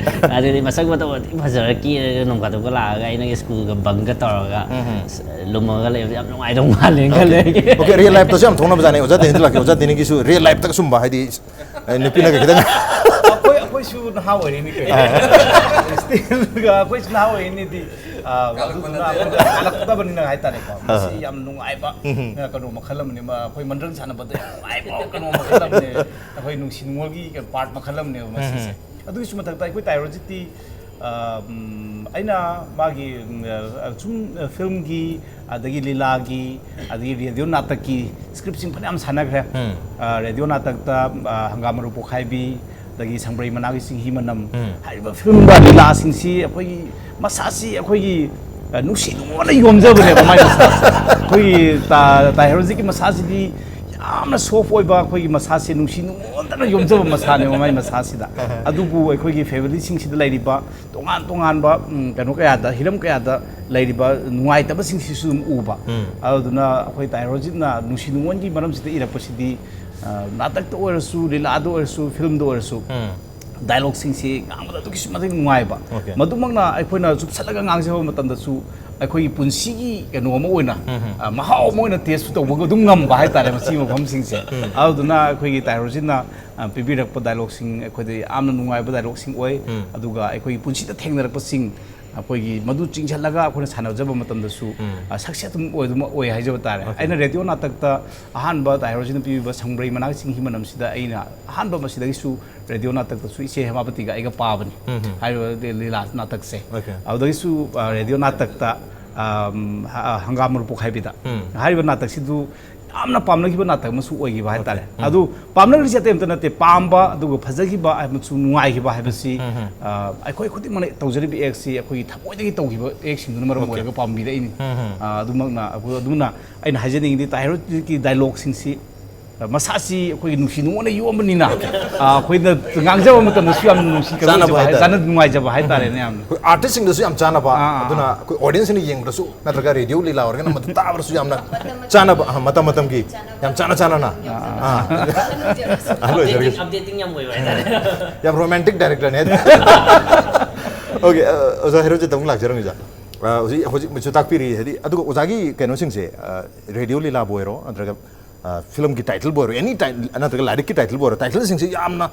ꯑꯗꯨꯗꯤ ꯃꯁꯛ ꯃꯇꯧ ꯑꯗꯨꯝ ꯐꯖꯔ ꯀꯦꯔꯒ ꯅꯣꯡ ꯐꯥꯗꯣꯛꯀ ꯂꯥꯛꯑꯒ ꯑꯩꯅꯒ ꯁ꯭ꯀꯨꯜꯒ ꯕꯪꯀ ꯇꯧꯔꯒ ꯎꯝ. ꯂꯨꯝꯃꯒ ꯂꯩꯕꯗꯤ ꯌꯥꯝ ꯅꯨꯡꯉꯥꯏꯗꯧ ꯃꯥꯜꯂꯦꯅ ꯈꯜꯂꯦ꯫ Okay, ꯔꯤꯌꯦꯜ ꯂꯥꯏꯐꯇꯁꯨ ꯌꯥꯝ ꯊꯣꯛꯅꯕꯖꯥꯠꯅꯤ꯫ ꯑꯣꯖꯥ ꯗꯦꯅꯤꯗ ꯂꯥꯛꯀꯦ꯫ ꯑꯣꯖꯥ ꯗꯦꯅꯤꯒꯤꯁꯨ ꯔꯤꯌꯦꯜ ꯂꯥꯏꯐꯇꯒ ꯁꯨꯝꯕ, ꯍꯥꯏꯗꯤ, ꯑꯦ, ꯅꯨꯄꯤꯅꯒ ꯈꯤꯇꯪ ꯑꯩꯈꯣꯏꯁꯨ ꯅꯍꯥ ꯑꯣꯏꯔꯤꯅꯤ ꯀꯩꯅꯣ꯫ Still-ꯒ ꯑꯩꯈꯣꯏꯁꯨ ꯅꯍꯥ ꯑꯣꯏꯔꯤꯅꯤꯗꯤ, ꯑ, ꯑꯗꯨꯗꯨꯅ ꯑꯩꯈꯣꯏꯗ ꯀꯥꯜꯂꯛꯇꯕꯅꯤꯅ ꯍꯥꯏꯇꯥꯔꯦꯀꯣ꯫ ꯃꯁꯤ ꯌꯥꯝ ꯅꯨꯡꯉꯥꯏꯕ, ꯑ, ꯀꯩꯅꯣ ꯃꯈꯜ ꯑꯃꯅꯤ꯫ ꯃ-, ꯑꯩꯈꯣꯏ ꯃꯟꯗ꯭ꯔꯪ ꯁꯥꯟꯅꯕꯗ ꯌꯥꯝ ꯅꯨꯡꯉꯥꯏꯕ ꯀꯩꯅꯣ ꯃꯈꯜ ꯑꯃꯅꯤ꯫ ꯑꯩꯈꯣꯏ ꯅꯨꯡꯁꯤ ꯅꯨꯡꯉꯣꯜꯒꯤ part ꯃꯈꯜ ꯑꯃꯅꯦꯕ ꯃꯁꯤꯁꯦ꯫ ꯑꯗꯨꯒꯤꯁꯨ ꯃꯊꯛꯇ ꯑꯩꯈꯣꯏ ꯇꯥꯏ ꯍꯧꯖꯤꯛꯇꯤ, ꯑ, ꯎꯝ, ꯑꯩꯅ ꯃꯥꯒꯤ, ꯎꯝ, ꯑ, ꯁꯨꯝ, ꯑ, film-ꯒꯤ, ꯑꯗꯒꯤ ꯂꯤꯂꯥꯒꯤ, ꯑꯗꯒꯤ radio ꯅꯥꯇꯛꯀꯤ script-ꯁꯤꯡ ꯐꯅꯌꯥꯝ ꯁꯥꯟꯅꯈ꯭ꯔꯦ꯫ ꯑ, radio ꯅꯥꯇꯛꯇ, ꯑ, ꯍꯪꯒꯥꯝ ꯃꯔꯨ ꯄꯣꯛꯈꯥꯏꯕꯤ, ꯑꯗꯒꯤ ꯁꯪꯕ꯭ꯔꯩ ꯃꯅꯥꯒꯤ ꯆꯤꯡꯍꯤ ꯃꯅꯝ ꯍꯥꯏꯔꯤꯕ film-ꯗ ꯂꯤꯂꯥꯁꯤꯡꯁꯤ ꯑꯩꯈꯣꯏꯒꯤ ꯃꯁꯥꯁꯤ ꯑꯩꯈꯣꯏꯒꯤ, ꯑ, ꯅꯨꯡꯁꯤ ꯅꯨꯡꯉꯣꯟꯅ ꯌꯣꯝꯖꯕꯅꯦꯕ ꯃꯥꯏ ꯃꯁꯥꯁꯦ꯫ ꯑꯩꯈꯣꯏꯒꯤ ꯇꯥ-, ꯇꯥꯏ ꯍꯧꯖꯤꯛꯀꯤ ꯃꯁꯥꯁꯤꯗꯤ ꯌꯥꯝꯅ soft ꯑꯣꯏꯕ, ꯑꯩꯈꯣꯏꯒꯤ ꯃꯁꯥꯁꯦ ꯅꯨꯡꯁꯤ ꯅꯨꯡꯉꯣꯟꯗꯅ ꯌꯣꯝꯖꯕ ꯃꯁꯥꯅꯦꯕ ꯃꯥꯏ ꯃꯁꯥꯁꯤꯗ꯫ ꯑꯗꯨꯕꯨ ꯑꯩꯈꯣꯏꯒꯤ family-ꯁꯤꯡꯁꯤꯗ ꯂꯩꯔꯤꯕ ꯇꯣꯉꯥꯟ ꯇꯣꯉꯥꯟꯕ, ꯎꯝ, ꯀꯩꯅꯣ ꯀꯌꯥꯗ, ꯍꯤꯔꯝ ꯀꯌꯥꯗ ꯂꯩꯔꯤꯕ ꯅꯨꯡꯉꯥꯏꯇꯕꯁꯤꯡꯁꯤꯁꯨ ꯑꯗꯨꯝ ꯎꯕ꯫ ꯑꯗꯨꯗꯨꯅ ꯑꯩꯈꯣꯏ ꯇꯥꯏ ꯍꯧꯖꯤꯛꯅ ꯅꯨꯡꯁꯤ ꯅꯨꯡꯉꯣꯟꯒꯤ ꯃꯔꯝꯁꯤꯗ ꯏꯔꯛꯄꯁꯤꯗꯤ, ꯑ, ꯅꯥꯇꯛꯇ ꯑꯣꯏꯔꯁꯨ, ꯂꯤꯂꯥꯗ ꯑꯣꯏꯔꯁꯨ, film-ꯗ ꯑꯣꯏꯔꯁꯨ, dialogue-ꯁꯤꯡꯁꯤ ꯉꯥꯡꯕꯗ ꯑꯗꯨꯛꯀꯤ ꯃꯇꯤꯛ ꯅꯨꯡꯉꯥꯏꯕ꯫ Okay. ꯃꯗꯨꯃꯛꯅ ꯑꯩꯈꯣꯏꯅ ꯆꯨꯞꯁꯜꯂꯒ ꯉꯥꯡꯖꯕ ꯃꯇꯝꯗꯁꯨ ꯑꯩꯈꯣꯏꯒꯤ ꯄꯨꯟꯁꯤꯒꯤ ꯀꯩꯅꯣ ꯑꯃ ꯑꯣꯏꯅ, ꯑ, ꯃꯍꯥꯎ ꯑꯃ ꯑꯣꯏꯅ taste ꯇꯧꯕ ꯑꯗꯨꯝ ꯉꯝꯕ ꯍꯥꯏꯇꯥꯔꯦ ꯃꯁꯤꯒꯤ ꯃꯐꯝꯁꯤꯡꯁꯦ꯫ ꯑꯗꯨꯗꯨꯅ ꯑꯩꯈꯣꯏꯒꯤ ꯇꯥꯏ ꯍꯧꯖꯤꯛꯅ, ꯑ, ꯄꯤꯕꯤꯔꯛꯄ dialogue-ꯁꯤꯡ ꯑꯩꯈꯣꯏꯗ ꯌꯥꯝꯅ ꯅꯨꯡꯉꯥꯏꯕ dialogue-ꯁꯤꯡ ꯑꯣꯏ꯫ ꯑꯗꯨꯒ ꯑꯩꯈꯣꯏꯒꯤ ꯄꯨꯟꯁꯤꯗ ꯊꯦꯡꯅꯔꯛꯄꯁꯤꯡ ꯑꯩꯈꯣꯏꯒꯤ ꯃꯗꯨ ꯆꯤꯡꯁꯤꯜꯂꯒ ꯑꯩꯈꯣꯏꯅ ꯁꯥꯟꯅꯖꯕ ꯃꯇꯝꯗꯁꯨ, ꯑ, success ꯑꯗꯨꯝ ꯑꯣꯏ, ꯑꯗꯨꯝ ꯑꯣꯏ ꯍꯥꯏꯖꯕ ꯇꯥꯔꯦ꯫ ꯑꯩꯅ radio ꯅꯥꯇꯛꯇ ꯑꯍꯥꯟꯕ ꯇꯥꯏ ꯍꯧꯖꯤꯛꯅ ꯄꯤꯕꯤꯕ ꯁꯪꯕ꯭ꯔꯩ ꯃꯅꯥꯒꯤ ꯆꯤꯡꯍꯤ ꯃꯅꯝꯁꯤꯗ ꯑꯩꯅ ꯑꯍꯥꯟꯕ ꯃꯁꯤꯗꯒꯤꯁꯨ radio ꯅꯥꯇꯛꯇꯁꯨ ꯏꯆꯦ ꯍꯦꯃꯥꯄꯇꯤꯒ ꯑꯩꯒ ꯄꯥꯕꯅꯤ꯫ ꯍꯥꯏꯔꯤꯕ ꯂꯤ-, ꯂꯤꯂꯥ ꯅꯥꯇꯛꯁꯦ꯫ Okay. ꯑꯗꯨꯗꯒꯤꯁꯨ, ꯑ, radio ꯅꯥꯇꯛꯇ, ꯑꯝ, ꯍ-, ꯑ, ꯍꯪꯒꯥꯝ ꯃꯔꯨ ꯄꯣꯛꯈꯥꯏꯕꯤꯗ ꯍꯥꯏꯔꯤꯕ ꯅꯥꯇꯛꯁꯤꯗꯨ ꯌꯥꯝꯅ ꯄꯥꯝꯅꯈꯤꯕ ꯅꯥꯇꯛ ꯑꯃꯁꯨ ꯑꯣꯏꯈꯤꯕ ꯍꯥꯏꯇꯥꯔꯦ꯫ Okay. ꯑꯗꯨ ꯄꯥꯝꯅꯈ꯭ꯔꯤꯁꯤ ꯑꯇꯩ ꯑꯝꯇ ꯅꯠꯇꯦ, ꯄꯥꯝꯕ ꯑꯗꯨꯒ ꯐꯖꯈꯤꯕ ꯑꯃꯁꯨꯡ ꯅꯨꯡꯉꯥꯏꯈꯤꯕ ꯍꯥꯏꯕꯁꯤ, ꯑ, ꯑꯩꯈꯣꯏ ꯈꯨꯗꯤꯡꯃꯛꯅ ꯇꯧꯖꯔꯤꯕ actꯁꯤ ꯑꯩꯈꯣꯏꯒꯤ ꯊꯃꯣꯏꯗꯒꯤ ꯇꯧꯈꯤꯕ actꯁꯤꯡꯗꯨꯅ ꯃꯔꯝ Okay. ꯑꯣꯏꯔꯒ ꯄꯥꯝꯕꯤꯔꯛꯏꯅꯤ꯫ ꯑ, ꯑꯗꯨꯃꯛꯅ ꯑꯩꯈꯣꯏ, ꯑꯗꯨꯅ ꯑꯩꯅ ꯍꯥꯏꯖꯅꯤꯡꯉꯤꯗꯤ ꯇꯥꯏ ꯍꯧꯖꯤꯛꯀꯤ dialogueꯁꯤꯡꯁꯤ ꯃꯁꯥꯁꯤ ꯑꯩꯈꯣꯏꯒꯤ ꯅꯨꯡꯁꯤ ꯅꯨꯡꯉꯣꯟꯅ ꯌꯣꯝꯕꯅꯤꯅ, ꯑ, ꯑꯩꯈꯣꯏꯅ ꯉꯥꯡꯖꯕ ꯃꯇꯝꯗꯁꯨ ꯌꯥꯝ ꯅꯨꯡꯁꯤ, ꯀꯩꯅꯣ ꯆꯥꯟꯅꯕ ꯑꯣꯏꯖꯕ ꯍꯥꯏ-, ꯍꯥꯏꯇꯥꯔꯦ꯫ ꯆꯥꯟꯅ ꯅꯨꯡꯉꯥꯏꯖꯕ ꯍꯥꯏꯇꯥꯔꯦꯅꯦ ꯌꯥꯝꯅ꯫ ꯑꯩꯈꯣꯏ artistꯁꯤꯡꯗꯁꯨ ꯌꯥꯝ ꯆꯥꯟꯅꯕ, ꯑꯥ, ꯑꯥ, ꯑꯗꯨꯅ ꯑꯥ꯫ ꯑꯩꯈꯣꯏ audienceꯁꯤꯡꯅ ꯌꯦꯡꯕꯗꯁꯨ ꯅꯠꯇ꯭ꯔꯒ radio ꯂꯤꯂꯥ ꯑꯣꯏꯔꯒꯅ ꯃꯗꯨ ꯇꯥꯕꯗꯁꯨ ꯌꯥꯝꯅ ꯆꯥꯟꯅꯕ, ꯑ, ꯃꯇꯝ ꯃꯇꯝꯒꯤ ꯌꯥꯝ ꯆꯥꯟꯅ ꯆꯥꯟꯅꯅ, ꯑꯥ, ꯑꯥ꯫ ꯑꯥ꯫ ꯑꯍꯜ ꯑꯣꯏꯖꯔꯒꯦ꯫ Updating, updating ꯌꯥꯝ ꯑꯣꯏꯕ ꯍꯥꯏꯇꯥꯔꯦ꯫ ꯌꯥꯝ romantic directorꯅꯦ꯫ Okay, ꯑ, ꯑꯣꯖꯥ ꯍꯦꯔꯣꯖꯤꯠꯇ ꯑꯃꯨꯛ ꯂꯥꯛꯆꯔꯝꯒꯦ, ꯑꯣꯖꯥ꯫ ꯑ, ꯍꯧꯖꯤꯛ, ꯍꯧꯖꯤꯛ ꯃꯁꯨ ꯇꯥꯛꯄꯤꯔꯤ, ꯍꯥꯏꯗꯤ, ꯑꯗꯨꯒ ꯑꯣꯖꯥꯒꯤ ꯀꯩꯅꯣꯁꯤꯡꯁꯦ, ꯑ, radio ꯂꯤꯂꯥꯕꯨ ꯑꯣꯏꯔꯣ, ꯅꯠꯇ꯭ꯔꯒ ꯑ, filmꯒꯤ titleꯕꯨ ꯑꯣꯏꯔꯣ, any title, ꯅꯠꯇ꯭ꯔꯒ ꯂꯥꯏꯔꯤꯛꯀꯤ titleꯕꯨ ꯑꯣꯏꯔꯣ, titleꯁꯤꯡꯁꯦ ꯌꯥꯝꯅ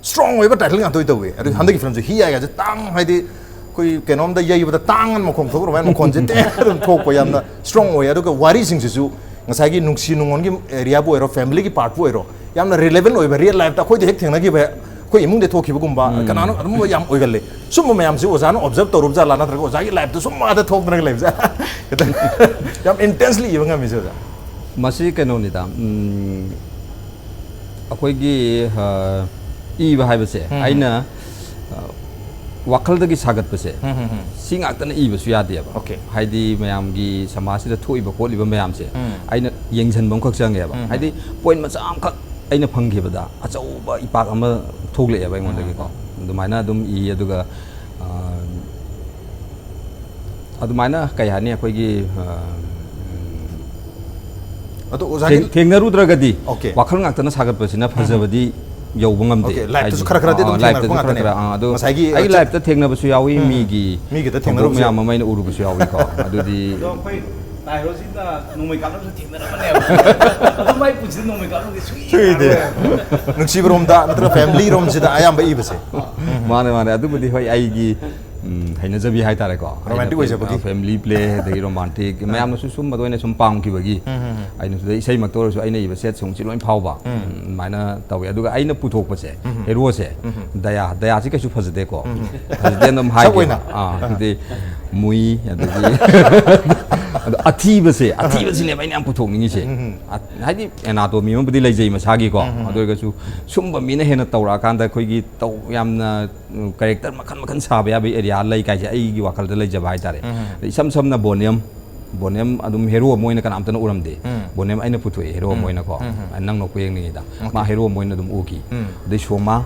ꯁ꯭ꯇ꯭ꯔꯣꯡ ꯑꯣꯏꯕ ꯇꯥꯏꯇꯜ ꯉꯥꯛꯇ ꯑꯣꯏ ꯇꯧꯋꯤ꯫ ꯑꯗꯨꯒ ꯍꯟꯗꯛꯀꯤ ꯐꯤꯂꯝꯁꯦ ꯍꯤ ꯍꯥꯏꯒꯁꯦ ꯇꯥꯡ ꯍꯥꯏꯗꯤ ꯑꯩꯈꯣꯏ ꯀꯩꯅꯣꯝꯗ ꯌꯩꯕꯗ ꯇꯥꯡ ꯑꯅ ꯃꯈꯣꯟ ꯊꯣꯛꯄ ꯑꯗꯨꯃꯥꯏꯅ ꯃꯈꯣꯟꯁꯦ ꯇꯦ ꯑꯗꯨꯝ ꯊꯣꯛꯄ, ꯌꯥꯝꯅ ꯁ꯭ꯇ꯭ꯔꯣꯡ ꯑꯣꯏ꯫ ꯑꯗꯨꯒ ꯋꯥꯔꯤꯁꯤꯡꯁꯤꯁꯨ ꯉꯁꯥꯏꯒꯤ ꯅꯨꯡꯁꯤ ꯅꯨꯡꯉꯣꯟꯒꯤ ꯑꯦꯔꯤꯌꯥꯕꯨ ꯑꯣꯏꯔꯣ, ꯐꯦꯃꯤꯂꯤꯒꯤ ꯄꯥꯔꯠꯄꯨ ꯑꯣꯏꯔꯣ, ꯌꯥꯝꯅ ꯔꯤꯂꯦꯕꯦꯟ ꯑꯣꯏꯕ, ꯔꯤꯌꯦꯜ ꯂꯥꯏꯐꯇ ꯑꯩꯈꯣꯏꯗ ꯍꯦꯛ ꯊꯦꯡꯅꯈꯤꯕ, ꯑꯩꯈꯣꯏ ꯏꯃꯨꯡꯗ ꯊꯣꯛꯈꯤꯕꯒꯨꯝꯕ ꯀꯅꯥꯅꯣ ꯑꯗꯨꯝꯕ ꯌꯥꯝ ꯑꯣꯏꯒꯜꯂꯦ꯫ ꯁꯨꯝꯕ ꯃꯌꯥꯝꯁꯦ ꯑꯣꯖꯥꯅ ꯑꯣꯕꯖꯔꯕ ꯇꯧꯔꯨꯕ ꯖꯥꯠꯂꯥ, ꯅꯠꯇ꯭ꯔꯒ ꯑꯣꯖꯥꯒꯤ ꯂꯥꯏꯐꯇ ꯁꯨꯝ ꯑꯥꯗ ꯊꯣꯛꯇꯅꯒ ꯂꯩꯕꯁꯦ? ꯈꯤꯇꯪ ꯌꯥꯝ ꯏꯟꯇꯦꯟꯁꯂꯤ ꯏꯕ ꯉꯝꯃꯤꯁꯦ ꯑꯣꯖꯥ꯫ ꯃꯁꯤ ꯀꯩꯅꯣꯅꯤꯗ, ꯎꯝ, ꯑꯩꯈꯣꯏꯒꯤ, ꯑ, ꯏꯕ ꯍꯥꯏꯕꯁꯦ ꯎꯝ꯫ ꯑꯩꯅ, ꯑ, ꯋꯥꯈꯜꯗꯒꯤ ꯁꯥꯒꯠꯄꯁꯦ ꯎꯝ, ꯎꯝ, ꯎꯝ꯫ ꯁꯤ ꯉꯥꯛꯇꯅ ꯏꯕꯁꯨ ꯌꯥꯗꯦꯕ꯫ ꯑꯣꯀꯦ꯫ ꯍꯥꯏꯗꯤ ꯃꯌꯥꯝꯒꯤ ꯁꯃꯥꯖꯁꯤꯗ ꯊꯣꯛꯏꯕ ꯈꯣꯠꯂꯤꯕ ꯃꯌꯥꯝꯁꯦ ꯎꯝ꯫ ꯑꯩꯅ ꯌꯦꯡꯁꯤꯟꯕ ꯑꯃꯈꯛ ꯆꯪꯉꯦꯕ꯫ ꯎꯝ꯫ ꯍꯥꯏꯗꯤ ꯄꯣꯏꯟ ꯃꯆꯥ ꯑꯃꯈꯛ ꯑꯩꯅ ꯐꯪꯈꯤꯕꯗ ꯑꯆꯧꯕ ꯏꯄꯥꯛ ꯑꯃ ꯊꯣꯛꯂꯛꯑꯦꯕ ꯑꯩꯉꯣꯟꯗꯒꯤꯀꯣ꯫ ꯎꯝ꯫ ꯑꯗꯨꯃꯥꯏꯅ ꯑꯗꯨꯝ ꯏ, ꯑꯗꯨꯒ, ꯑ, ꯑꯗꯨꯃꯥꯏꯅ ꯀꯩ ꯍꯥꯏꯅꯤ, ꯑꯩꯈꯣꯏꯒꯤ, ꯑ, ꯎꯝ, ꯑꯗꯣ ꯑꯣꯖꯥꯒꯤ ꯊꯦꯡ-, ꯊꯦꯡꯅꯔꯨꯗ꯭ꯔꯒꯗꯤ ꯑꯣꯀꯦ꯫ ꯋꯥꯈꯜ ꯉꯥꯛꯇꯅ ꯁꯥꯒꯠꯄꯁꯤꯅ ꯎꯝ꯫ ꯐꯖꯕꯗꯤ ꯌꯧꯕ ꯉꯝꯗꯦ꯫ ꯑꯣꯀꯦ, ꯂꯥꯏꯐꯇꯁꯨ ꯍꯥꯏꯗꯤ, ꯈꯔ ꯈꯔꯗꯤ ꯑꯥ, ꯑꯗꯨꯝ ꯂꯥꯏꯐꯇꯁꯨ ꯊꯦꯡꯅꯔꯛꯄ ꯈꯔ ꯉꯥꯛꯇꯅꯦ꯫ ꯈꯔ, ꯑꯥ, ꯑꯗꯣ ꯉꯁꯥꯏꯒꯤ ꯑꯩꯒꯤ ꯑꯆꯠ-, ꯂꯥꯏꯐꯇ ꯊꯦꯡꯅꯕꯁꯨ ꯌꯥꯎꯏ, ꯎꯝ꯫ ꯃꯤꯒꯤ ꯃꯤꯒꯤꯗ ꯊꯧꯗꯣꯛ ꯊꯦꯡꯅꯔꯨꯕꯁꯨ ꯃꯌꯥꯝ ꯌꯥꯎꯏ꯫ ꯑꯃ ꯑꯩꯅ ꯎꯔꯨꯕꯁꯨ ꯌꯥꯎꯏꯀꯣ꯫ ꯑꯗꯨꯗꯤ ꯑꯗꯣ ꯑꯩꯈꯣꯏ ꯇꯥꯏ ꯔꯣꯁꯤꯗ ꯅꯣꯡꯃꯩ ꯀꯥꯞꯅꯕꯁꯨ ꯊꯦꯡꯅꯔꯝꯕꯅꯦꯕ꯫ ꯑꯗꯣ ꯃꯥꯏ ꯄꯨꯟꯁꯤꯗ ꯅꯣꯡꯃꯩ ꯀꯥꯞꯅꯕꯗꯤ ꯁꯨꯡꯏ ꯁꯨꯏꯗꯦ꯫ ꯏꯔꯥꯛꯑꯔꯣꯏ꯫ ꯅꯨꯡꯁꯤꯕꯔꯣꯝꯗ ꯅꯠꯇ꯭ꯔꯒ ꯐꯦꯃꯤꯂꯤꯔꯣꯝꯁꯤꯗ ꯑꯌꯥꯝꯕ ꯏꯕꯁꯦ꯫ ꯃꯥꯅꯦ, ꯃꯥꯅꯦ꯫ ꯑꯗꯨꯕꯨꯗꯤ ꯍꯣꯏ, ꯑꯩꯒꯤ, ꯎꯝ, ꯍꯩꯅꯖꯕꯤ ꯍꯥꯏꯇꯥꯔꯦꯀꯣ꯫ ꯔꯣꯃꯥꯟꯇꯤꯛ ꯑꯩꯅ ꯑꯣꯏꯖꯕꯒꯤ꯫ ꯐꯦ-, ꯑ, ꯐꯦꯃꯤꯂꯤ ꯄ꯭ꯂꯦ, ꯑꯗꯒꯤ ꯔꯣꯃꯥꯟꯇꯤꯛ, ꯃꯌꯥꯝꯅꯁꯨ ꯁꯨꯝꯕꯗ ꯑꯣꯏꯅ ꯁꯨꯝ ꯄꯥꯝꯈꯤꯕꯒꯤ꯫ ꯎꯝ, ꯎꯝ, ꯎꯝ꯫ ꯑꯩꯅꯁꯨ ꯏꯁꯩꯃꯛꯇ ꯑꯣꯏꯔꯁꯨ ꯑꯩꯅ ꯏꯕ ꯁꯦꯠ ꯁꯣꯡꯁꯤ ꯂꯣꯏ ꯐꯥꯎꯕ꯫ ꯎꯝ꯫ ꯎꯝ, ꯑꯗꯨꯃꯥꯏꯅ ꯇꯧꯋꯦ꯫ ꯑꯗꯨꯒ ꯑꯩꯅ ꯄꯨꯊꯣꯛꯄꯁꯦ, ꯎꯝ꯫ ꯍꯦꯔꯣꯁꯦ, ꯎꯝ꯫ ꯗꯌꯥ, ꯗꯌꯥꯁꯤ ꯀꯩꯁꯨ ꯐꯖꯗꯦꯀꯣ꯫ ꯎꯝ꯫ ꯐꯖꯗꯦꯅ ꯑꯗꯨꯝ ꯁꯛ ꯍꯥꯏꯒꯦꯕ꯫ ꯑꯣꯏꯅ꯫ ꯑꯥ, ꯑꯗꯨꯗꯤ ꯃꯨꯏ, ꯑꯗꯒꯤ ꯑꯗꯣ ꯑꯊꯤꯕꯁꯦ, ꯑꯊꯤꯕꯁꯤꯅꯦꯕ ꯑꯩꯅ ꯌꯥꯝ ꯄꯨꯊꯣꯛꯅꯤꯡꯉꯤꯁꯦ꯫ ꯎꯝ꯫ ꯑ-, ꯍꯥꯏꯗꯤ ꯑꯦꯅꯥꯇꯣꯃꯤ ꯑꯃꯕꯨꯗꯤ ꯂꯩꯖꯩ ꯃꯁꯥꯒꯤꯀꯣ꯫ ꯎꯝ꯫ ꯑꯗꯨ ꯑꯣꯏꯔꯒꯁꯨ ꯁꯨꯝꯕ ꯃꯤꯅ ꯍꯦꯟꯅ ꯇꯧꯔꯛꯑꯀꯥꯟꯗ ꯑꯩꯈꯣꯏꯒꯤ ꯇꯧ-, ꯌꯥꯝꯅ, ꯎꯝ, ꯀꯦꯔꯦꯛꯇꯔ ꯃꯈꯜ ꯃꯈꯜ ꯁꯥꯕ ꯌꯥꯕꯒꯤ ꯑꯦꯔꯤꯌꯥ ꯂꯩ ꯀꯥꯏꯁꯦ ꯑꯩꯒꯤ ꯋꯥꯈꯜꯗ ꯂꯩꯖꯕ ꯍꯥꯏꯇꯥꯔꯦ꯫ ꯎꯝ꯫ ꯑꯗ ꯏꯁꯝ ꯁꯝꯅ ꯕꯣꯅꯤꯌꯝ, ꯕꯣꯅꯤꯌꯝ ꯑꯗꯨꯝ ꯍꯦꯔꯣ ꯑꯃ ꯑꯣꯏꯅ ꯀꯅꯥꯝꯇꯅ ꯎꯔꯝꯗꯦ꯫ ꯎꯝ꯫ ꯕꯣꯅꯤꯌꯝ ꯑꯩꯅ ꯄꯨꯊꯣꯛꯑꯦ ꯍꯦꯔꯣ ꯑꯃ ꯎꯝ꯫ ꯑꯣꯏꯅꯀꯣ꯫ ꯎꯝ, ꯎꯝ꯫ ꯅꯪ ꯅꯣꯛꯄ ꯌꯦꯡꯅꯤꯡꯉꯤꯗ꯫ ꯑꯣꯀꯦ꯫ ꯃꯥ ꯍꯦꯔꯣ ꯑꯃ ꯑꯣꯏꯅ ꯑꯗꯨꯝ ꯎꯈꯤ꯫ ꯎꯝ꯫ ꯑꯗꯩ ꯁꯣꯃꯥ,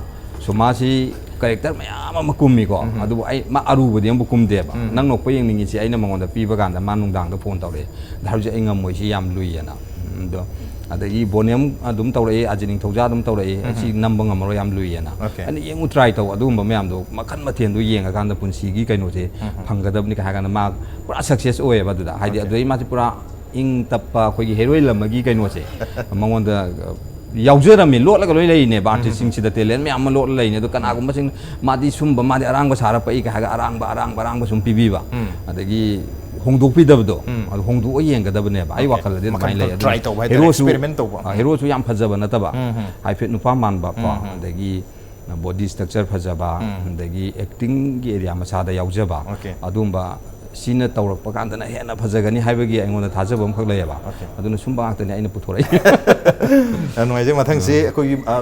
ꯁꯣꯃꯥꯁꯤ ꯀꯦꯔꯦꯛꯇꯔ ꯃꯌꯥꯝ ꯑꯃ ꯀꯨꯝꯃꯤꯀꯣ꯫ ꯎꯝ꯫ ꯑꯗꯨꯕꯨ ꯑꯩ, ꯃꯥ ꯑꯔꯨꯕꯗꯤ ꯑꯃꯕꯨ ꯀꯨꯝꯗꯦꯕ꯫ ꯎꯝ꯫ ꯅꯪ ꯅꯣꯛꯄ ꯌꯦꯡꯅꯤꯡꯉꯤꯁꯤ ꯑꯩꯅ ꯃꯉꯣꯟꯗ ꯄꯤꯕ ꯀꯥꯟꯗ ꯃꯥ ꯅꯨꯡꯗꯥꯡꯗ ꯐꯣꯟ ꯇꯧꯔꯛꯑꯦ꯫ "ꯗꯥ ꯍꯧꯖꯤꯛ ꯑꯩ ꯉꯝꯃꯣꯏ, ꯁꯤ ꯌꯥꯝ ꯂꯨꯏꯌꯦꯅ"꯫ ꯎꯝ, ꯑꯗꯣ ꯑꯗꯒꯤ ꯕꯣꯅꯤꯌꯝ ꯑꯗꯨꯝ ꯇꯧꯔꯛꯏ, ꯑꯖꯤꯠ ꯅꯤꯡꯊꯧꯖꯥ ꯑꯗꯨꯝ ꯇꯧꯔꯛꯏ, ꯎꯝ꯫ "ꯁꯤ ꯅꯝꯕ ꯉꯝꯃꯔꯣꯏ, ꯌꯥꯝ ꯂꯨꯏꯌꯦꯅ"꯫ ꯑꯣꯀꯦ꯫ ꯑꯩꯅ ꯌꯦꯡꯉꯨ, ꯇ꯭ꯔꯥꯏ ꯇꯧ, ꯑꯗꯨꯒꯨꯝꯕ ꯃꯌꯥꯝꯗꯣ ꯃꯈꯟ ꯃꯊꯦꯜꯗꯣ ꯌꯦꯡꯉꯀꯥꯟꯗ ꯄꯨꯟꯁꯤꯒꯤ ꯀꯩꯅꯣꯁꯦ ꯎꯝ꯫ ꯐꯪꯒꯗꯕꯅꯤ ꯀꯥꯏ ꯍꯥꯏꯔ ꯀꯥꯟꯗ ꯃꯥ ꯄꯨꯔꯥ ꯁꯛꯁꯦꯁ ꯑꯣꯏꯌꯦꯕ ꯑꯗꯨꯗ꯫ ꯍꯥꯏꯗꯤ ꯑꯣꯀꯦ꯫ ꯑꯗꯨꯗꯩ ꯃꯥꯁꯦ ꯄꯨꯔꯥ ꯏꯪ ꯇꯞꯄ ꯑꯩꯈꯣꯏꯒꯤ ꯍꯦꯔꯣꯏꯟ ꯑꯃꯒꯤ ꯀꯩꯅꯣꯁꯦ ꯃꯉꯣꯟꯗ, ꯑ, ꯌꯥꯎꯖꯔꯝꯃꯤ, ꯂꯣꯠꯂꯒ ꯂꯣꯏ ꯂꯩꯔꯤꯅꯦꯕ꯫ ꯑꯥꯔꯇꯤꯁꯁꯤꯡꯁꯤꯗ ꯇꯦꯂꯦꯟ ꯃꯌꯥꯝ ꯑꯃ ꯂꯣꯠꯂ ꯂꯩꯔꯤꯅꯦ꯫ ꯑꯗꯣ ꯀꯅꯥꯒꯨꯝꯕꯁꯤꯡ, "ꯃꯥꯗꯤ ꯁꯨꯝꯕ, ꯃꯥꯗꯤ ꯑꯔꯥꯡꯕ ꯁꯥꯔꯛꯄ, ꯑꯩꯒ" ꯍꯥꯏꯔꯒ ꯑꯔꯥꯡꯕ, ꯑꯔꯥꯡꯕ, ꯑꯔꯥꯡꯕ ꯁꯨꯝ ꯄꯤꯕꯤꯕ꯫ ꯑꯗꯒꯤ ꯍꯣꯡꯗꯣꯛꯄꯤꯗꯕꯗꯣ, ꯑꯗꯨ ꯍꯣꯡꯗꯣꯛꯑ ꯌꯦꯡꯒꯗꯕꯅꯦꯕ꯫ ꯑꯩ ꯋꯥꯈꯜꯗꯗꯤ ꯑꯗꯨꯃꯥꯏꯅ ꯂꯩ꯫ ꯑꯗꯨꯅ ꯇ꯭ꯔꯥꯏ ꯇꯧꯕ ꯍꯥꯏꯇꯥꯔꯦ, ꯍꯦꯔꯣꯁꯨ, ꯑꯦꯛꯁꯄꯦꯔꯤꯃꯦꯟ ꯇꯧꯕ꯫ ꯑ, ꯍꯦꯔꯣꯁꯨ ꯌꯥꯝ ꯐꯖꯕ ꯅꯠꯇꯕ, ꯍꯥꯏꯐꯦꯠ ꯅꯨꯄꯥ ꯃꯥꯟꯕ ꯀꯣ, ꯑꯗꯒꯤ ꯕꯣꯗꯤ ꯁ꯭ꯇ꯭ꯔꯛꯆꯔ ꯐꯖꯕ, ꯑꯗꯒꯤ ꯑꯦꯛꯇꯤꯡꯒꯤ ꯑꯦꯔꯤꯌꯥ ꯃꯁꯥꯗ ꯌꯥꯎꯖꯕ, ꯑꯗꯨꯝꯕ ꯁꯤꯅ ꯇꯧꯔꯛꯄ ꯀꯥꯟꯗꯅ ꯍꯦꯟꯅ ꯐꯖꯒꯅꯤ ꯍꯥꯏꯕꯒꯤ ꯑꯩꯉꯣꯟꯗ ꯊꯥꯖꯕ ꯑꯃꯈꯛ ꯂꯩꯌꯦꯕ꯫ ꯑꯗꯨꯅ ꯁꯨꯝꯕ ꯉꯥꯛꯇꯅꯤ ꯑꯩꯅ ꯄꯨꯊꯣꯔꯛꯏ꯫ ꯌꯥꯝ ꯅꯨꯡꯉꯥꯏꯖꯩ꯫ ꯃꯊꯪꯁꯤ ꯑꯩꯈꯣꯏꯒꯤ, ꯑ,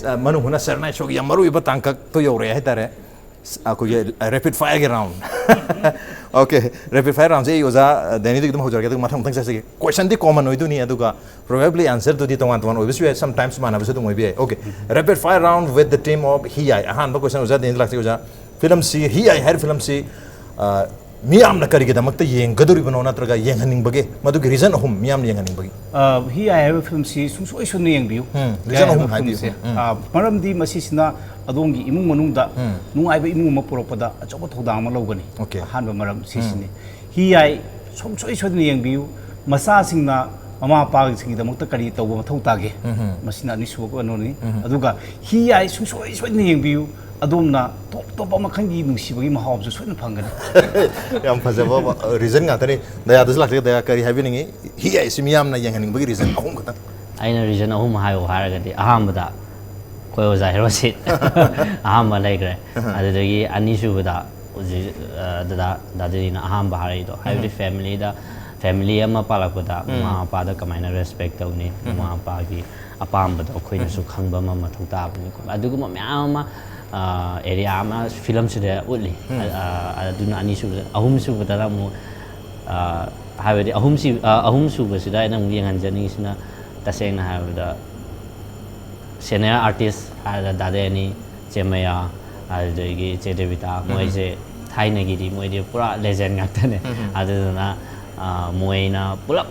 ꯑ, ꯃꯅꯨꯡ ꯍꯨꯠꯅ ꯁꯦꯔꯦꯅꯥꯏ ꯁꯣꯒꯤ ꯌꯥꯝ ꯃꯔꯨ ꯑꯣꯏꯕ ꯇꯥꯡꯀꯛꯇꯣ ꯌꯧꯔꯛꯑꯦ ꯍꯥꯏꯇꯥꯔꯦ꯫ ꯑꯩꯈꯣꯏꯒꯤ ꯔꯦꯄꯤꯗ ꯐꯥꯌꯔꯒꯤ ꯔꯥꯎꯟ꯫ ꯑꯣꯀꯦ, ꯔꯦꯄꯤꯗ ꯐꯥꯌꯔ ꯔꯥꯎꯟꯁꯦ ꯑꯩ ꯑꯣꯖꯥ ꯗꯦꯅꯤꯗꯒꯤ ꯑꯗꯨꯝ ꯍꯧꯖꯔꯒꯦ, ꯑꯗꯨꯒ ꯃꯊꯪ ꯃꯊꯪ ꯆꯠꯁꯤꯒꯦ꯫ ꯀꯣꯏꯁꯟꯗꯤ ꯀꯣꯃꯟ ꯑꯣꯏꯗꯣꯏꯅꯤ, ꯑꯗꯨꯒ ꯄ꯭ꯔꯣꯕꯦꯕ꯭ꯂꯤ ꯑꯟꯁꯔꯗꯨꯗꯤ ꯇꯣꯉꯥꯟ ꯇꯣꯉꯥꯟ ꯑꯣꯏꯕꯁꯨ ꯌꯥꯏ, ꯁꯝ ꯇꯥꯏꯝꯁ ꯃꯥꯟꯅꯕꯁꯨ ꯑꯗꯨꯝ ꯑꯣꯏꯕ ꯌꯥꯏ꯫ Okay, rapid fire round with the team of he I. ꯑꯍꯥꯟꯕ ꯀꯣꯏꯁꯟ ꯑꯣꯖꯥ ꯗꯦꯅꯤꯗ ꯂꯥꯛꯆꯒꯦ꯫ ꯑꯣꯖꯥ, ꯐꯤꯂꯝꯁꯤ, ꯍꯤ ꯑꯥꯏ ꯍꯥꯏꯔꯤꯕ ꯐꯤꯂꯝꯁꯤ, ꯑ, ꯃꯤꯌꯥꯝꯅ ꯀꯔꯤꯒꯤꯗꯃꯛꯇ ꯌꯦꯡꯒꯗꯧꯔꯤꯕꯅꯣ, ꯅꯠꯇ꯭ꯔꯒ ꯌꯦꯡꯍꯟꯅꯤꯡꯕꯒꯦ? ꯃꯗꯨꯒꯤ ꯔꯤꯖꯟ ꯑꯍꯨꯝ ꯃꯤꯌꯥꯝꯅ ꯌꯦꯡꯍꯟꯅꯤꯡꯕꯒꯤ꯫ ꯑ, ꯍꯤ ꯑꯥꯏ ꯍꯥꯏꯕ ꯐꯤꯂꯝꯁꯤ ꯁꯨꯡꯁꯣꯏ ꯁꯣꯏꯗꯅ ꯌꯦꯡꯕꯤꯌꯨ꯫ ꯎꯝ, ꯍꯤ ꯑꯥꯏ ꯔꯤꯖꯟ ꯑꯍꯨꯝ ꯍꯥꯏꯕ ꯍꯥꯏꯕꯤꯌꯨ꯫ ꯐꯤꯂꯝꯁꯦ, ꯎꯝ, ꯎꯝ꯫ ꯑ, ꯃꯔꯝꯗꯤ ꯃꯁꯤꯁꯤꯅ ꯑꯗꯣꯝꯒꯤ ꯏꯃꯨꯡ ꯃꯅꯨꯡꯗ ꯎꯝ꯫ ꯅꯨꯡꯉꯥꯏꯕ ꯏꯃꯨꯡ ꯑꯃ ꯄꯨꯔꯛꯄꯗ ꯑꯆꯧꯕ ꯊꯧꯗꯥꯡ ꯑꯃ ꯂꯧꯒꯅꯤ꯫ ꯑꯣꯀꯦ꯫ ꯑꯍꯥꯟꯕ ꯃꯔꯝ ꯁꯤꯁꯤꯅꯤ꯫ ꯎꯝ꯫ ꯍꯤ ꯑꯥꯏ ꯁꯨꯡꯁꯣꯏ ꯁꯣꯏꯗꯅ ꯌꯦꯡꯕꯤꯌꯨ꯫ ꯃꯆꯥꯁꯤꯡꯅ ꯃꯃꯥ ꯃꯄꯥꯁꯤꯡꯒꯤꯗꯃꯛꯇ ꯀꯔꯤ ꯇꯧꯕ ꯃꯊꯧ ꯇꯥꯒꯦ? ꯎꯝ꯫ ꯃꯁꯤꯅ ꯑꯅꯤꯁꯨꯕ ꯀꯩꯅꯣꯅꯤ꯫ ꯎꯝ꯫ ꯑꯗꯨꯒ ꯍꯤ ꯑꯥꯏ ꯁꯨꯡꯁꯣꯏ ꯁꯣꯏꯗꯅ ꯌꯦꯡꯕꯤꯌꯨ꯫ ꯑꯗꯣꯝꯅ ꯇꯣꯞ ꯇꯣꯞꯄ ꯃꯈꯜꯒꯤ ꯅꯨꯡꯁꯤꯕꯒꯤ ꯃꯍꯥꯎ ꯑꯃꯁꯨ ꯁꯣꯏꯗꯅ ꯐꯪꯒꯅꯤ꯫ ꯌꯥꯝ ꯐꯖꯕ, ꯑ, ꯔꯤꯖꯟ ꯉꯥꯛꯇꯅꯤ꯫ ꯗꯌꯥꯗꯁꯨ ꯂꯥꯛꯆꯒꯦ꯫ ꯗꯌꯥ, ꯀꯔꯤ ꯍꯥꯏꯕꯤꯅꯤꯡꯉꯤ? ꯍꯤ ꯑꯥꯏ ꯁꯤ ꯃꯤꯌꯥꯝꯅ ꯌꯦꯡꯍꯟꯅꯤꯡꯕꯒꯤ ꯔꯤꯖꯟ ꯑꯍꯨꯝ ꯈꯛꯇꯪ꯫ ꯑꯩꯅ ꯔꯤꯖꯟ ꯑꯍꯨꯝ ꯍꯥꯏꯌꯣ ꯍꯥꯏꯔꯒꯗꯤ, ꯑꯍꯥꯟꯕꯗ ꯑꯩꯈꯣꯏ ꯑꯣꯖꯥ ꯍꯦꯔꯣꯁꯤ ꯑꯍꯥꯟꯕ ꯂꯩꯈ꯭ꯔꯦ꯫ ꯑꯗꯨꯗꯒꯤ ꯑꯅꯤꯁꯨꯕꯗ ꯍꯧꯖꯤꯛ, ꯑ, ꯗꯗꯥ, ꯗꯥꯗꯤꯅ ꯑꯍꯥꯟꯕ ꯍꯥꯏꯔꯛꯏꯗꯣ, ꯍꯥꯏꯕꯗꯤ ꯐꯦꯃꯤꯂꯤꯗ, ꯐꯦꯃꯤꯂꯤ ꯑꯃ ꯄꯥꯜꯂꯛꯄꯗ ꯃꯃꯥ ꯃꯄꯥꯗ ꯀꯃꯥꯏꯅ ꯔꯦꯁꯄꯦꯛ ꯇꯧꯅꯤ, ꯃꯃꯥ ꯃꯄꯥꯒꯤ ꯑꯄꯥꯝꯕꯗꯣ ꯑꯩꯈꯣꯏꯅꯁꯨ ꯈꯪꯕ ꯑꯃ ꯃꯊꯧ ꯇꯥꯕꯅꯤ꯫ ꯑꯗꯨꯒꯨꯝꯕ ꯃꯌꯥꯝ ꯑꯃ, ꯑ, ꯑꯦꯔꯤꯌꯥ ꯑꯃ ꯐꯤꯂꯝꯁꯤꯗ ꯎꯠꯂꯤ꯫ ꯑ, ꯑ, ꯑꯗꯨꯅ ꯑꯅꯤꯁꯨꯕꯗ, ꯑꯍꯨꯝꯁꯨꯕꯗꯅ ꯑꯃꯨꯛ, ꯑ, ꯍꯥꯏꯕꯗꯤ ꯑꯍꯨꯝꯁꯤ-, ꯑ, ꯑꯍꯨꯝꯁꯨꯕꯁꯤꯗ ꯑꯩꯅ ꯑꯃꯨꯛ ꯌꯦꯡꯍꯟꯖꯅꯤꯡꯉꯤꯁꯤꯅ, ꯇꯁꯦꯡꯅ ꯍꯥꯏꯔꯕꯗ, ꯁꯦꯅꯤꯌꯔ ꯑꯥꯔꯇꯤꯁ ꯍꯥꯏꯔꯒ ꯗꯥ ꯗꯦꯅꯤ, ꯆꯦ ꯃꯌꯥ, ꯑꯗꯨꯗꯒꯤ ꯆꯦ ꯗꯦꯕꯤꯇꯥ, ꯃꯣꯏꯁꯦ ꯊꯥꯏꯅꯒꯤꯗꯤ ꯃꯣꯏꯗꯤ ꯄꯨꯔꯥ ꯂꯦꯖꯦꯟ ꯉꯥꯛꯇꯅꯦ꯫ ꯑꯗꯨꯗꯨꯅ, ꯑ, ꯃꯣꯏꯅ ꯄꯨꯂꯞ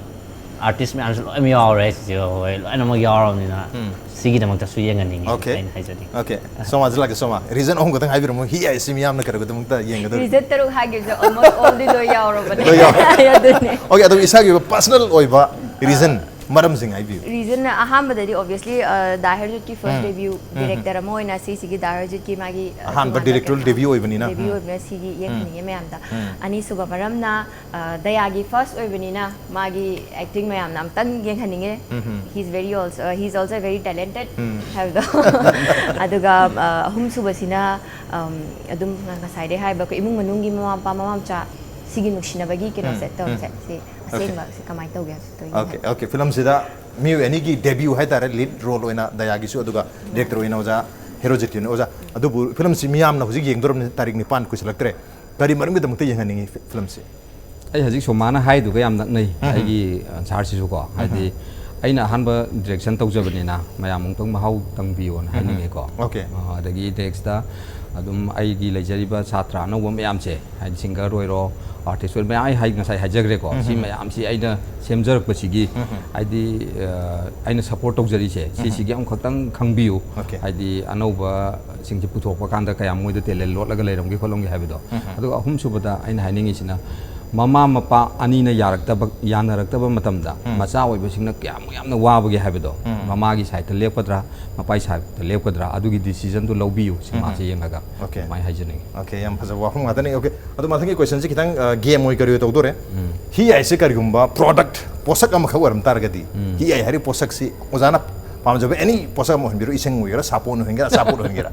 ꯑꯥꯔꯇꯤꯁ ꯃꯌꯥꯝꯁꯨ ꯂꯣꯏꯅꯃꯛ ꯌꯥꯎꯔꯦ, ꯆꯤꯆꯦ ꯍꯣꯏ ꯂꯣꯏꯅꯃꯛ ꯌꯥꯎꯔꯕꯅꯤꯅ, ꯁꯤꯒꯤꯗꯃꯛꯇꯁꯨ ꯌꯦꯡꯍꯟꯅꯤꯡꯉꯤ ꯑꯣꯀꯦ꯫ ꯑꯩꯅ ꯍꯥꯏꯖꯅꯤꯡꯉꯤ꯫ ꯑꯣꯀꯦ꯫ ꯁꯣꯃꯥꯁꯨ ꯂꯥꯛꯀꯦ, ꯁꯣꯃꯥ꯫ ꯔꯤꯖꯟ ꯑꯍꯨꯝ ꯈꯛꯇꯪ ꯍꯥꯏꯕꯤꯔꯝꯃꯣ, ꯍꯤ ꯑꯥꯏ ꯁꯤ ꯃꯤꯌꯥꯝꯅ ꯀꯔꯤꯒꯤꯗꯃꯛꯇ ꯌꯦꯡꯒꯗꯧꯔꯤ? ꯔꯤꯖꯟ ꯇꯔꯨꯛ ꯍꯥꯏꯈꯤꯕꯁꯦ almost all ꯗꯤ ꯂꯣꯏ ꯌꯥꯎꯔꯕꯅꯦ꯫ ꯂꯣꯏ ꯌꯥꯎꯔꯦ꯫ ꯑꯗꯨꯅꯦ꯫ ꯑꯣꯀꯦ, ꯑꯗꯨ ꯏꯁꯥꯒꯤ ꯑꯣꯏꯕ ꯄꯔꯁꯅꯦꯜ ꯑꯣꯏꯕ ꯔꯤꯖꯟ꯫ ꯃꯔꯝꯁꯤꯡ ꯍꯥꯏꯕꯤꯌꯨ꯫ ꯔꯤꯖꯟ ꯑꯍꯥꯟꯕꯗꯗꯤ ꯑꯎꯕꯤꯌꯁꯂꯤ ꯗꯥꯏ ꯍꯔꯖꯤꯠꯀꯤ ꯐꯥꯔꯁ ꯎꯝ. ꯗꯦꯕ꯭ꯌꯨ ꯎꯝ. ꯗꯤꯔꯦꯛꯇꯔ ꯑꯃ ꯑꯣꯏꯅ ꯁꯤꯁꯤꯒꯤ ꯗꯥꯏ ꯍꯔꯖꯤꯠꯀꯤ ꯃꯥꯒꯤ ꯑ, ꯑꯍꯥꯟꯕ ꯇꯣꯉꯥꯟꯕ ꯗꯤꯔꯦꯛꯇꯣꯔꯦꯜ ꯗꯦꯕ꯭ꯌꯨ ꯑꯣꯏꯕꯅꯤꯅ꯫ ꯗꯦꯕ꯭ꯌꯨ ꯎꯝ. ꯑꯣꯏꯕꯅ ꯁꯤꯒꯤ ꯌꯦꯡꯍꯟꯅꯤꯡꯉꯦ ꯃꯌꯥꯝꯗ꯫ ꯎꯝ. ꯑꯅꯤꯁꯨꯕ ꯃꯔꯝꯅ ꯑ, ꯗꯌꯥꯒꯤ ꯐꯥꯔꯁ ꯑꯣꯏꯕꯅꯤꯅ ꯃꯥꯒꯤ ꯑꯦꯛꯇꯤꯡ ꯃꯌꯥꯝꯅ ꯑꯝꯇꯪ ꯌꯦꯡꯍꯟꯅꯤꯡꯉꯦ꯫ ꯎꯝ. He's very also he's also very talented ꯎꯝ. ꯍꯥꯏꯕꯗꯣ꯫ ꯑꯗꯨꯒ ꯑ, ꯑꯍꯨꯝꯁꯨꯕꯁꯤꯅ ꯑꯝ, ꯑꯗꯨꯝ ꯉꯁꯥꯏꯗꯩ ꯍꯥꯏꯕ ꯑꯩꯈꯣꯏ ꯏꯃꯨꯡ ꯃꯅꯨꯡꯒꯤ ꯃꯃꯥ ꯃꯄꯥ ꯃꯃꯥ ꯃꯆꯥ ꯁꯤꯒꯤ ꯅꯨꯡꯁꯤꯅꯕꯒꯤ ꯀꯩꯅꯣꯁꯦ ꯎꯝ. ꯇꯧꯔꯤꯁꯦ ꯎꯝ. ꯁꯤ ꯑꯁꯦꯡꯕ ꯁꯤ ꯀꯃꯥꯏꯅ ꯇꯧꯒꯦ ꯍꯥꯏꯕꯁꯦ ꯇꯧ ꯑꯣꯀꯦ ꯑꯣꯀꯦ ꯐꯤꯂꯝꯁꯤꯗ ꯃꯤꯑꯣꯏ ꯑꯅꯤꯒꯤ ꯗꯦꯕ꯭ꯌꯨ ꯍꯥꯏꯇꯥꯔꯦ, ꯂꯤꯗ ꯔꯣꯜ ꯑꯣꯏꯅ ꯗꯌꯥꯒꯤꯁꯨ ꯑꯗꯨꯒ ꯗꯤꯔꯦꯛꯇꯔ ꯑꯣꯏꯅ ꯑꯣꯖꯥ ꯍꯦꯔꯣꯖꯤꯠꯀꯤꯅ ꯑꯣꯖꯥ꯫ ꯑꯗꯨꯕꯨ ꯐꯤꯂꯝꯁꯤ ꯃꯤꯌꯥꯝꯅ ꯍꯧꯖꯤꯛ ꯌꯦꯡꯗꯣꯔꯕꯅꯤ, ꯇꯥꯔꯤꯛ ꯅꯤꯄꯥꯟ ꯀꯨꯏꯁꯜꯂꯛꯇ꯭ꯔꯦ꯫ ꯀꯔꯤ ꯃꯔꯝꯒꯤꯗꯃꯛꯇ ꯌꯦꯡꯍꯟꯅꯤꯡꯉꯤ ꯐꯤ- ꯐꯤꯂꯝꯁꯤ? ꯑꯩ ꯍꯧꯖꯤꯛ ꯁꯣꯃꯥꯅ ꯍꯥꯏꯗꯨꯒ ꯌꯥꯝ ꯅꯛꯅꯩ ꯎꯝ. ꯑꯩꯒꯤ ꯑꯟꯁꯥꯔꯁꯤꯁꯨꯀꯣ꯫ ꯍꯥꯏꯗꯤ ꯑꯩꯅ ꯑꯍꯥꯟꯕ ꯗꯤꯔꯦꯛꯁꯟ ꯇꯧꯖꯕꯅꯤꯅ ꯃꯌꯥꯝ ꯑꯃꯨꯛꯇꯪ ꯃꯍꯥꯎ ꯇꯪꯕꯤꯌꯣꯅ ꯍꯥꯏꯅꯤꯡꯉꯦꯀꯣ꯫ ꯑꯣꯀꯦ. ꯑ, ꯑꯗꯒꯤ ꯅꯦꯛꯁꯇ ꯑꯗꯨꯝ ꯑꯩꯒꯤ ꯂꯩꯖꯔꯤꯕ ꯁꯥꯇ꯭ꯔ ꯑꯅꯧꯕ ꯃꯌꯥꯝꯁꯦ, ꯍꯥꯏꯗꯤ ꯁꯤꯡꯒꯔ ꯑꯣꯏꯔꯣ, ꯑꯥꯔꯇꯤꯁ ꯑꯣꯏꯔꯣ, ꯃꯌꯥꯝ ꯑꯩ ꯍꯥꯏ- ꯉꯁꯥꯏ ꯍꯥꯏꯖꯈ꯭ꯔꯦꯀꯣ꯫ ꯁꯤ ꯃꯌꯥꯝꯁꯤ ꯑꯩꯅ ꯁꯦꯝꯖꯔꯛꯄꯁꯤꯒꯤ ꯍꯥꯏꯗꯤ ꯑ, ꯑꯩꯅ ꯁꯞꯄꯣꯔꯠ ꯇꯧꯖꯔꯤꯁꯦ ꯁꯤꯁꯤꯒꯤ ꯑꯃꯈꯛꯇꯪ ꯈꯪꯕꯤꯌꯨ꯫ ꯑꯣꯀꯦ. ꯍꯥꯏꯗꯤ ꯑꯅꯧꯕꯁꯤꯡꯁꯦ ꯄꯨꯊꯣꯛꯄ ꯀꯥꯟꯗ ꯀꯌꯥꯝ ꯃꯣꯏꯗ ꯇꯦꯂꯦꯟ ꯂꯣꯠꯂꯒ ꯂꯩꯔꯝꯒꯦ ꯈꯣꯠꯂꯝꯒꯦ ꯍꯥꯏꯕꯗꯣ꯫ ꯑꯗꯨꯒ ꯑꯍꯨꯝꯁꯨꯕꯗ ꯑꯩꯅ ꯍꯥꯏꯅꯤꯡꯉꯤꯁꯤꯅ ꯃꯃꯥ ꯃꯄꯥ ꯑꯅꯤꯅ ꯌꯥꯔꯛꯇꯕ ꯌꯥꯅꯔꯛꯇꯕ ꯃꯇꯝꯗ ꯃꯆꯥ ꯑꯣꯏꯕꯁꯤꯡꯅ ꯀꯌꯥꯃꯨꯛ ꯌꯥꯝꯅ ꯋꯥꯕꯒꯦ ꯍꯥꯏꯕꯗꯣ, ꯃꯃꯥꯒꯤ ꯁꯥꯏꯠꯇ ꯂꯦꯞꯀꯗ꯭ꯔꯥ ꯃꯄꯥꯒꯤ ꯁꯥꯏꯠꯇ ꯂꯦꯞꯀꯗ꯭ꯔꯥ ꯑꯗꯨꯒꯤ ꯗꯤꯁꯤꯖꯟꯗꯨ ꯂꯧꯕꯤꯌꯨ ꯁꯤꯃꯥꯁꯦ ꯌꯦꯡꯉꯒ꯫ ꯑꯣꯀꯦ. ꯑꯗꯨꯃꯥꯏꯅ ꯍꯥꯏꯖꯅꯤꯡꯉꯤ꯫ ꯑꯣꯀꯦ, ꯌꯥꯝ ꯐꯖꯕ ꯋꯥꯐꯝ ꯉꯥꯛꯇꯅꯤ꯫ ꯑꯣꯀꯦ, ꯑꯗꯣ ꯃꯊꯪꯒꯤ ꯀꯣꯏꯁꯟꯁꯤ ꯈꯤꯇꯪ ꯒꯦꯝ ꯑꯣꯏ ꯀꯔꯤ ꯑꯣꯏ ꯇꯧꯗꯣꯔꯦ꯫ ꯍꯤ ꯍꯥꯏꯁꯦ ꯀꯔꯤꯒꯨꯝꯕ ꯄ꯭ꯔꯣꯗꯛ, ꯄꯣꯠꯁꯛ ꯑꯃꯈꯛ ꯑꯣꯏꯔꯝ ꯇꯥꯔꯒꯗꯤ, ꯍꯤ ꯍꯥꯏ ꯍꯥꯏꯔꯤꯕ ꯄꯣꯠꯁꯛꯁꯤ ꯑꯣꯖꯥꯅ ꯄꯥꯝꯖꯕ ꯑꯦꯅꯤ ꯄꯣꯠꯁꯛ ꯑꯃ ꯑꯣꯏꯍꯟꯕꯤꯔꯣ, ꯏꯁꯤꯡ ꯑꯣꯏꯒꯦꯔꯥ, ꯁꯥꯄꯣꯟ ꯑꯣꯏꯍꯟꯒꯦꯔꯥ, ꯑꯆꯥꯄꯣꯠ ꯑꯣꯏꯍꯟꯒꯦꯔꯥ,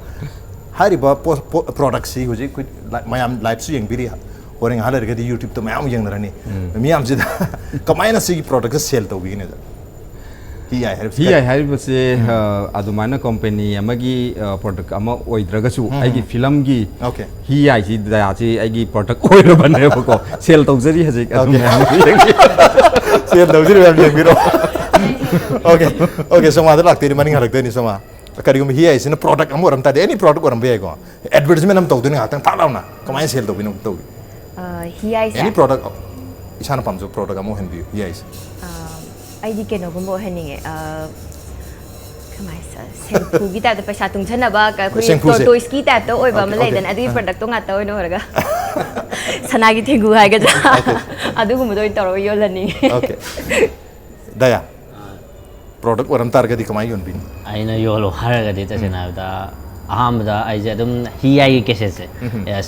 ꯍꯥꯏꯔꯤꯕ ꯄꯣ- ꯄꯣ- ꯄ꯭ꯔꯣꯗꯛꯁꯤ ꯍꯧꯖꯤꯛ ꯑꯩꯈꯣꯏ ꯂꯥꯏ- ꯃꯌꯥꯝ ꯂꯥꯏꯐꯁꯨ ꯌꯦꯡꯕꯤꯔꯤ, ꯍꯣꯔꯦꯟ ꯉꯥꯏꯍꯥꯛ ꯂꯩꯔꯒꯗꯤ ꯌꯨꯇ꯭ꯌꯨꯕꯇ ꯃꯌꯥꯝ ꯌꯦꯡꯅꯔꯅꯤ꯫ ꯃꯤꯌꯥꯝꯁꯤꯗ ꯀꯃꯥꯏꯅ ꯁꯤꯒꯤ ꯄ꯭ꯔꯣꯗꯛꯁꯦ ꯁꯦꯜ ꯇꯧꯕꯤꯒꯅꯤ ꯑꯣꯖꯥ? ꯍꯤ ꯍꯥꯏ ꯍꯥꯏꯔꯤꯕꯁꯤ ꯍꯤ ꯀꯔꯤ? ꯍꯥꯏ ꯍꯥꯏꯔꯤꯕꯁꯦ ꯑ, ꯑꯗꯨꯃꯥꯏꯅ ꯀꯝꯄꯦꯅꯤ ꯑꯃꯒꯤ ꯄ꯭ꯔꯣꯗꯛ ꯑꯃ ꯑꯣꯏꯗ꯭ꯔꯒꯁꯨ ꯑꯩꯒꯤ ꯐꯤꯂꯝꯒꯤ ꯑꯣꯀꯦ. ꯍꯤ ꯍꯥꯏꯁꯤ ꯗꯌꯥꯁꯤ ꯑꯩꯒꯤ ꯄ꯭ꯔꯣꯗꯛ ꯑꯣꯏꯔꯕꯅꯦꯕꯀꯣ꯫ ꯁꯦꯜ ꯇꯧꯖꯔꯤ ꯍꯧꯖꯤꯛ ꯑꯗꯨꯝ ꯑꯣꯀꯦ. ꯃꯌꯥꯝ ꯌꯦꯡꯕꯤꯌꯨ꯫ ꯁꯦꯜ ꯇꯧꯁꯤꯔ ꯃꯌꯥꯝ ꯌꯦꯡꯕꯤꯔꯣ꯫ ꯑꯣꯀꯦ. ꯑꯣꯀꯦ, ꯁꯣꯃꯥꯗ ꯂꯥꯛꯇꯣꯏꯅꯤ, ꯃꯅꯤꯡ ꯍꯜꯂꯛꯇꯣꯏꯅꯤ ꯁꯣꯃꯥ꯫ ꯀꯔꯤꯒꯨꯝꯕ ꯍꯤ ꯍꯥꯏꯁꯤꯅ ꯄ꯭ꯔꯣꯗꯛ ꯑꯃ ꯑꯣꯏꯔꯝ ꯇꯥꯔꯗꯤ, ꯑꯦꯅꯤ ꯄ꯭ꯔꯣꯗꯛ ꯑꯣꯏꯔꯝꯕ ꯌꯥꯏꯀꯣ꯫ ꯑꯦꯗꯚꯔꯇꯤꯁꯃꯦꯟ ꯑꯃ ꯇꯧꯗꯣꯏꯅꯤ ꯉꯥꯏꯍꯥꯛꯇꯪ ꯊꯥꯛ ꯂꯥꯎꯅ꯫ ꯀꯃꯥꯏꯅ ꯁꯦꯜ ꯇꯧꯕꯤꯅꯣ ꯇꯧꯒꯦ? ꯑ, ꯍꯤ ꯍꯥꯏꯁꯦ ꯑꯦꯅꯤ ꯄ꯭ꯔꯣꯗꯛ, ꯏꯁꯥꯅ ꯄꯥꯝꯖꯕ ꯄ꯭ꯔꯣꯗꯛ ꯑꯃ ꯑꯣꯏꯍꯟꯕꯤꯌꯨ ꯍꯤ ꯍꯥꯏꯁꯦ꯫ ꯑ, ꯑꯩꯗꯤ ꯀꯩꯅꯣꯒꯨꯝꯕ ꯑꯣꯏꯍꯟꯅꯤꯡꯉꯦ꯫ ꯑ, ꯀꯃꯥꯏ ꯁꯦꯜꯐꯨꯒꯤ ꯇꯥꯏꯞꯇ ꯄꯩꯁꯥ ꯇꯨꯡꯁꯟꯅꯕ ꯀ- ꯑꯩꯈꯣꯏ ꯁꯦꯝꯐꯨꯁꯦ? ꯇꯣꯔꯇꯣꯏꯁꯀꯤ ꯇꯥꯏꯞꯇ ꯑꯣꯏꯕ ꯑꯃ ꯑꯣꯀꯦ, ꯑꯣꯀꯦ. ꯂꯩꯗꯅ, ꯑꯗꯨꯒꯤ ꯄ꯭ꯔꯗꯛꯇꯣ ꯉꯥꯛꯇ ꯑꯣꯏꯅ ꯑꯣꯏꯔꯒ ꯁꯅꯥꯒꯤ ꯊꯦꯡꯒꯨ ꯍꯥꯏꯒꯗ꯭ꯔꯥ? ꯑꯗꯨꯒꯨꯝꯕꯗꯣ ꯑꯣꯏꯅ ꯇꯧꯔꯒ ꯌꯣꯜꯍꯟꯅꯤꯡꯉꯦ꯫ ꯑꯣꯀꯦ. ꯗꯌꯥ, ꯄ꯭ꯔꯣꯗꯛ ꯑꯣꯏꯔꯝ ꯇꯥꯔꯒꯗꯤ ꯀꯃꯥꯏꯅ ꯌꯣꯟꯕꯤꯅꯤ? ꯑꯩꯅ ꯌꯣꯜꯂꯣ ꯍꯥꯏꯔꯒꯗꯤ ꯇꯁꯦꯡꯅ ꯍꯥꯏꯕꯗ, ꯑꯍꯥꯟꯕꯗ ꯑꯩꯁꯦ ꯑꯗꯨꯝ ꯍꯤ ꯍꯥꯏꯒꯤ ꯀꯦꯁꯦꯠꯁꯦ,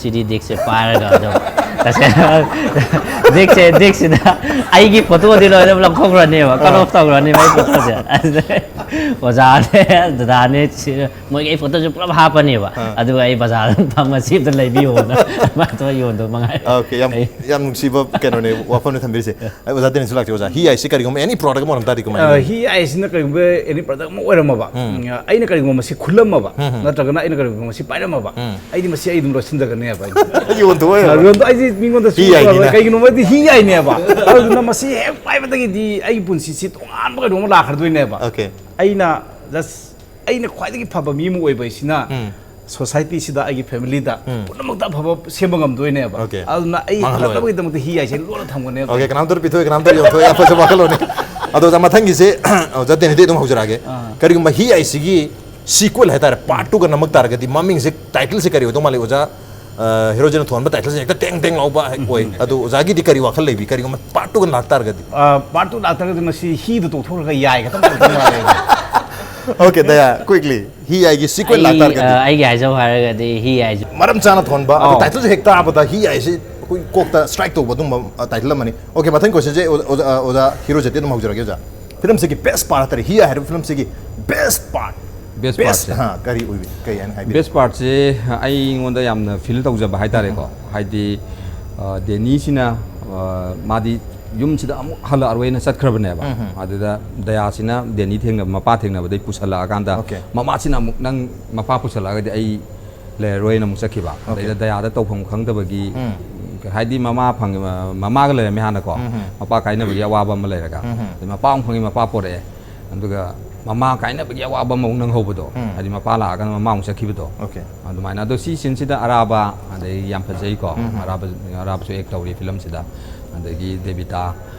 ꯁꯤꯗꯤ ꯗꯤꯛꯁꯦ ꯄꯥꯏꯔꯒ ꯑꯗꯨꯝ ꯇꯁꯦꯡꯅ ꯗꯤꯛꯁꯦ ꯗꯤꯛꯁꯤꯗ ꯑꯩꯒꯤ ꯐꯣꯇꯣꯗꯤ ꯂꯣꯏꯅ ꯂꯧꯊꯣꯛꯈ꯭ꯔꯅꯦꯕ, ꯀꯠ ꯑꯣꯐ ꯇꯧꯈ꯭ꯔꯅꯦꯕ ꯑꯩ ꯐꯣꯇꯣꯁꯦ꯫ ꯑꯗꯨꯗ ꯑꯣꯖꯥꯅꯦ, ꯗꯗꯥꯅꯦ, ꯁꯤ ꯃꯣꯏꯒꯤ ꯑꯩ ꯐꯣꯇꯣꯁꯦ ꯄꯨꯂꯞ ꯍꯥꯞꯄꯅꯦꯕ꯫ ꯑꯗꯨꯒ ꯑꯩ ꯕꯖꯥꯔꯗ ꯐꯝꯃ ꯁꯤ ꯑꯝꯇ ꯂꯩꯕꯤꯌꯣꯅ ꯑꯗꯨꯃꯥꯏꯅ ꯇꯧꯔ ꯌꯣꯟꯗꯧ ꯃꯉꯥꯏꯔꯦ꯫ ꯑꯣꯀꯦ, ꯌꯥꯝ ꯑꯩ ꯌꯥꯝ ꯅꯨꯡꯁꯤꯕ ꯀꯩꯅꯣꯅꯦ, ꯋꯥꯐꯝꯅꯦ ꯊꯝꯕꯤꯔꯤꯁꯦ꯫ ꯑꯩ ꯑꯣꯖꯥ ꯗꯦꯅꯤꯁꯁꯨ ꯂꯥꯛꯆꯒꯦ꯫ ꯑꯣꯖꯥ, ꯍꯤ ꯍꯥꯏꯁꯤ ꯀꯔꯤꯒꯨꯝꯕ ꯑꯦꯅꯤ ꯄ꯭ꯔꯣꯗꯛ ꯑꯃ ꯑꯣꯏꯔꯝ ꯇꯥꯔꯗꯤ ꯀꯃꯥꯏꯅ ꯑ, ꯌꯣꯟꯅꯤ? ꯍꯤ ꯍꯥꯏꯁꯤꯅ ꯀꯔꯤꯒꯨꯝꯕ ꯑꯦꯅꯤ ꯄ꯭ꯔꯗꯛ ꯑꯃ ꯑꯣꯏꯔꯝꯃꯕ, ꯎꯝ, ꯑꯩꯅ ꯀꯔꯤꯒꯨꯝꯕ ꯃꯁꯤ ꯈꯨꯜꯂꯝꯃꯕ, ꯅꯠꯇ꯭ꯔꯒꯅ ꯑꯩꯅ ꯀꯔꯤꯒꯨꯝꯕ ꯃꯁꯤ ꯄꯥꯏꯔꯝꯃꯕ, ꯑꯩꯗꯤ ꯃꯁꯤ ꯑꯩ ꯑꯗꯨꯝ ꯂꯣꯠꯁꯤꯟꯖꯒꯅꯦꯕ ꯑꯩꯗꯤ꯫ ꯌꯣꯟꯊꯣꯛꯑꯣꯏꯕ꯫ ꯌꯣꯟꯊꯣꯛ ꯑꯩꯗꯤ ꯃꯤꯉꯣꯟꯗ ꯍꯤ ꯍꯥꯏꯅꯤꯅ꯫ ꯁꯣꯏꯔꯣꯏ꯫ ꯀꯩꯒꯤꯅꯣꯕꯗꯤ ꯍꯤ ꯍꯥꯏꯅꯦꯕ꯫ ꯑꯗꯨꯗꯨꯅ ꯃꯁꯤ ꯍꯦꯛ ꯄꯥꯏꯕꯗꯒꯤꯗꯤ ꯑꯩꯒꯤ ꯄꯨꯟꯁꯤꯁꯤ ꯇꯣꯉꯥꯟꯕ ꯀꯩꯅꯣꯝ ꯑꯃ ꯂꯥꯛꯈ꯭ꯔꯗꯣꯏꯅꯦꯕ꯫ ꯑꯣꯀꯦ꯫ ꯑꯩꯅ ꯖꯁ ꯑꯩꯅ ꯈ꯭ꯋꯥꯏꯗꯒꯤ ꯐꯕ ꯃꯤ ꯑꯃ ꯑꯣꯏꯕ ꯍꯥꯏꯁꯤꯅ ꯁꯣꯁꯥꯏꯇꯤꯁꯤꯗ, ꯑꯩꯒꯤ ꯐꯦꯃꯤꯂꯤꯗ ꯄꯨꯝꯅꯃꯛꯇ ꯑꯐꯕ ꯁꯦꯝꯕ ꯉꯝꯗꯣꯏꯅꯦꯕ꯫ ꯑꯣꯀꯦ꯫ ꯑꯗꯨꯅ ꯑꯩ ꯃꯥꯡꯍꯜꯂꯣꯏ꯫ ꯍꯜꯂꯛꯅꯕꯒꯤꯗꯃꯛꯇ ꯍꯤ ꯍꯥꯏꯁꯦ ꯂꯣꯟꯅ ꯊꯝꯒꯅꯦꯕ꯫ ꯑꯣꯀꯦ, ꯀꯅꯥꯝꯇ ꯄꯤꯊꯣꯛꯑꯦ, ꯀꯅꯥꯝꯇ ꯌꯣꯟꯊꯣꯛꯑꯦ, ꯑꯐꯕ ꯋꯥꯈꯜꯂꯣꯟꯅꯤ꯫ ꯑꯗꯣ ꯑꯣꯖꯥ, ꯃꯊꯪꯒꯤꯁꯦ ꯑꯣꯖꯥ ꯗꯦꯅꯤꯗꯤ ꯑꯗꯨꯝ ꯍꯧꯖꯔꯛꯑꯒꯦ꯫ ꯀꯔꯤꯒꯨꯝꯕ ꯍꯤ ꯍꯥꯏꯁꯤꯒꯤ ꯁꯤꯀ꯭ꯋꯦꯜ ꯍꯥꯏꯇꯥꯔꯦ, ꯄꯥꯔꯠ ꯇꯨꯒ ꯅꯝꯃꯛ ꯇꯥꯔꯒꯗꯤ ꯃꯃꯤꯡꯁꯦ, ꯇꯥꯏꯇꯜꯁꯦ ꯀꯔꯤ ꯑꯣꯏꯗꯧ ꯃꯥꯜꯂꯤ ꯑꯣꯖꯥ? ꯑ, ꯍꯦꯔꯣꯖꯤꯅ ꯊꯣꯟꯕ ꯇꯥꯏꯇꯜꯁꯦ ꯍꯦꯛꯇ ꯇꯦꯡ ꯇꯦꯡ ꯂꯥꯎꯕ ꯑꯣꯏ꯫ ꯑꯗꯨ ꯑꯣꯖꯥꯒꯤꯗꯤ ꯀꯔꯤ ꯋꯥꯈꯜ ꯂꯩꯕꯤ, ꯀꯔꯤꯒꯨꯝꯕ ꯄꯥꯔꯠ ꯇꯨꯒ ꯂꯥꯛꯇꯥꯔꯒꯗꯤ? ꯑ, ꯄꯥꯔꯠ ꯇꯨ ꯂꯥꯛꯇꯥꯔꯒꯗꯤ ꯃꯁꯤ ꯍꯤꯗ ꯇꯣꯛꯊꯣꯛꯈ꯭ꯔꯒ ꯌꯥꯏ ꯈꯛꯇꯪ ꯑꯣꯏꯗꯧ ꯃꯥꯜꯂꯦ꯫ ꯑꯣꯀꯦ, ꯗꯌꯥ, ꯀ꯭ꯋꯤꯛꯂꯤ, ꯍꯤ ꯍꯥꯏꯒꯤ ꯁꯤꯀ꯭ꯋꯦꯜ ꯑꯩ, ꯂꯥꯛꯇꯥꯔꯒꯗꯤ? ꯑ, ꯑꯩꯒꯤ ꯍꯥꯏꯖꯧ ꯍꯥꯏꯔꯒꯗꯤ ꯍꯤ ꯍꯥꯏꯁꯦ ꯃꯔꯝ ꯆꯥꯅ ꯊꯣꯟꯕ, ꯑꯗꯣ ꯑꯥꯎ꯫ ꯇꯥꯏꯇꯜꯁꯦ ꯍꯦꯛ ꯇꯥꯕꯗ ꯍꯤ ꯍꯥꯏꯁꯤ ꯑꯩꯈꯣꯏ ꯀꯣꯛꯇ ꯁ꯭ꯇ꯭ꯔꯥꯏꯛ ꯇꯧꯕ ꯑꯗꯨꯝꯕ, ꯑ, ꯇꯥꯏꯇꯜ ꯑꯃꯅꯤ꯫ ꯑꯣꯀꯦ, ꯃꯊꯪ ꯀꯣꯏꯁꯟꯁꯦ ꯑꯣꯖꯥ, ꯑꯣꯖꯥ, ꯑꯣꯖꯥ ꯍꯤꯔꯣꯖꯤꯠꯇꯤ ꯑꯗꯨꯝ ꯍꯧꯖꯔꯒꯦ ꯑꯣꯖꯥ꯫ ꯐꯤꯂꯝꯁꯤꯒꯤ ꯕꯦꯁ ꯄꯥꯔꯠ ꯍꯥꯏꯇꯥꯔꯦ, ꯍꯤ ꯍꯥꯏꯔꯤꯕ ꯐꯤꯂꯝꯁꯤꯒꯤ ꯕꯦꯁ ꯄꯥꯔꯠ꯫ ꯕꯦꯁ ꯄꯥꯔꯠꯁꯦ꯫ ꯍꯥ, ꯀꯔꯤ ꯑꯣꯏꯕꯤ, ꯀꯩ ꯍꯥꯏꯅ ꯍꯥꯏꯕꯤ? ꯕꯦꯁ ꯄꯥꯔꯠꯁꯦ ꯑꯩꯉꯣꯟꯗ ꯌꯥꯝꯅ ꯐꯤꯜ ꯇꯧꯖꯕ ꯍꯥꯏꯇꯥꯔꯦꯀꯣ꯫ ꯍꯥꯏꯗꯤ, ꯑ, ꯗꯦꯅꯤꯁꯤꯅ, ꯑ, ꯃꯥꯗꯤ ꯌꯨꯝꯁꯤꯗ ꯑꯃꯨꯛ ꯍꯜꯂꯛꯑꯔꯣꯏꯅ ꯆꯠꯈ꯭ꯔꯕꯅꯦꯕ꯫ ꯑꯗꯨꯗ ꯗꯌꯥꯁꯤꯅ ꯗꯦꯅꯤ ꯊꯦꯡꯅꯕ, ꯃꯄꯥ ꯊꯦꯡꯅꯕꯗꯩ ꯄꯨꯁꯜꯂꯛꯑꯀꯥꯟꯗ, ꯑꯣꯀꯦ꯫ ꯃꯃꯥꯁꯤꯅ ꯑꯃꯨꯛ, "ꯅꯪ ꯃꯄꯥ ꯄꯨꯁꯜꯂꯛꯑꯒꯗꯤ ꯑꯩ ꯂꯩꯔꯔꯣꯏꯅ" ꯑꯃꯨꯛ ꯆꯠꯈꯤꯕ꯫ ꯑꯗꯩꯗ ꯗꯌꯥꯗ ꯇꯧꯐꯝ ꯈꯪꯗꯕꯒꯤ, ꯍꯥꯏꯗꯤ ꯃꯃꯥ ꯐꯪ-, ꯃꯃꯥꯒ ꯂꯩꯔꯝꯃꯦ ꯍꯥꯟꯅꯀꯣ꯫ ꯃꯄꯥ ꯀꯥꯏꯅꯕꯒꯤ ꯑꯋꯥꯕ ꯑꯃ ꯂꯩꯔꯒ꯫ ꯑꯗꯩ ꯃꯄꯥ ꯑꯃꯨꯛ ꯐꯪꯉꯤ, ꯃꯄꯥ ꯄꯣꯔꯛꯑꯦ꯫ ꯑꯗꯨꯒ ꯃꯃꯥ ꯀꯥꯏꯅꯕꯒꯤ ꯑꯋꯥꯕ ꯑꯃ ꯑꯃꯨꯛ ꯅꯪꯍꯧꯕꯗꯣ꯫ ꯍꯥꯏꯗꯤ ꯃꯄꯥ ꯂꯥꯛꯑꯒ ꯃꯃꯥ ꯑꯃꯨꯛ ꯆꯠꯈꯤꯕꯗꯣ꯫ ꯑꯣꯀꯦ꯫ ꯑꯗꯨꯃꯥꯏꯅ꯫ ꯑꯗꯣ ꯁꯤ ꯁꯤꯟꯁꯤꯗ ꯑꯔꯥꯕ, ꯑꯗꯩ ꯌꯥꯝ ꯐꯖꯩꯀꯣ꯫ ꯑꯔꯥꯕ, ꯑꯔꯥꯕꯁꯨ ꯑꯦꯛ ꯇꯧꯔꯤ ꯐꯤꯂꯝꯁꯤꯗ꯫ ꯑꯗꯒꯤ ꯗꯦꯕꯤꯇꯥ,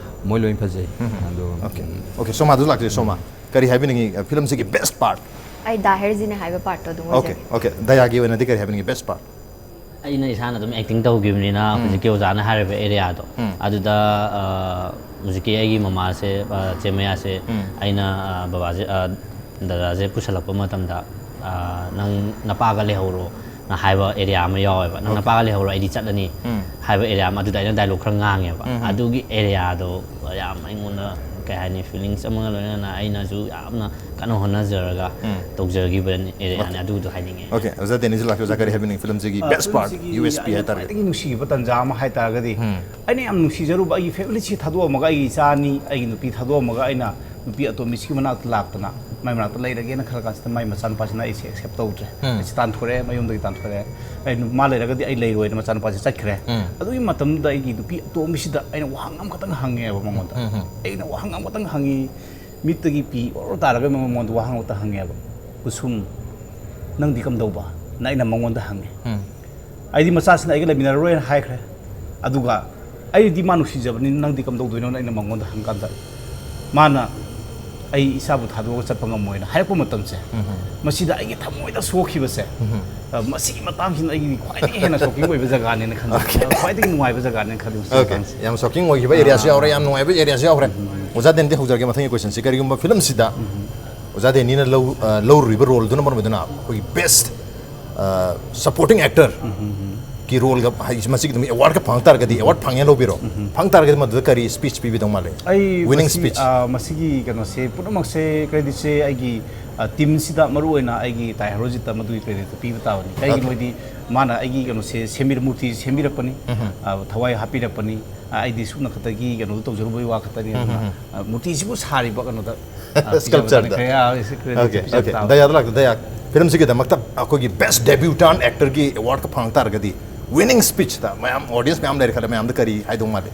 ꯃꯣꯏ ꯂꯣꯏ ꯐꯖꯩ꯫ ꯑꯗꯣ, ꯑꯣꯀꯦ꯫ ꯑꯣꯀꯦ, ꯁꯣꯃꯥꯗꯁꯨ ꯂꯥꯛꯆꯒꯦ꯫ ꯁꯣꯃꯥ, ꯀꯔꯤ ꯍꯥꯏꯕꯤꯅꯤꯡꯉꯤ, ꯑ, ꯐꯤꯂꯝꯁꯤꯒꯤ ꯕꯦꯁ ꯄꯥꯔꯠ? ꯑꯩ ꯗꯥ ꯍꯦꯔꯖꯤꯅ ꯍꯥꯏꯕ ꯄꯥꯔꯠꯇꯣ ꯑꯗꯨꯝ ꯑꯣꯀꯦ, ꯑꯣꯏꯖꯒꯦ꯫ ꯑꯣꯀꯦ꯫ ꯗꯌꯥꯒꯤ ꯑꯣꯏꯅꯗꯤ ꯀꯔꯤ ꯍꯥꯏꯕꯤꯅꯤꯡꯉꯤ, ꯕꯦꯁ ꯄꯥꯔꯠ? ꯑꯩꯅ ꯏꯁꯥꯅ ꯑꯗꯨꯝ ꯑꯦꯛꯇꯤꯡ ꯇꯧꯈꯤꯕꯅꯤꯅ ꯍꯧꯖꯤꯛꯀꯤ ꯑꯣꯖꯥꯅ ꯍꯥꯏꯔꯤꯕ ꯑꯦꯔꯤꯌꯥꯗꯣ ꯑꯗꯨꯗ ꯑ, ꯍꯧꯖꯤꯛꯀꯤ ꯑꯩꯒꯤ ꯃꯃꯥꯁꯦ ꯑ, ꯆꯦ ꯃꯌꯥꯁꯦ ꯑꯩꯅ ꯑ, ꯕꯕꯥꯁꯦ ꯑ, ꯗꯗꯥꯁꯦ ꯄꯨꯁꯜꯂꯛꯄ ꯃꯇꯝꯗ ꯑ, ꯅꯪ ꯅꯄꯥꯒ ꯂꯩꯍꯧꯔꯣ ꯅ ꯍꯥꯏꯕ ꯑꯦꯔꯤꯌꯥ ꯑꯃ ꯌꯥꯎꯋꯦꯕ, ꯅꯪ ꯅꯄꯥꯒ ꯂꯩꯍꯧꯔꯣ ꯑꯩꯗꯤ ꯆꯠꯂꯅꯤ ꯍꯥꯏꯕ ꯑꯦꯔꯤꯌꯥ ꯑꯃ, ꯑꯗꯨꯗ ꯑꯩꯅ ꯗꯥꯏꯂꯣꯛ ꯈꯔ ꯉꯥꯡꯉꯦꯕ꯫ ꯑꯗꯨꯒꯤ ꯑꯦꯔꯤꯌꯥꯗꯣ ꯌꯥꯝ ꯑꯩꯉꯣꯟꯗ ꯀꯩ ꯍꯥꯏꯅꯤ, ꯐꯤꯂꯤꯡꯁ ꯑꯃꯒ ꯂꯣꯏꯅꯅ ꯑꯩꯅꯁꯨ ꯌꯥꯝꯅ ꯀꯟꯅ ꯍꯣꯠꯅꯖꯔꯒ ꯇꯧꯖꯔꯈꯤꯕ ꯑꯦꯔꯤꯌꯥꯅꯤ꯫ ꯑꯗꯨꯗꯣ ꯍꯥꯏꯅꯤꯡꯉꯦ꯫ ꯑꯣꯀꯦ, ꯑꯣꯖꯥ ꯗꯦꯅꯤꯁ ꯂꯥꯛꯀꯦ꯫ ꯑꯣꯖꯥ ꯀꯔꯤ ꯍꯥꯏꯕꯤꯅꯤꯡꯉꯤ ꯐꯤꯂꯝꯁꯤꯒꯤ ꯕꯦꯁ ꯄꯥꯔꯠ, ꯐꯤꯂꯝꯁꯤꯒꯤ ꯌꯨ ꯑꯦꯁ ꯄꯤ ꯑꯩꯅ ꯍꯥꯏꯇꯥꯔꯦ? ꯈ꯭ꯋꯥꯏꯗꯒꯤ ꯅꯨꯡꯁꯤꯕ ꯇꯥꯟꯖꯥ ꯑꯃ ꯍꯥꯏ ꯇꯥꯔꯒꯗꯤ, ꯑꯩꯅ ꯌꯥꯝ ꯅꯨꯡꯁꯤꯖꯔꯨꯕ ꯑꯩꯒꯤ ꯐꯦꯃꯤꯂꯤꯁꯤ ꯊꯥꯗꯣꯛꯑꯝꯃꯒ, ꯑꯩꯒꯤ ꯏꯆꯥ ꯑꯅꯤ, ꯑꯩꯒꯤ ꯅꯨꯄꯤ ꯊꯥꯗꯣꯛꯑꯝꯃꯒ ꯑꯩꯅ ꯅꯨꯄꯤ ꯑꯇꯣꯝꯕꯤꯁꯤꯒꯤ ꯃꯅꯥꯛꯇ ꯂꯥꯛꯇꯅ, ꯃꯥꯏ ꯃꯅꯥꯛꯇ ꯂꯩꯔꯒꯦꯅ ꯈꯜꯂ ꯀꯥꯟꯁꯤꯗ, ꯃꯥꯏ ꯃꯆꯥꯅꯨꯄꯥꯁꯤꯅ ꯑꯩꯁꯦ ꯑꯦꯛꯁꯦꯞ ꯇꯧꯗ꯭ꯔꯦ꯫ ꯑꯩꯁꯦ ꯇꯥꯟꯊꯣꯔꯛꯑꯦ, ꯃꯌꯨꯝꯗꯒꯤ ꯇꯥꯟꯊꯣꯔꯛꯑꯦ꯫ ꯑꯩ ꯅꯨ- ꯃꯥ ꯂꯩꯔꯒꯗꯤ ꯑꯩ ꯂꯩꯔꯣꯏꯅ ꯃꯆꯥꯅꯨꯄꯥꯁꯦ ꯆꯠꯈ꯭ꯔꯦ꯫ ꯑꯗꯨꯒꯤ ꯃꯇꯝꯗꯨꯗ ꯑꯩꯒꯤ ꯅꯨꯄꯤ ꯑꯇꯣꯝꯕꯤꯁꯤꯗ ꯑꯩꯅ ꯋꯥꯍꯪ ꯑꯃꯈꯛꯇꯪ ꯍꯪꯉꯦꯕ ꯃꯉꯣꯟꯗ꯫ ꯑꯩꯅ ꯋꯥꯍꯪ ꯑꯃꯈꯛꯇꯪ ꯍꯪꯉꯤ, ꯃꯤꯠꯇꯒꯤ ꯄꯤ ꯑꯣꯔꯣ ꯇꯥꯔꯒ ꯃꯉꯣꯟꯗ ꯋꯥꯍꯪ ꯑꯃꯈꯛꯇꯪ ꯍꯪꯉꯦꯕ, "ꯀꯨꯁꯨꯝ, ꯅꯪꯗꯤ ꯀꯝꯗꯧꯕ?" ꯅ ꯑꯩꯅ ꯃꯉꯣꯟꯗ ꯍꯪꯉꯦ꯫ ꯑꯩꯗꯤ ꯃꯆꯥꯁꯤꯅ ꯑꯩꯒ ꯂꯩꯃꯤꯟꯅꯔꯔꯣꯏꯅ ꯍꯥꯏꯈ꯭ꯔꯦ꯫ ꯑꯗꯨꯒ ꯑꯩꯗꯤ ꯃꯥ ꯅꯨꯡꯁꯤꯖꯕꯅꯤ, ꯅꯪꯗꯤ ꯀꯝꯗꯧꯗꯣꯏꯅꯣꯅ ꯑꯩꯅ ꯃꯉꯣꯟꯗ ꯍꯪꯀꯥꯟꯗ, ꯃꯥꯅ "ꯑꯩ ꯏꯆꯥꯕꯨ ꯊꯥꯗꯣꯛꯑꯒ ꯆꯠꯄ ꯉꯝꯃꯣꯏꯅ" ꯍꯥꯏꯔꯛꯄ ꯃꯇꯝꯁꯦ, ꯃꯁꯤꯗ ꯑꯩꯒꯤ ꯊꯃꯣꯏꯗ ꯁꯣꯛꯈꯤꯕꯁꯦ, ꯑ, ꯃꯁꯤꯒꯤ ꯃꯇꯥꯡꯁꯤꯅ ꯑꯩꯒꯤ ꯈ꯭ꯋꯥꯏꯗꯒꯤ ꯍꯦꯟꯅ ꯁꯣꯛꯀꯤꯡ ꯑꯣꯏꯕ ꯖꯒꯥꯅꯦꯅ ꯈꯟꯕ, ꯈ꯭ꯋꯥꯏꯗꯒꯤ ꯅꯨꯡꯉꯥꯏꯕ ꯖꯒꯥꯅꯦꯅ ꯈꯜꯂꯤ ꯃꯁꯤꯒꯤ ꯑꯣꯀꯦ, ꯃꯇꯥꯡꯁꯦ꯫ ꯌꯥꯝ ꯁꯣꯛꯀꯤꯡ ꯑꯣꯏꯈꯤꯕ ꯑꯦꯔꯤꯌꯥꯁꯨ ꯌꯥꯎꯔꯦ, ꯌꯥꯝ ꯅꯨꯡꯉꯥꯏꯕ ꯑꯦꯔꯤꯌꯥꯁꯨ ꯌꯥꯎꯔꯦ꯫ ꯑꯣꯖꯥ ꯗꯦꯅꯤꯗꯤ ꯍꯧꯖꯔꯒꯦ ꯃꯊꯪꯒꯤ ꯀꯣꯏꯁꯟꯁꯤ꯫ ꯀꯔꯤꯒꯨꯝꯕ ꯐꯤꯂꯝꯁꯤꯗ ꯑꯣꯖꯥ ꯗꯦꯅꯤꯅ ꯂꯧ ꯑ, ꯂꯧꯔꯨꯔꯤꯕ ꯔꯣꯜꯗꯨꯅ ꯃꯔꯝ ꯑꯣꯏꯗꯨꯅ ꯑꯩꯈꯣꯏꯒꯤ ꯕꯦꯁ ꯁꯄꯣꯔꯇꯤꯡ ꯑꯦꯛꯇꯔ ꯀꯤ ꯔꯣꯜꯒ ꯍꯥꯏ, ꯃꯁꯤꯒꯤ ꯑꯗꯨꯝ ꯑꯦꯋꯥꯔꯗꯀ ꯐꯪꯉꯛ ꯇꯥꯔꯒꯗꯤ, ꯑꯦꯋꯥꯔꯗ ꯐꯪꯉꯦ ꯂꯧꯕꯤꯔꯣ, ꯐꯪ ꯇꯥꯔꯒꯗꯤ ꯃꯗꯨꯗ ꯀꯔꯤ ꯁ꯭ꯄꯤꯆ ꯄꯤꯕꯤꯗꯧ ꯃꯥꯜꯂꯤ? ꯑꯩ ꯋꯤꯅꯤꯡ ꯃꯁꯤ, ꯁ꯭ꯄꯤꯆ꯫ ꯑ, ꯃꯁꯤꯒꯤ ꯀꯩꯅꯣꯁꯦ ꯄꯨꯝꯅꯃꯛꯁꯦ, ꯀ꯭ꯔꯦꯗꯤꯠꯁꯦ ꯑꯩꯒꯤ ꯑ, ꯇꯤꯝꯁꯤꯗ, ꯃꯔꯨꯑꯣꯏꯅ ꯑꯩꯒꯤ ꯇꯥꯏ ꯍꯦꯔꯣꯖꯤꯠꯇ ꯃꯗꯨꯒꯤ ꯀ꯭ꯔꯦꯗꯤꯠꯇꯨ ꯄꯤꯕ ꯇꯥꯕꯅꯤ꯫ ꯀꯩꯒꯤꯅꯣ ꯍꯥꯏꯗꯤ ꯃꯥꯅ ꯑꯩꯒꯤ ꯀꯩꯅꯣꯁꯦ ꯁꯦꯝꯕꯤꯔ-, ꯃꯨꯔꯇꯤꯁꯦ ꯁꯦꯝꯕꯤꯔꯛꯄꯅꯤ, ꯑ, ꯊꯋꯥꯏ ꯍꯥꯞꯄꯤꯔꯛꯄꯅꯤ꯫ ꯑ, ꯑꯩꯗꯤ ꯁꯨꯞꯅ ꯈꯛꯇꯒꯤ ꯀꯩꯅꯣꯗꯣ ꯇꯧꯖꯔꯨꯕꯒꯤ ꯋꯥ ꯈꯛꯇꯅꯤ꯫ ꯑꯗꯨꯅ, ꯑ, ꯃꯨꯔꯇꯤꯁꯤꯕꯨ ꯁꯥꯔꯤꯕ ꯀꯩꯅꯣꯗ, ꯑ, ꯄꯤꯖꯕꯗ ꯁ꯭ꯀꯜꯞꯆꯔꯗ꯫ ꯈꯔ, ꯑ, ꯁꯤ ꯀ꯭ꯔꯦꯗꯤꯠꯁꯦ ꯑꯣꯀꯦ, ꯄꯤꯖꯕ ꯑꯣꯀꯦ꯫ ꯇꯥꯕꯅꯤ꯫ ꯗꯌꯥꯗ ꯂꯥꯛꯇ ꯗꯌꯥ, ꯐꯤꯂꯝꯁꯤꯒꯤꯗꯃꯛꯇ ꯑꯩꯈꯣꯏꯒꯤ ꯕꯦꯁ ꯗꯦꯕ꯭ꯌꯨꯇꯥꯟ ꯑꯦꯛꯇꯔꯒꯤ ꯑꯦꯋꯥꯔꯗꯀ ꯐꯪꯉꯛ ꯇꯥꯔꯒꯗꯤ, ꯋꯤꯅꯤꯡ ꯁ꯭ꯄꯤꯆꯇ ꯃꯌꯥꯝ, ꯑꯣꯗꯤꯌꯟꯁ ꯃꯌꯥꯝ ꯂꯩꯔꯦ ꯈꯜꯂꯦ, ꯃꯌꯥꯝꯗ ꯀꯔꯤ ꯍꯥꯏꯗꯧ ꯃꯥꯜꯂꯤ?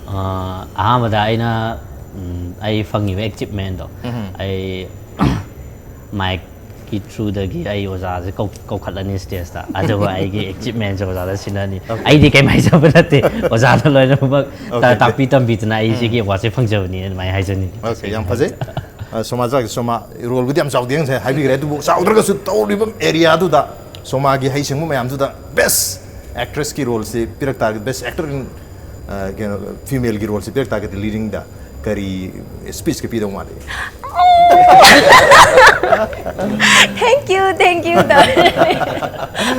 ꯑ, ꯑꯍꯥꯟꯕꯗ ꯑꯩꯅ ꯎꯝ, ꯑꯩ ꯐꯪꯉꯤꯕ ꯑꯦꯆꯤꯞꯃꯦꯟꯗꯣ, ꯑꯩ ꯃꯥꯏꯛꯀꯤ ꯊ꯭ꯔꯨꯗꯒꯤ ꯑꯩ ꯑꯣꯖꯥꯁꯦ ꯀꯧ- ꯀꯧꯈꯠꯂꯅꯤ ꯁ꯭ꯇꯦꯖꯇ, ꯑꯗꯨꯒ ꯑꯩꯒꯤ ꯑꯦꯆꯤꯞꯃꯦꯟꯁꯦ ꯑꯣꯖꯥꯗ ꯁꯤꯟꯅꯅꯤ꯫ ꯑꯩꯗꯤ ꯀꯩꯝ ꯍꯥꯏꯖꯕ ꯅꯠꯇꯦ, ꯑꯣꯖꯥꯗ ꯂꯣꯏꯅꯃꯛ ꯇꯥ- ꯇꯥꯛꯄꯤ ꯇꯝꯕꯤꯗꯅ ꯑꯩ ꯁꯤꯒꯤ ꯑꯦꯋꯥꯔꯗꯁꯦ ꯐꯪꯖꯕꯅꯤ ꯑꯗꯨꯃꯥꯏꯅ ꯍꯥꯏꯖꯅꯤꯡꯉꯤ꯫ ꯑꯣꯀꯦ, ꯌꯥꯝ ꯐꯖꯩ꯫ ꯑ, ꯁꯣꯃꯥ, ꯆꯥꯛ-, ꯁꯣꯃꯥ, ꯔꯣꯜꯕꯨꯗꯤ ꯌꯥꯝ ꯆꯥꯎꯗꯦ ꯉꯁꯥꯏ ꯍꯥꯏꯕꯤꯈ꯭ꯔꯦ, ꯑꯗꯨꯕꯨ ꯆꯥꯎꯗ꯭ꯔꯒꯁꯨ ꯇꯧꯔꯤꯕ ꯑꯦꯔꯤꯌꯥꯗꯨꯗ ꯁꯣꯃꯥꯒꯤ ꯍꯩꯁꯤꯡꯕ ꯃꯌꯥꯝꯗꯨꯗ Best actress ꯀꯤ role ꯁꯤ ꯄꯤꯔꯛ ꯇꯥꯔꯒꯗꯤ, best actor in, ꯑ, ꯀꯩꯅꯣ, female ꯒꯤ role ꯁꯤ ꯄꯤꯔꯛ ꯇꯥꯔꯒꯗꯤ, leading ꯗ ꯀꯔꯤ speech ꯀ ꯄꯤꯗꯧ ꯃꯥꯜꯂꯤ? Thank you, thank you.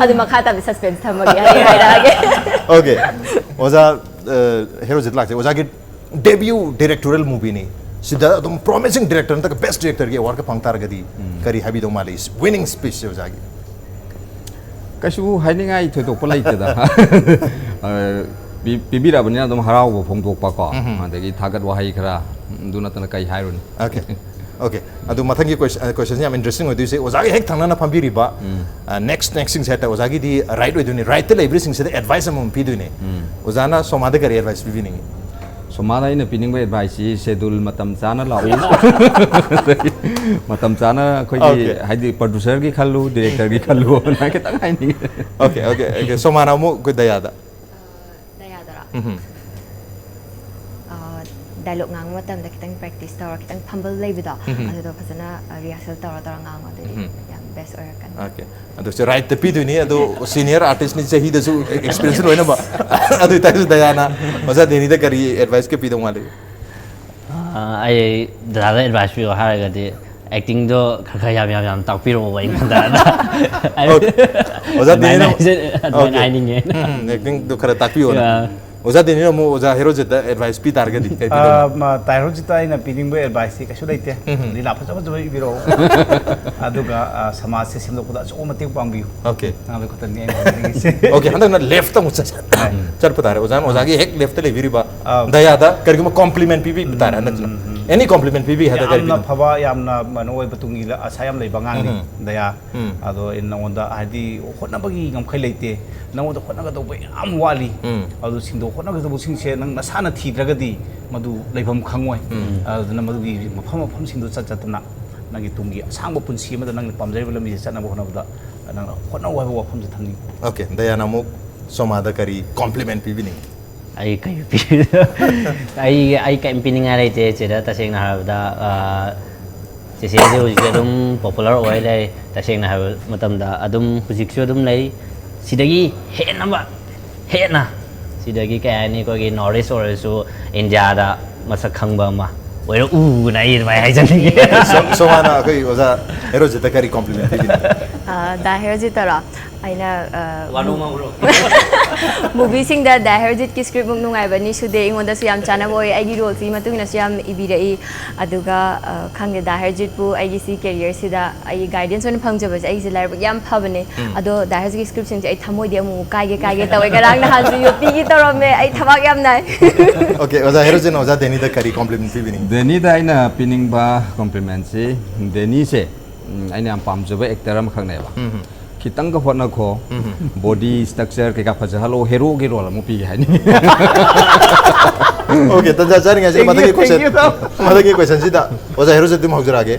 ꯑꯗꯨ ꯃꯈꯥ ꯇꯥꯕꯗꯤ suspense ꯊꯝꯃꯒꯦ, ꯍꯌꯦꯡ ꯍꯥꯏꯔꯛꯑꯒꯦ꯫ Okay, ꯑꯣꯖꯥ, ꯑ, ꯍꯦꯔꯣꯖꯤꯠ ꯂꯥꯛꯆꯩ꯫ ꯑꯣꯖꯥꯒꯤ debut directorial movie ꯅꯤ꯫ ꯁꯤꯗ ꯑꯗꯨꯝ promising director ꯅꯠꯇ꯭ꯔꯒ best director ꯒꯤ award ꯀ ꯐꯪ ꯇꯥꯔꯒꯗꯤ ꯀꯔꯤ ꯍꯥꯏꯕꯤꯗꯧ ꯃꯥꯜꯂꯤ? Winning speech ꯁꯦ ꯑꯣꯖꯥꯒꯤ꯫ ꯀꯩꯁꯨ ꯍꯥꯏꯅꯤꯡꯉꯥꯏ ꯊꯣꯏꯗꯣꯛꯄ ꯂꯩꯇꯦꯗ꯫ ꯑ, ꯄꯤ- ꯄꯤꯕꯤꯔꯛꯑꯕꯅꯤꯅ ꯑꯗꯨꯝ ꯍꯔꯥꯎꯕ ꯐꯣꯡꯗꯣꯛꯄꯀꯣ, ꯑꯗꯒꯤ ꯊꯥꯒꯠ ꯋꯥꯍꯩ ꯈꯔ, ꯑꯗꯨ ꯅꯠꯇꯅ ꯀꯩ ꯍꯥꯏꯔꯨꯅꯤ? Okay, okay. ꯑꯗꯨ ꯃꯊꯪꯒꯤ question, question ꯁꯦ ꯌꯥꯝ interesting ꯑꯣꯏꯗꯣꯏꯁꯦ, ꯑꯣꯖꯥꯒꯤ ꯍꯦꯛ ꯊꯪꯅꯅ ꯐꯝꯕꯤꯔꯤꯕ, ꯑ, next, next ꯁꯤꯡꯁꯦ ꯍꯥꯏꯇꯥꯔꯦ, ꯑꯣꯖꯥꯒꯤꯗꯤ right ꯑꯣꯏꯗꯣꯏꯅꯤ, right ꯇ ꯂꯩꯕꯁꯤꯡꯁꯤꯗ advice ꯑꯃꯃꯝ ꯄꯤꯗꯣꯏꯅꯦ꯫ ꯑꯣꯖꯥꯅ ꯁꯣꯃꯥꯗ ꯀꯔꯤ advice ꯄꯤꯕꯤꯅꯤꯡꯉꯤ? ꯁꯣꯃꯥꯗ ꯑꯩꯅ ꯄꯤꯅꯤꯡꯕ advice ꯁꯤ schedule ꯃꯇꯝ ꯆꯥꯅ ꯂꯥꯛꯎ꯫ ꯃꯇꯝ ꯆꯥꯅ ꯑꯩꯈꯣꯏꯒꯤ, Okay. ꯍꯥꯏꯗꯤ producer ꯒꯤ ꯈꯜꯂꯨ, director ꯒꯤ ꯈꯜꯂꯨ, ꯑꯗꯨꯃꯥꯏꯅ ꯈꯤꯇꯪ ꯍꯥꯏꯅꯤꯡꯉꯤ꯫ Okay, okay, okay. ꯁꯣꯃꯥꯅ ꯑꯃꯨꯛ ꯑꯩꯈꯣꯏ ꯗꯌꯥꯗ꯫ ꯗꯌꯥꯗꯔꯣ? Dialogue ꯉꯥꯡꯕ ꯃꯇꯝꯗ ꯈꯤꯇꯪ practice ꯇꯧꯔ, ꯈꯤꯇꯪ fumble ꯂꯩꯕꯗꯣ, ꯑꯗꯨꯗꯣ ꯐꯖꯅ rehearsal ꯇꯧꯔ ꯇꯧꯔ ꯉꯥꯡꯉꯣ, ꯑꯗꯨꯗꯤ ꯌꯥꯝ best ꯑꯣꯏꯔꯛꯀꯅꯤ꯫ Okay. ꯑꯗꯨꯁꯨ right ꯇ ꯄꯤꯗꯣꯏꯅꯤ, ꯑꯗꯣ senior artist ꯅꯤ, ꯆꯍꯤꯗꯁꯨ experience ꯂꯣꯏꯅꯃꯛ꯫ ꯑꯗꯨ ꯑꯣꯏꯇꯥꯔꯁꯨ ꯗꯌꯥꯅ ꯑꯣꯖꯥ ꯗꯦꯅꯤꯗ ꯀꯔꯤ advice ꯀ ꯄꯤꯗꯧ ꯃꯥꯜꯂꯤ? ꯑꯥ, ꯑꯩ ꯗꯗꯥꯗ advice ꯄꯤꯌꯣ ꯍꯥꯏꯔꯒꯗꯤ, acting ꯗꯣ ꯈꯔ ꯈꯔ ꯌꯥꯝ ꯌꯥꯝ ꯌꯥꯝ ꯇꯥꯛꯄꯤꯔꯛꯑꯣꯕ ꯑꯩꯉꯣꯟꯗ꯫ Okay. ꯑꯣꯖꯥ ꯗꯦꯅꯤꯅ ꯑꯗꯨꯃꯥꯏꯅ ꯍꯥꯏꯖ- ꯑꯗꯨꯃꯥꯏꯅ Okay. ꯍꯥꯏꯅꯤꯡꯉꯦ꯫ ꯎꯝ, acting ꯗꯣ ꯈꯔ ꯇꯥꯛꯄꯤꯌꯣꯅ꯫ Yeah. ꯑꯣꯖꯥ ꯗꯦꯅꯤꯅ ꯑꯃꯨꯛ ꯑꯣꯖꯥ ꯍꯦꯔꯣꯖꯤꯠꯇ advice ꯄꯤ ꯇꯥꯔꯒꯗꯤ ꯀꯩ ꯄꯤꯗꯧꯕ? ꯇꯥꯏ ꯍꯧꯖꯤꯛꯇ ꯑꯩꯅ ꯄꯤꯅꯤꯡꯕ advice ꯁꯤ ꯀꯩꯁꯨ ꯂꯩꯇꯦ꯫ ꯂꯤꯂꯥ ꯐꯖ ꯐꯖꯕ ꯏꯕꯤꯔꯛꯑꯣ꯫ ꯑꯗꯨꯒ ꯑ, ꯁꯃꯥꯖꯁꯦ ꯁꯦꯝꯗꯣꯛꯄꯗ ꯑꯆꯧꯕ ꯃꯇꯦꯡ ꯄꯥꯡꯕꯤꯌꯨ꯫ Okay. ꯍꯥꯏꯕ ꯈꯛꯇꯅꯤ ꯑꯩꯅ ꯍꯥꯏꯖꯅꯤꯡꯉꯤꯁꯦ꯫ Okay, ꯍꯟꯗꯛꯅ left ꯇ ꯑꯃꯨꯛ ꯆꯠ- ꯆꯠꯄ ꯇꯥꯔꯦ꯫ ꯑꯣꯖꯥꯅ, ꯑꯣꯖꯥꯒꯤ ꯍꯦꯛ left ꯇ ꯂꯩꯕꯤꯔꯤꯕ ꯑꯥ꯫ ꯗꯌꯥꯗ ꯀꯔꯤꯒꯨꯝꯕ compliment ꯄꯤꯕꯤꯕ ꯇꯥꯔꯦ ꯍꯟꯗꯛꯁꯤꯅ꯫ Any compliment ꯄꯤꯕꯤ ꯍꯥꯏꯗ ꯀꯔꯤ ꯌꯥꯝꯅ ꯄꯤꯗꯧꯕ? ꯐꯕ, ꯌꯥꯝꯅ ꯀꯩꯅꯣ ꯑꯣꯏꯕ, ꯇꯨꯡꯒꯤ ꯑꯁꯥ ꯌꯥꯝ ꯂꯩꯕ ꯑꯉꯥꯡꯅꯤ ꯎꯝ꯫ ꯗꯌꯥ꯫ ꯎꯝ꯫ ꯑꯗꯣ ꯑꯩꯅ ꯅꯉꯣꯟꯗ ꯍꯥꯏꯗꯤ ꯍꯣꯠꯅꯕꯒꯤ ꯉꯝꯈꯩ ꯂꯩꯇꯦ, ꯅꯉꯣꯟꯗ ꯍꯣꯠꯅꯒꯗꯧꯕ ꯌꯥꯝ ꯋꯥꯠꯂꯤ꯫ ꯎꯝ꯫ ꯑꯗꯨꯁꯤꯡꯗꯣ, ꯍꯣꯠꯅꯒꯗꯧꯕꯁꯤꯡꯁꯦ ꯅꯪ ꯅꯁꯥꯅ ꯊꯤꯗ꯭ꯔꯒꯗꯤ ꯃꯗꯨ ꯂꯩꯐꯝ ꯈꯪꯉꯣꯏ꯫ ꯑꯗꯨꯅ ꯃꯗꯨꯒꯤ ꯃꯐꯝ ꯃꯐꯝꯁꯤꯡꯗꯣ ꯆꯠ ꯆꯠꯇꯅ ꯅꯪꯒꯤ ꯇꯨꯡꯒꯤ ꯑꯁꯥꯡꯕ ꯄꯨꯟꯁꯤ ꯑꯃꯗ ꯅꯪꯅ ꯄꯥꯝꯖꯔꯤꯕ ꯂꯝꯕꯤꯁꯦ ꯆꯠꯅꯕ ꯍꯣꯠꯅꯕꯗ ꯅꯪꯅ ꯍꯣꯠꯅꯧ ꯍꯥꯏꯕ ꯋꯥꯐꯝꯁꯦ ꯊꯝꯅꯤꯡꯉꯤ꯫ Okay, ꯗꯌꯥꯅ ꯑꯃꯨꯛ ꯁꯣꯃꯥꯗ ꯀꯔꯤ compliment ꯄꯤꯕꯤꯅꯤꯡꯉꯤ? ꯑꯩ ꯀꯩ ꯄꯤ- ꯑꯩ ꯑꯩ ꯀꯩꯝ ꯄꯤꯅꯤꯡꯉꯥꯏ ꯂꯩꯇꯦ ꯆꯦꯗ, ꯇꯁꯦꯡꯅ ꯍꯥꯏꯔꯕꯗ꯫ ꯑꯥ, ꯆꯦꯆꯦꯁꯦ ꯍꯧꯖꯤꯛꯁꯨ ꯑꯗꯨꯝ popular ꯑꯣꯏ ꯂꯩ꯫ ꯇꯁꯦꯡꯅ ꯍꯥꯏꯕ ꯃꯇꯝꯗ ꯑꯗꯨꯝ ꯍꯧꯖꯤꯛꯁꯨ ꯑꯗꯨꯝ ꯂꯩ꯫ ꯁꯤꯗꯒꯤ ꯍꯦꯟꯅꯕ, ꯍꯦꯟꯅ, ꯁꯤꯗꯒꯤ ꯀꯩ ꯍꯥꯏꯅꯤ, ꯑꯩꯈꯣꯏꯒꯤ ꯅꯣꯔꯠ ꯏꯁ ꯑꯣꯏꯔꯁꯨ ꯏꯟꯗꯤꯌꯥꯗ ꯃꯁꯛ ꯈꯪꯕ ꯑꯃ ꯑꯣꯏꯔꯛꯎꯅ ꯑꯩ ꯑꯗꯨꯃꯥꯏꯅ ꯍꯥꯏꯖꯅꯤꯡꯉꯤ꯫ ꯁꯣꯃꯥꯅ ꯑꯩꯈꯣꯏ ꯑꯣꯖꯥ ꯍꯦꯔꯣꯖꯤꯠꯇ ꯀꯔꯤ ꯀꯣꯝꯄ꯭ꯂꯤꯃꯦꯟ ꯄꯤꯕꯤꯅꯤꯡꯒꯦ? ꯗꯥ ꯍꯦꯔꯣꯖꯤꯠꯇꯔꯣ? ꯑꯩꯅ ꯋꯥꯅꯣ ꯃꯥꯡꯕ꯭ꯔꯣ? ꯃꯨꯚꯤꯁꯤꯡꯗ ꯗꯥ ꯍꯦꯔꯣꯖꯤꯠꯀꯤ ꯁ꯭ꯀ꯭ꯔꯤꯞꯃꯨꯛ ꯅꯨꯡꯉꯥꯏꯕ ꯑꯅꯤ ꯁꯨꯗꯦ꯫ ꯑꯩꯉꯣꯟꯗꯁꯨ ꯌꯥꯝ ꯆꯥꯟꯅꯕ ꯑꯣꯏ꯫ ꯑꯩꯒꯤ ꯔꯣꯜꯁꯤꯒꯤ ꯃꯇꯨꯡ ꯏꯟꯅꯁꯨ ꯌꯥꯝ ꯏꯕꯤꯔꯛꯏ꯫ ꯑꯗꯨꯒ ꯈꯪꯗꯦ, ꯗꯥ ꯍꯦꯔꯣꯖꯤꯠꯄꯨ ꯑꯩꯒꯤꯁꯤ ꯀꯦꯔꯤꯌꯔꯁꯤꯗ ꯑꯩꯒꯤ ꯒꯥꯏꯗꯦꯟꯁ ꯑꯣꯏꯅ ꯐꯪꯖꯕꯁꯦ ꯑꯩꯒꯤꯁꯦ ꯂꯥꯏꯕꯛ ꯌꯥꯝ ꯐꯕꯅꯦ꯫ ꯑꯗꯣ ꯗꯥ ꯍꯦꯔꯣꯖꯤꯠꯀꯤ ꯁ꯭ꯀ꯭ꯔꯤꯞꯁꯤꯡꯁꯦ ꯑꯩ ꯊꯃꯣꯏꯗꯤ ꯑꯃꯨꯛ ꯀꯥꯏꯒꯦ ꯀꯥꯏꯒꯦ ꯇꯧꯋꯦ꯫ ꯉꯔꯥꯡ ꯅꯍꯥꯟꯁꯨ ꯌꯣꯠꯄꯤꯒꯤ ꯇꯧꯔꯝꯃꯦ꯫ ꯑꯩ ꯊꯕꯥꯛ ꯌꯥꯝ ꯅꯥꯏ꯫ ꯑꯣꯀꯦ, ꯑꯣꯖꯥ ꯍꯦꯔꯣꯖꯤꯠꯅ ꯑꯣꯖꯥ ꯗꯦꯅꯤꯗ ꯀꯔꯤ ꯀꯣꯝꯄ꯭ꯂꯤꯃꯦꯟ ꯄꯤꯕꯤꯅꯤꯡꯒꯦ? ꯗꯦꯅꯤꯗ ꯑꯩꯅ ꯄꯤꯅꯤꯡꯕ ꯀꯣꯝꯄ꯭ꯂꯤꯃꯦꯟꯁꯤ, ꯗꯦꯅꯤꯁꯦ ꯎꯝ, ꯑꯩꯅ ꯌꯥꯝ ꯄꯥꯝꯖꯕ ꯑꯦꯛꯇꯔ ꯑꯃꯈꯛꯅꯦꯕ꯫ ꯈꯤꯇꯪꯒ ꯍꯣꯠꯅꯈꯣ, ꯕꯣꯗꯤ ꯁ꯭ꯇ꯭ꯔꯛꯆꯔ ꯀꯩꯀꯥ ꯐꯖꯍꯜꯂꯣ, ꯍꯦꯔꯣꯒꯤ ꯔꯣꯜ ꯑꯃꯨꯛ ꯄꯤꯒꯦ ꯍꯥꯏꯅꯤꯡꯉꯤ꯫ ꯑꯣꯀꯦ, ꯇꯟꯖꯥ ꯆꯥꯔꯤꯉꯩꯁꯤꯗ ꯃꯊꯪꯒꯤ ꯀꯣꯏꯁꯟ Thank you. ꯃꯊꯪꯒꯤ ꯀꯣꯏꯁꯟꯁꯤꯗ ꯑꯣꯖꯥ ꯍꯦꯔꯣꯖꯤꯠ ꯑꯗꯨꯝ ꯍꯧꯖꯔꯛꯑꯒꯦ꯫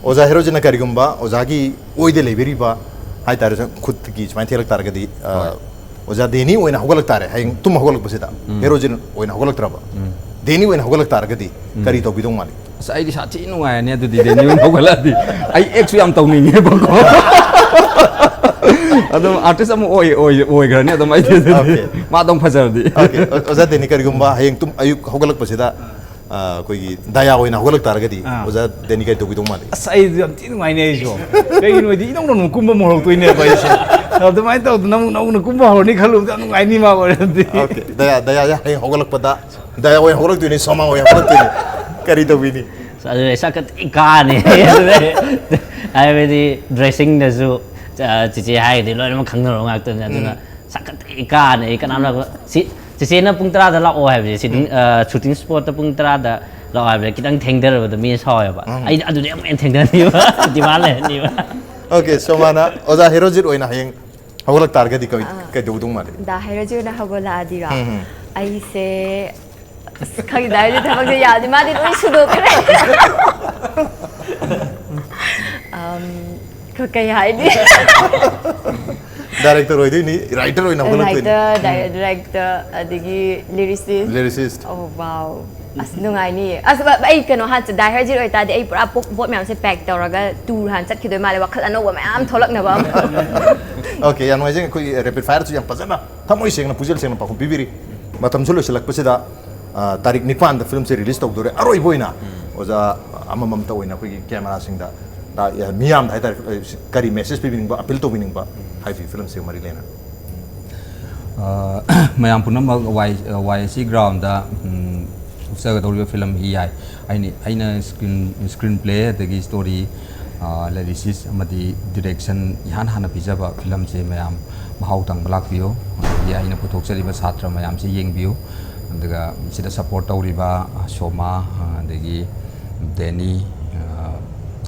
ꯑꯣꯖꯥ ꯍꯦꯔꯣꯖꯤꯠꯅ ꯀꯔꯤꯒꯨꯝꯕ ꯑꯣꯖꯥꯒꯤ ꯑꯣꯏꯗ ꯂꯩꯕꯤꯔꯤꯕ ꯍꯥꯏꯇꯥꯔꯦ, ꯈꯨꯠꯇꯒꯤ ꯁꯨꯃꯥꯏꯅ ꯊꯦꯛꯂꯛ ꯇꯥꯔꯒꯗꯤ, ꯑ, ꯑꯣꯖꯥ ꯗꯦꯅꯤ ꯑꯣꯏꯅ ꯍꯧꯒꯠꯂꯛ ꯇꯥꯔꯦ꯫ ꯍꯌꯦꯡ ꯇꯨꯝ ꯍꯧꯒꯠꯂꯛꯄꯁꯤꯗ ꯍꯦꯔꯣꯖꯤꯠ ꯑꯣꯏꯅ ꯍꯧꯒꯠꯂꯛꯇ꯭ꯔꯕ, ꯗꯦꯅꯤ ꯑꯣꯏꯅ ꯍꯧꯒꯠꯂꯛ ꯇꯥꯔꯒꯗꯤ ꯀꯔꯤ ꯇꯧꯕꯤꯗꯧ ꯃꯥꯜꯂꯤ? ꯑꯁ, ꯑꯩꯗꯤ ꯁꯥꯊꯤ ꯅꯨꯡꯉꯥꯏꯔꯅꯤ ꯑꯗꯨꯗꯤ, ꯗꯦꯅꯤ ꯑꯣꯏꯅ ꯍꯧꯒꯠꯂꯛꯑꯗꯤ꯫ ꯑꯩ ꯑꯦꯛꯁꯨ ꯌꯥꯝ ꯇꯧꯅꯤꯡꯉꯦꯕꯀꯣ꯫ ꯑꯗꯨꯝ ꯑꯥꯔꯇꯤꯁ ꯑꯃ ꯑꯣꯏ ꯑꯣꯏ ꯑꯣꯏꯈ꯭ꯔꯅꯤ ꯑꯗꯨꯝ ꯑꯩꯗꯤ ꯑꯗꯨꯗꯤ꯫ Okay. ꯃꯥ ꯑꯗꯨꯝ ꯐꯖꯔꯗꯤ꯫ ꯑꯣꯀꯦ, ꯑꯣ-, ꯑꯣꯖꯥ ꯗꯦꯅꯤ, ꯀꯔꯤꯒꯨꯝꯕ ꯍꯌꯦꯡ ꯇꯨꯝ ꯑꯌꯨꯛ ꯍꯧꯒꯠꯂꯛꯄꯁꯤꯗ, ꯑ, ꯑꯩꯈꯣꯏꯒꯤ ꯗꯥꯌꯥ ꯑꯣꯏꯅ ꯍꯧꯒꯠꯂꯛ ꯇꯥꯔꯒꯗꯤ, ꯑꯥ꯫ ꯑꯣꯖꯥ ꯗꯦꯅꯤ ꯀꯔꯤ ꯇꯧꯕꯤꯗꯧ ꯃꯥꯜꯂꯤ? ꯑꯁ, ꯑꯩꯗꯤ ꯌꯥꯝ ꯊꯤ ꯅꯨꯡꯉꯥꯏꯅꯦ ꯑꯩꯁꯨ꯫ ꯀꯩꯒꯤꯅꯣꯗꯤ ꯏꯅꯧ ꯅꯧꯅ ꯀꯨꯝꯕ ꯑꯃ ꯍꯧꯔꯛꯇꯣꯏꯅꯦꯕ ꯑꯩꯁꯦ꯫ ꯑꯗꯨꯃꯥꯏꯅ ꯇꯧꯗꯅ ꯑꯃꯨꯛ ꯅꯧꯅ ꯀꯨꯝꯕ ꯍꯧꯔꯅꯤ ꯈꯜꯂꯨꯕꯗ ꯌꯥꯝ ꯅꯨꯡꯉꯥꯏꯅꯤ ꯃꯥ ꯑꯣꯏꯔꯗꯤ꯫ ꯑꯣꯀꯦ, ꯗꯥꯌꯥ, ꯗꯥꯌꯥꯁꯦ ꯍꯌꯦꯡ ꯍꯧꯒꯠꯂꯛꯄꯗ ꯗꯥꯌꯥ ꯑꯣꯏꯅ ꯍꯧꯒꯠꯂꯛꯇꯣꯏꯅꯤ, ꯁꯣꯃꯥ ꯑꯣꯏꯅ ꯍꯧꯒꯠꯂꯛꯇꯣꯏꯅꯤ꯫ ꯀꯔꯤ ꯇꯧꯕꯤꯅꯤ? ꯑꯗꯨ ꯁꯛꯀꯠ ꯀꯥꯅꯤ꯫ ꯍꯥꯏꯕꯗꯤ ꯗ꯭ꯔꯦꯁꯤꯡꯗꯁꯨ, ꯑ, ꯆꯤꯆꯦ ꯍꯥꯏꯔꯗꯤ ꯂꯣꯏꯅꯃꯛ ꯈꯪꯅꯔꯕ ꯉꯥꯛꯇꯅꯤ꯫ ꯑꯗꯨꯅ ꯁꯛꯀꯠ ꯀꯥꯅꯤ꯫ ꯑꯩ ꯀꯅꯥꯝ ꯂꯥꯛꯄ-, ꯁꯤ ꯆꯤꯆꯦꯅ ꯄꯨꯡ ꯇꯔꯥꯗ ꯂꯥꯛꯑꯣ ꯍꯥꯏꯕꯁꯦ, ꯁꯤꯇꯤꯡ, ꯑ, ꯁꯨꯇꯤꯡ ꯁ꯭ꯄꯣꯠꯇ ꯄꯨꯡ ꯇꯔꯥꯗ ꯂꯥꯛꯑꯣ ꯍꯥꯏꯕꯁꯦ ꯈꯤꯇꯪ ꯊꯦꯡꯊꯔꯕꯗ ꯃꯤꯅ ꯁꯥꯎꯋꯦꯕ꯫ ꯑꯩ ꯑꯗꯨꯗꯤ ꯑꯃꯨꯛ ꯍꯦꯟꯅ ꯊꯦꯡꯊꯅꯤꯕ꯫ ꯗꯤꯃꯥꯟ ꯂꯩꯍꯟꯅꯤꯕ꯫ ꯑꯣꯀꯦ, ꯁꯣꯃꯥꯅ ꯑꯣꯖꯥ ꯍꯦꯔꯣꯖꯤꯠ ꯑꯣꯏꯅ ꯍꯌꯦꯡ ꯍꯧꯒꯠꯂꯛ ꯇꯥꯔꯒꯗꯤ ꯀꯩ-, ꯀꯩꯗꯧꯗꯧ ꯃꯥꯜꯂꯤ? ꯗꯥ ꯍꯦꯔꯣꯖꯤꯠ ꯑꯣꯏꯅ ꯍꯧꯒꯠꯂꯛꯑꯗꯤꯔꯣ? ꯑꯩꯁꯦ, ꯑꯁ, ꯈꯪꯗꯦ, ꯗꯥ ꯍꯦꯔꯣꯖꯤꯠ ꯊꯕꯛꯁꯦ ꯌꯥꯗꯦ, ꯃꯥꯗꯤ ꯂꯣꯏ ꯁꯨꯗꯣꯛꯈ꯭ꯔꯦ꯫ ꯑꯝ, ꯈ-, ꯀꯩ ꯍꯥꯏꯅꯤ? ꯗꯥꯏꯔꯦꯛꯇꯔ ꯑꯣꯏꯗꯣꯏꯅꯤ, ꯔꯥꯏꯇꯔ ꯑꯣꯏꯅ ꯍꯧꯒꯠꯂꯛꯇꯣꯏꯅꯤ꯫ ꯔꯥꯏꯇꯔ, ꯗꯥꯏ-, ꯗꯥꯏꯔꯦꯛꯇꯔ, ꯑꯗꯒꯤ ꯂꯤꯔꯤꯁꯤꯁ꯫ ꯂꯤꯔꯤꯁꯤꯁ꯫ ꯑꯣ, ꯋꯥꯎ꯫ ꯑꯁ, ꯅꯨꯡꯉꯥꯏꯅꯤꯌꯦ꯫ ꯑꯁ, ꯕ-, ꯑꯩ ꯀꯩꯅꯣ ꯍꯥꯟꯅ ꯆꯠ-, Die Hard ꯖꯤ ꯑꯣꯏꯇꯥꯔꯗꯤ ꯑꯩ ꯄꯨꯔꯥ ꯄꯣ-, ꯄꯣꯠ ꯃꯌꯥꯝꯁꯦ pack ꯇꯧꯔꯒ tour ꯍꯥꯟꯅ ꯆꯠꯈꯤꯗꯣꯏ ꯃꯥꯜꯂꯦ, ꯋꯥꯈꯜ ꯑꯅꯧꯕ ꯃꯌꯥꯝ ꯊꯣꯛꯂꯛꯅꯕ ꯑꯃ꯫ Okay, ꯌꯥꯝ ꯅꯨꯡꯉꯥꯏꯖꯩ꯫ ꯑꯩꯈꯣꯏꯒꯤ rapid fireꯁꯨ ꯌꯥꯝ ꯐꯖꯅ ꯊꯃꯣꯏ ꯁꯦꯡꯅ, ꯄꯨꯛꯆꯦꯜ ꯁꯦꯡꯅ ꯄꯥꯎꯈꯨꯝ ꯄꯤꯕꯤꯔꯤ꯫ ꯃꯇꯝꯁꯨ ꯂꯣꯏꯁꯤꯜꯂꯛꯄꯁꯤꯗ, ꯑ, ꯇꯥꯔꯤꯛ ꯅꯤꯄꯥꯟꯗ filmꯁꯦ release ꯇꯧꯗꯣꯔꯦ꯫ ꯑꯔꯣꯏꯕ ꯑꯣꯏꯅ ꯑꯣꯖꯥ ꯑꯃꯃꯝꯇ ꯑꯣꯏꯅ ꯑꯩꯈꯣꯏꯒꯤ cameraꯁꯤꯡꯗ, ꯇ-, ꯑ, ꯃꯤꯌꯥꯝꯗ ꯍꯥꯏꯇꯥꯔꯦ, ꯑ, ꯀꯔꯤ message ꯄꯤꯕꯤꯅꯤꯡꯕ, appeal ꯇꯧꯕꯤꯅꯤꯡꯕ ꯍꯥꯏꯕꯤ filmꯁꯤꯒ ꯃꯔꯤ ꯂꯩꯅꯅ? ꯑ, ꯃꯌꯥꯝ ꯄꯨꯝꯅꯃꯛ ꯋꯥꯏ-, ꯋꯥꯏ ꯑꯦꯁ ꯁꯤ groundꯗ, ꯎꯝ, ꯎꯠꯆꯒꯗꯧꯔꯤꯕ film ꯍꯤ ꯌꯥꯏ꯫ ꯑꯩꯅ, ꯑꯩꯅ screen, screenplay ꯑꯗꯒꯤ story, ꯑ, lyricist ꯑꯃꯗꯤ direction ꯏꯍꯥꯟ ꯍꯥꯟꯅ ꯄꯤꯖꯕ filmꯁꯦ ꯃꯌꯥꯝ ꯃꯍꯥꯎ ꯇꯪꯕ ꯂꯥꯛꯄꯤꯌꯨ꯫ ꯑꯗꯒꯤ ꯑꯩꯅ ꯄꯨꯊꯣꯛꯆꯔꯤꯕ ꯁꯥꯇ꯭ꯔ ꯃꯌꯥꯝꯁꯦ ꯌꯦꯡꯕꯤꯌꯨ꯫ ꯑꯗꯨꯒ ꯁꯤꯗ support ꯇꯧꯔꯤꯕ, ꯑ, ꯁꯣꯃꯥ, ꯑ, ꯑꯗꯒꯤ ꯗꯦꯅꯤ, ꯑ,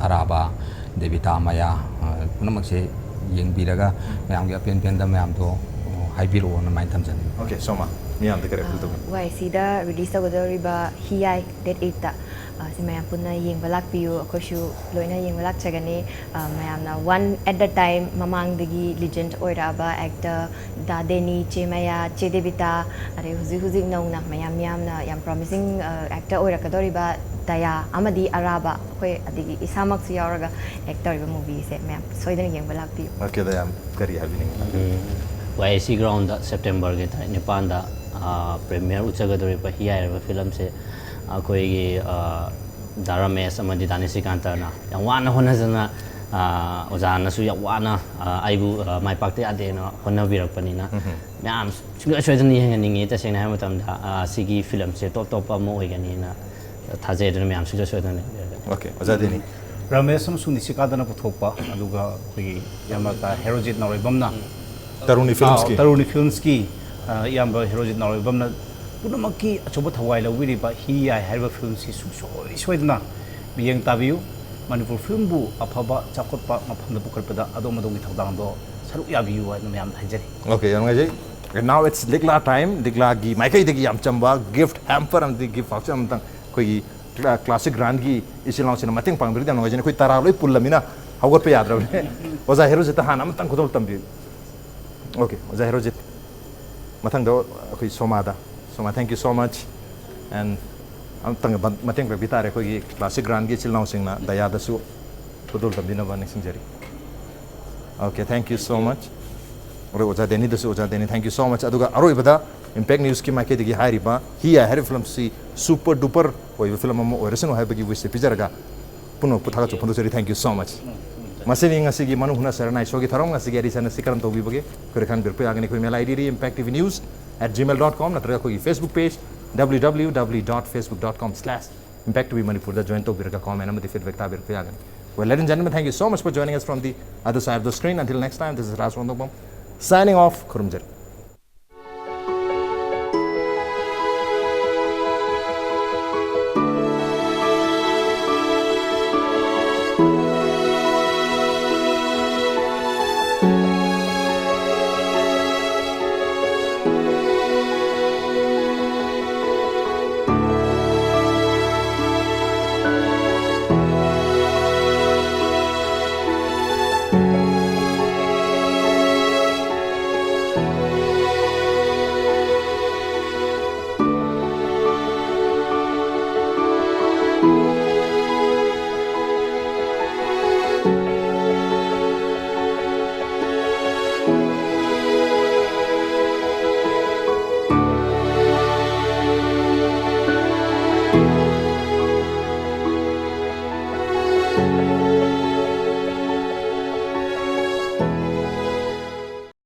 ꯑꯔꯥꯕ, ꯗꯦꯕꯤꯇꯥ, ꯃꯌꯥ, ꯑ, ꯄꯨꯝꯅꯃꯛꯁꯦ ꯌꯦꯡꯕꯤꯔꯒ ꯃꯌꯥꯝꯒꯤ ꯑꯄꯦꯟ ꯄꯦꯟꯗ ꯃꯌꯥꯝꯗꯣ, ꯑ, ꯍꯥꯏꯕꯤꯔꯛꯑꯣꯅ ꯑꯗꯨꯃꯥꯏꯅ ꯊꯝꯖꯅꯤꯡꯉꯤ꯫ Okay, ꯁꯣꯃꯥ, ꯃꯤꯌꯥꯝꯗ ꯀꯔꯤ appeal ꯇꯧꯕꯤꯅꯤ? ꯋꯥꯏ ꯁꯤꯗ release ꯇꯧꯒꯗꯧꯔꯤꯕ ꯍꯤ ꯌꯥꯏ, date eightꯇ, ꯑ, ꯁꯤ ꯃꯌꯥꯝ ꯄꯨꯟꯅ ꯌꯦꯡꯕ ꯂꯥꯛꯄꯤꯌꯨ꯫ ꯑꯩꯈꯣꯏꯁꯨ ꯂꯣꯏꯅ ꯌꯦꯡꯕ ꯂꯥꯛꯆꯒꯅꯤ꯫ ꯑ, ꯃꯌꯥꯝꯅ one at the time ꯃꯃꯥꯡꯗꯒꯤ legend ꯑꯣꯏꯔꯛꯑꯕ actor ꯗꯥ ꯗꯦꯅꯤ, ꯆꯦ ꯃꯌꯥ, ꯆꯦ ꯗꯦꯕꯤꯇꯥ, ꯑꯗꯩ ꯍꯧꯖꯤꯛ ꯍꯧꯖꯤꯛ ꯅꯧꯅ ꯃꯌꯥꯝ ꯃꯤꯌꯥꯝꯅ ꯌꯥꯝ promising, ꯑ, actor ꯑꯣꯏꯔꯛꯀꯗꯧꯔꯤꯕ ꯗꯌꯥ ꯑꯃꯗꯤ ꯑꯔꯥꯕ, ꯑꯩꯈꯣꯏ ꯑꯗꯒꯤ ꯏꯁꯥꯃꯛꯁꯨ ꯌꯥꯎꯔꯒ act ꯇꯧꯔꯤꯕ movieꯁꯦ ꯃꯌꯥꯝ ꯁꯣꯏꯗꯅ ꯌꯦꯡꯕ ꯂꯥꯛꯄꯤꯌꯨ꯫ Okay, ꯗꯌꯥ, ꯀꯔꯤ ꯍꯥꯏꯕꯤꯅꯤꯡꯉꯤ? ꯎꯝ, ꯋꯥꯏ ꯑꯦꯁ ꯁꯤ groundꯗ Septemberꯒꯤ ꯇꯥꯔꯤꯛ ꯅꯤꯄꯥꯟꯗ, ꯑ, premiere ꯎꯠꯆꯒꯗꯧꯔꯤꯕ ꯍꯤ ꯍꯥꯏꯔꯤꯕ filmꯁꯦ ꯑꯩꯈꯣꯏꯒꯤ, ꯑ, ꯗꯥ ꯔꯥꯃꯦꯁ ꯑꯃꯗꯤ ꯗꯥ ꯅꯤꯁꯤꯀꯥꯟꯇꯅ ꯌꯥꯝ ꯋꯥꯅ ꯍꯣꯠꯅꯖꯅ, ꯑ, ꯑꯣꯖꯥꯅꯁꯨ ꯌꯥꯝ ꯋꯥꯅ, ꯑ, ꯑꯩꯕꯨ, ꯑ, ꯃꯥꯏ ꯄꯥꯛꯇ ꯌꯥꯗꯦꯅ ꯍꯣꯠꯅꯕꯤꯔꯛꯄꯅꯤꯅ ꯎꯝ꯫ ꯃꯌꯥꯝ ꯁꯨꯡꯁꯣꯏ ꯁꯣꯏꯗꯅ ꯌꯦꯡꯍꯟꯅꯤꯡꯉꯤ꯫ ꯇꯁꯦꯡꯅ ꯍꯥꯏꯕ ꯃꯇꯝꯗ, ꯑ, ꯁꯤꯒꯤ filmꯁꯦ top ꯇꯣꯞꯄ ꯑꯃ ꯑꯣꯏꯒꯅꯤꯅ ꯊꯥꯖꯩ꯫ ꯑꯗꯨꯅ ꯃꯌꯥꯝ ꯁꯨꯡꯁꯣꯏ ꯁꯣꯏꯗꯅ ꯌꯦꯡꯕꯤꯔꯒ꯫ Okay, ꯑꯣꯖꯥ ꯗꯦꯅꯤ꯫ ꯔꯥꯃꯦꯁ ꯑꯃꯁꯨꯡ ꯅꯤꯁꯤꯀꯥꯟꯇꯅ ꯄꯨꯊꯣꯛꯄ, ꯑꯗꯨꯒ ꯑꯩꯈꯣꯏꯒꯤ ꯏꯌꯥꯝꯕ ꯍꯦꯔꯣꯖꯤꯠ ꯅꯥꯎꯔꯩꯕꯝꯅ ꯇꯔꯨꯅꯤ filmsꯀꯤ꯫ ꯑꯥ, ꯇꯔꯨꯅꯤ filmsꯀꯤ, ꯑ, ꯏꯌꯥꯝꯕ ꯍꯦꯔꯣꯖꯤꯠ ꯅꯥꯎꯔꯩꯕꯝꯅ ꯄꯨꯝꯅꯃꯛꯀꯤ ꯑꯆꯧꯕ ꯊꯋꯥꯏ ꯂꯧꯕꯤꯔꯤꯕ ꯍꯤ ꯌꯥꯏ ꯍꯥꯏꯔꯤꯕ filmꯁꯤ ꯁꯨꯡꯁꯣꯏ ꯁꯣꯏꯗꯅ ꯃꯤꯠꯌꯦꯡ ꯇꯥꯕꯤꯌꯨ꯫ ꯃꯅꯤꯄꯨꯔ filmꯕꯨ ꯑꯐꯕ ꯆꯥꯎꯈꯠꯄ ꯃꯐꯝꯗ ꯄꯨꯈꯠꯄꯗ ꯑꯗꯣꯝ ꯑꯗꯣꯝꯒꯤ ꯊꯧꯗꯥꯡꯗꯣ ꯁꯔꯨꯛ ꯌꯥꯕꯤꯌꯨ ꯍꯥꯏꯅ ꯃꯌꯥꯝꯗ ꯍꯥꯏꯖꯔꯤ꯫ Okay, ꯌꯥꯝ ꯅꯨꯡꯉꯥꯏꯖꯩ꯫ And now it's ꯂꯤꯛꯂꯥ time꯫ ꯂꯤꯛꯂꯥꯒꯤ ꯃꯥꯏꯀꯩꯗꯒꯤ ꯌꯥꯝ ꯆꯝꯕ gift hamper ꯑꯃꯗꯤ gift voucher ꯑꯃꯇꯪ ꯑꯩꯈꯣꯏꯒꯤ cla-, classic run ꯒꯤ ꯏꯆꯤꯜ ꯏꯅꯥꯎꯁꯤꯡꯅ ꯃꯇꯦꯡ ꯄꯥꯡꯕꯤꯔꯗꯤ ꯌꯥꯝ ꯅꯨꯡꯉꯥꯏꯖꯩ꯫ ꯑꯩꯈꯣꯏ ꯇꯔꯥ ꯂꯣꯏ ꯄꯨꯜꯂꯃꯤꯅ ꯍꯧꯒꯠꯄ ꯌꯥꯗ꯭ꯔꯕꯅꯦ꯫ ꯑꯣꯖꯥ ꯍꯦꯔꯣꯖꯤꯠꯇ ꯍꯥꯟꯅ ꯑꯃꯇꯪ ꯈꯨꯗꯣꯜ ꯇꯝꯕꯤꯌꯨ꯫ Okay, ꯑꯣꯖꯥ ꯍꯦꯔꯣꯖꯤꯠ꯫ ꯃꯊꯪꯗ ꯑꯩꯈꯣꯏ ꯁꯣꯃꯥꯗ꯫ Soma, thank you so much. And ꯑꯃꯇꯪ ꯃꯇꯦꯡ ꯄꯥꯡꯕꯤ ꯇꯥꯔꯦ ꯑꯩꯈꯣꯏꯒꯤ ꯀ꯭ꯂꯥꯁꯤꯛ ꯒ꯭ꯔꯥꯟꯒꯤ ꯏꯆꯤꯜ ꯏꯅꯥꯎꯁꯤꯡꯅ ꯗꯌꯥꯗꯁꯨ ꯈꯨꯗꯣꯜ ꯇꯝꯕꯤꯅꯕ ꯅꯤꯡꯁꯤꯡꯖꯔꯤ꯫ Okay, thank you so much. ꯑꯣꯖꯥ ꯗꯦꯅꯤꯗꯁꯨ ꯑꯣꯖꯥ ꯗꯦꯅꯤ, thank you so much. ꯑꯗꯨꯒ ꯑꯔꯣꯏꯕꯗ ꯏꯝꯄꯦꯛ ꯅ꯭ꯌꯨꯁꯀꯤ ꯃꯥꯏꯀꯩꯗꯒꯤ ꯍꯥꯏꯔꯤꯕ ꯍꯤ ꯍꯥꯏ ꯍꯥꯏꯔꯤꯕ ꯐꯤꯂꯝꯁꯤ super duper ꯑꯣꯏꯕ ꯐꯤꯂꯝ ꯑꯃ ꯑꯣꯏꯔꯁꯅꯨ ꯍꯥꯏꯕꯒꯤ wishꯁꯦ ꯄꯤꯖꯔꯒ ꯄꯨꯝꯅꯃꯛꯄꯨ ꯊꯥꯒꯠꯆꯕ ꯐꯣꯡꯗꯣꯛꯆꯔꯤ꯫ Thank you so much. ꯃꯁꯤꯅꯤ ꯉꯁꯤꯒꯤ ꯃꯅꯨꯡ ꯍꯨꯠꯅ ꯁꯔꯅꯥꯏ ꯁꯣꯒꯤ ꯊꯧꯔꯝ꯫ ꯉꯁꯤꯒꯤ editionꯅ ꯁꯤ ꯀꯔꯝ ꯇꯧꯕꯤꯕꯒꯦ? ꯑꯩꯈꯣꯏꯗ ꯈꯟꯕꯤꯔꯛꯄ ꯌꯥꯒꯅꯤ꯫ ꯑꯩꯈꯣꯏ email IDꯗꯤ impact T V news at gmail dot com ꯅꯠꯇ꯭ꯔꯒ ꯑꯩꯈꯣꯏꯒꯤ Facebook page W W W dot facebook dot com slash impact T V Manipurꯗ join ꯇꯧꯕꯤꯔꯒ comment ꯑꯃꯗꯤ feedback ꯊꯥꯕꯤꯔꯛꯄ ꯌꯥꯒꯅꯤ꯫ Well, ladies and gentlemen, thank you so much for joining us from the other side of the screen. Until next time, this is Raj Wangdokbam signing off. ꯈꯨꯔꯨꯝꯖꯔꯤ꯫